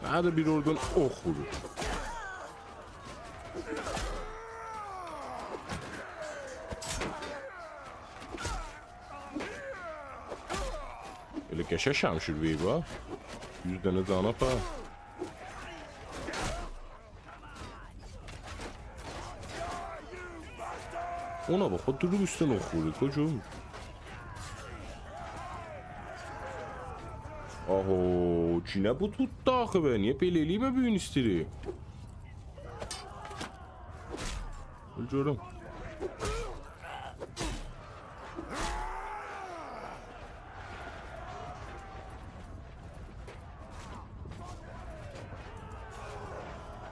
منه ده بیر اورادان اوخ وورور. ائله قشنگ شمشیر وئیب ها. یوز دنه جان آپار. اونا باخ، او دوروب اوستون اوخ وورور، قوجوم. آهو، گینه بو توتدو آخی به. نییه بئله ائله‌ییب بو گون ایستیری؟ اؤل گؤروم.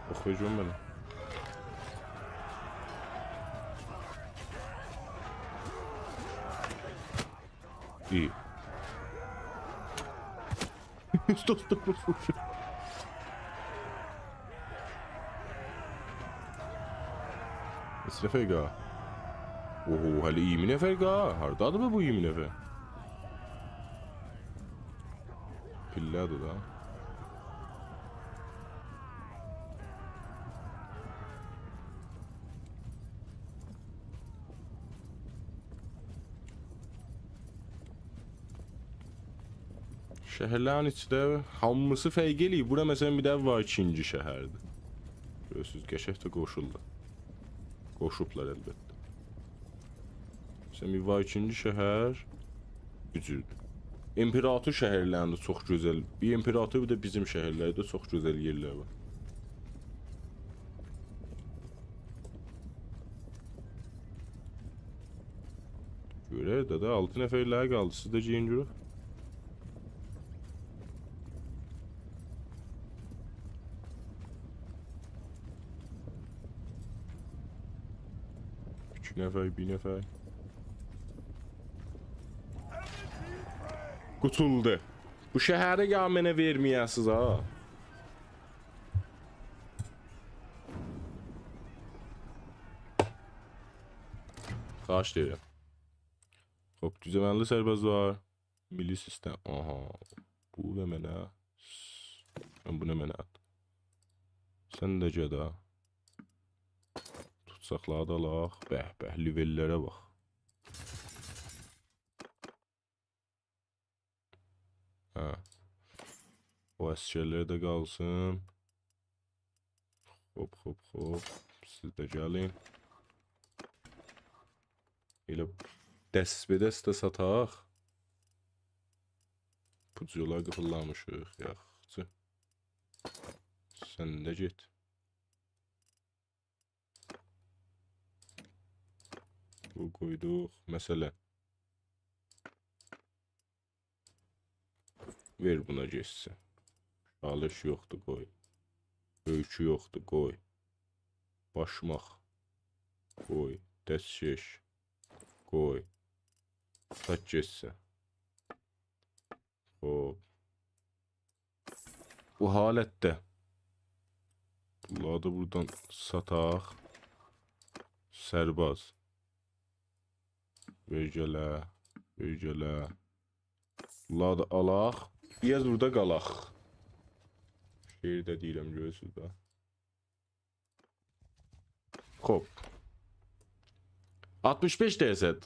اوخ، هجوم منه. ای. دوستوم، دوستوم. نئچه نفر قالدی؟ اوهو، هله اییرمی نفر قالدی. هاردادیر به بو اییرمی نفر؟ پیلله‌دیر دا. شهرلرین ایچینده هامیسی فرق ائله‌ییر. بورا، مثلا، بیر دنه وایکینگی شهردیر. گؤرورسوز، قشنگ ده قوشولدو. قوشوبلار البته. مثلا، بیر وایکینگی شهر بو جوردور. امپراتور شهرلرینده چوخ گؤزل، بیر امپراتور، بیر ده بیزیم شهرلرده چوخ گؤزل یئرلر وار. گؤرک ده، آلتی نفرلر قالدی. سیز ده گیرین گؤرک. ایکی نفر، بیر نفر. قوتولدو. بو شهری یا منه وئرمه‌یه‌سیز ها. خواهش ائدیرم. خوب، دوز عمللی سربازلار. میللی سیستم. آها. بو و منه. من بونو منه آت. سن ده گئده. توتساقلاری دا آلاق. به، به، لوللره باخ. هه. او عسگرلر ده قالسین. خوب، خوب، خوب. سیز ده گلین. ائله دست‌به‌دست ده ساتاق. پوجولاری قیفیللامیشیق، یاخشی. سن ده گئت. بو قویدوق. مثلا. وئر بونا گئتسین. چالش یوخدور، قوی. اؤیکو یوخدور، قوی. باشماق. قوی. دستکش. قوی. سات گئتسین. خوب. بو حالتده. بونلاری دا بورادان ساتاق. سرباز. وئر گله، وئر گله. بونلاری دا آلاق. بیر آز بورادا قالاق. شعر ده دئییرم، گؤرورسونوز ده. خوب. آلتمیش بئش درصد.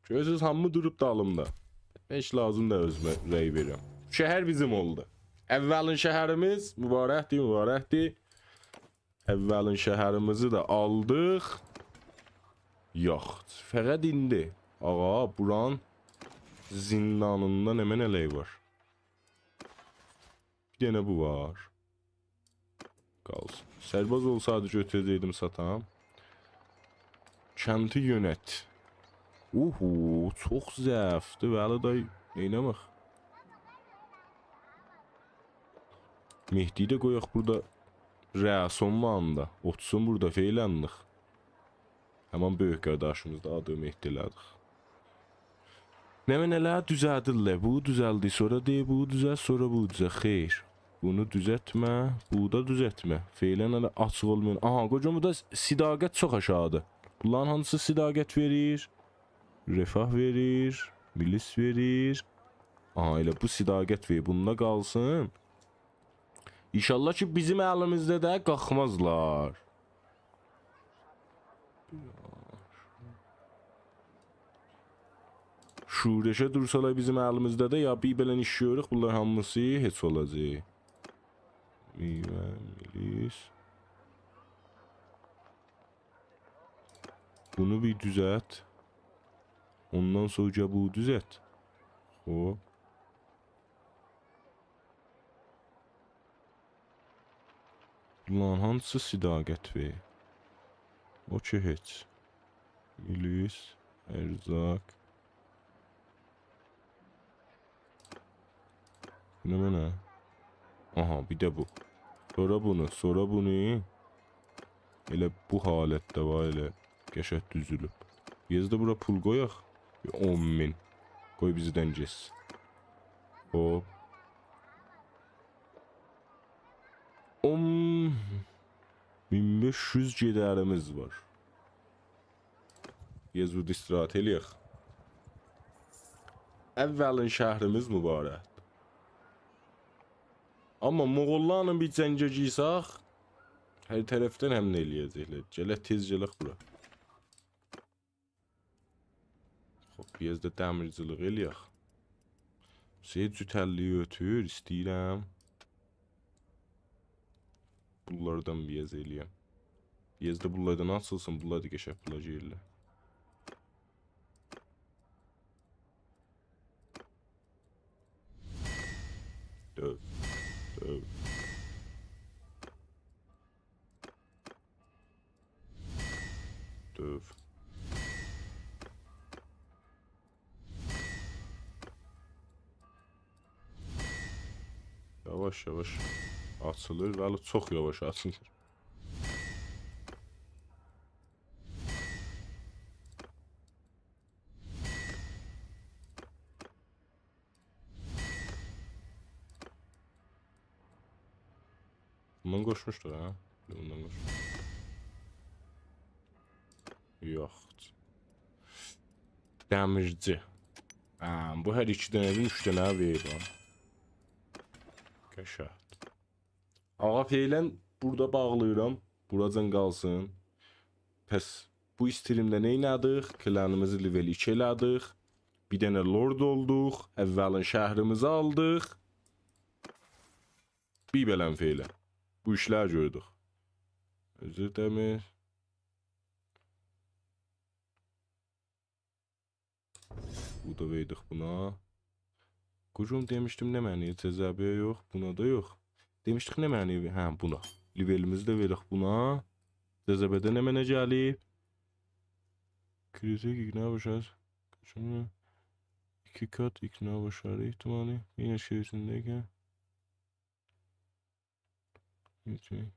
گؤرورسونوز، هامی دوروب دالیمدا. هئچ لازیم دا اؤزومه رأی وئریرم. شهر بیزیم اولدو. اولین شهریمیز مبارکدیر، مبارکدیر. اولین شهریمیزی ده آلدیق. یاخت. فقط ایندی، آقا، بورانین زیندانیندا نمنه‌لری وار؟ بیر دنه بو وار. قالسین. سرباز اولسایدی گؤتوره‌جکدیم ساتام. کندی یؤنت. اوهو، چوخ ضعیفدیر. ولی دای، نئینه‌مک؟ مهدی‌یی ده قویاق بورادا. رئیس اولماندا. اوتورسون بورادا، فعلاً. همان بؤیوک قارداشیمیز دا آدی مهدی ائله‌دیک. نمنه‌لر دوزلدیرلر. بو دوزلدی، سونرا دئییر، بو دوزلت، سونرا بو دوزلت. خیر. بونو دوزلتمه، بو دا دوزلتمه. فعلاً هله آچیق اولمایان. آها، قوجام، بورادا صداقت چوخ آشاغیدیر. بونلارین هانسی صداقت وئریر؟ رفاه وئریر، میلیس وئریر. آها، ائله بو صداقت وئریر. بوندا قالسین. ان‌شاءالله کی، بیزیم الیمیزده ده قالخمازلار. شورشه دورسالار بیزیم الیمیزده ده، یا بیر بئله ایش گؤروروک، بونلار هامیسی هئچ اولاجاق. میوه، میلیس. بونو بیر دوزلت. اوندان سونرا بو دوزلت. خوب. بونلارین هانسی صداقت وئریر؟ او کی هئچ. میلیس، ارزاق. بو نمنه؟ آها، بیر ده بو. سونرا بونو، سونرا بونو. ائله بو حالتده وار، ائله قشنگ دوزولوب. بیر آز دا بورا پول قویاق. بیر اون مین. قوی بیزدن گئتسین. خوب. اون، مین بئش یوز گئدریمیز وار. بیر آز بورادا استراحت ائله‌یک. اولین شهریمیز مبارکدیر. آمما موغوللارلا بیر جنگه گیرسک، هر طرفدن حمله ائله‌یه‌جکلر. گلک تئز گلک بورا. خوب، بیر آز دا دمیرچیلیک ائله‌یک. شئی، جوت‌اللیگی اؤتور، ایسته‌ییرم. بونلاردان بیر آز ائله‌یم. بیر آز دا بونلاردان آچیلسین، بونلار دا قشنگ بولاجاقلار. دؤو، دؤو. دؤو. یاواش-یاواش آچیلیر، ولی چوخ یاواش آچیلیر. بوندان قوشموشدوق، هه؟ بوندان قوشموشدوق. یوخ. دمیرچی. هه، بو هر ایکی دنه‌دن اوچ دنه وئریر، ها. قشنگ. آقا، فعلاً بورادا باغلاییرام. بوراجان قالسین. پس بو استریمده نئینه‌دیک؟ کلانیمیزی لول ایکی ائله‌دیک. بیر دنه لرد اولدوق. اولین شهریمیزی آلدیق. بیر بئله‌م فعلاً. بو ایشلری گؤردوک. عذر دیله‌ییرم. بو دا وئردیک بونا. قوجام، دئمیشدیم نمنه‌یه؟ جذبه‌یه یوخ، بونا دا یوخ. دئمیشدیک نمنه‌یه؟ هه، بونا. لولیمیزی ده وئردیک بونا. جذبه‌ده نمنه گلیب؟ کریتیک ایگنور باشاری. ایکی قات ایگنور باشاری احتمالی. یئنه شئی اوچون دئییل کی.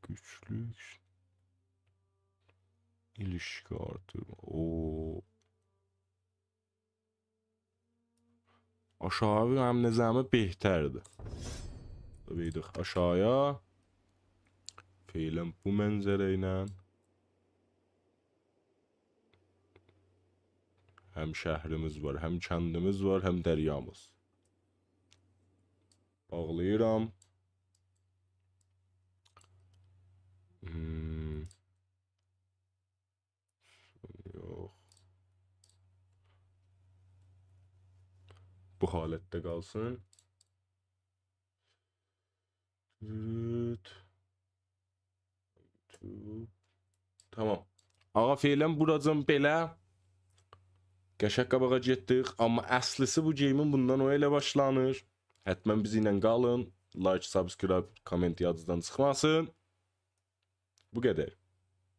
گوجلوک. ایلیشکی آرتیرما. او. آشاغی حمله جمعی بهتردیر. وئردیک آشاغییا. فعلاً بو منظره ایله. هم شهریمیز وار، هم کندیمیز وار، هم دریامیز. باغلاییرام. هوم. یوخ. بو حالتده قالسین. دوت. تو. تامام. آغا، فعلاً بوراجان بئله. قشنگ قاباغا گئتدیک. آمما اصلیسی بو گیمین بوندان او ائله باشلانیر. حتماً بیزیمله قالین. لایک، سابسکرایب، کامنت یادینیزدان چیخماسین. بو قدر.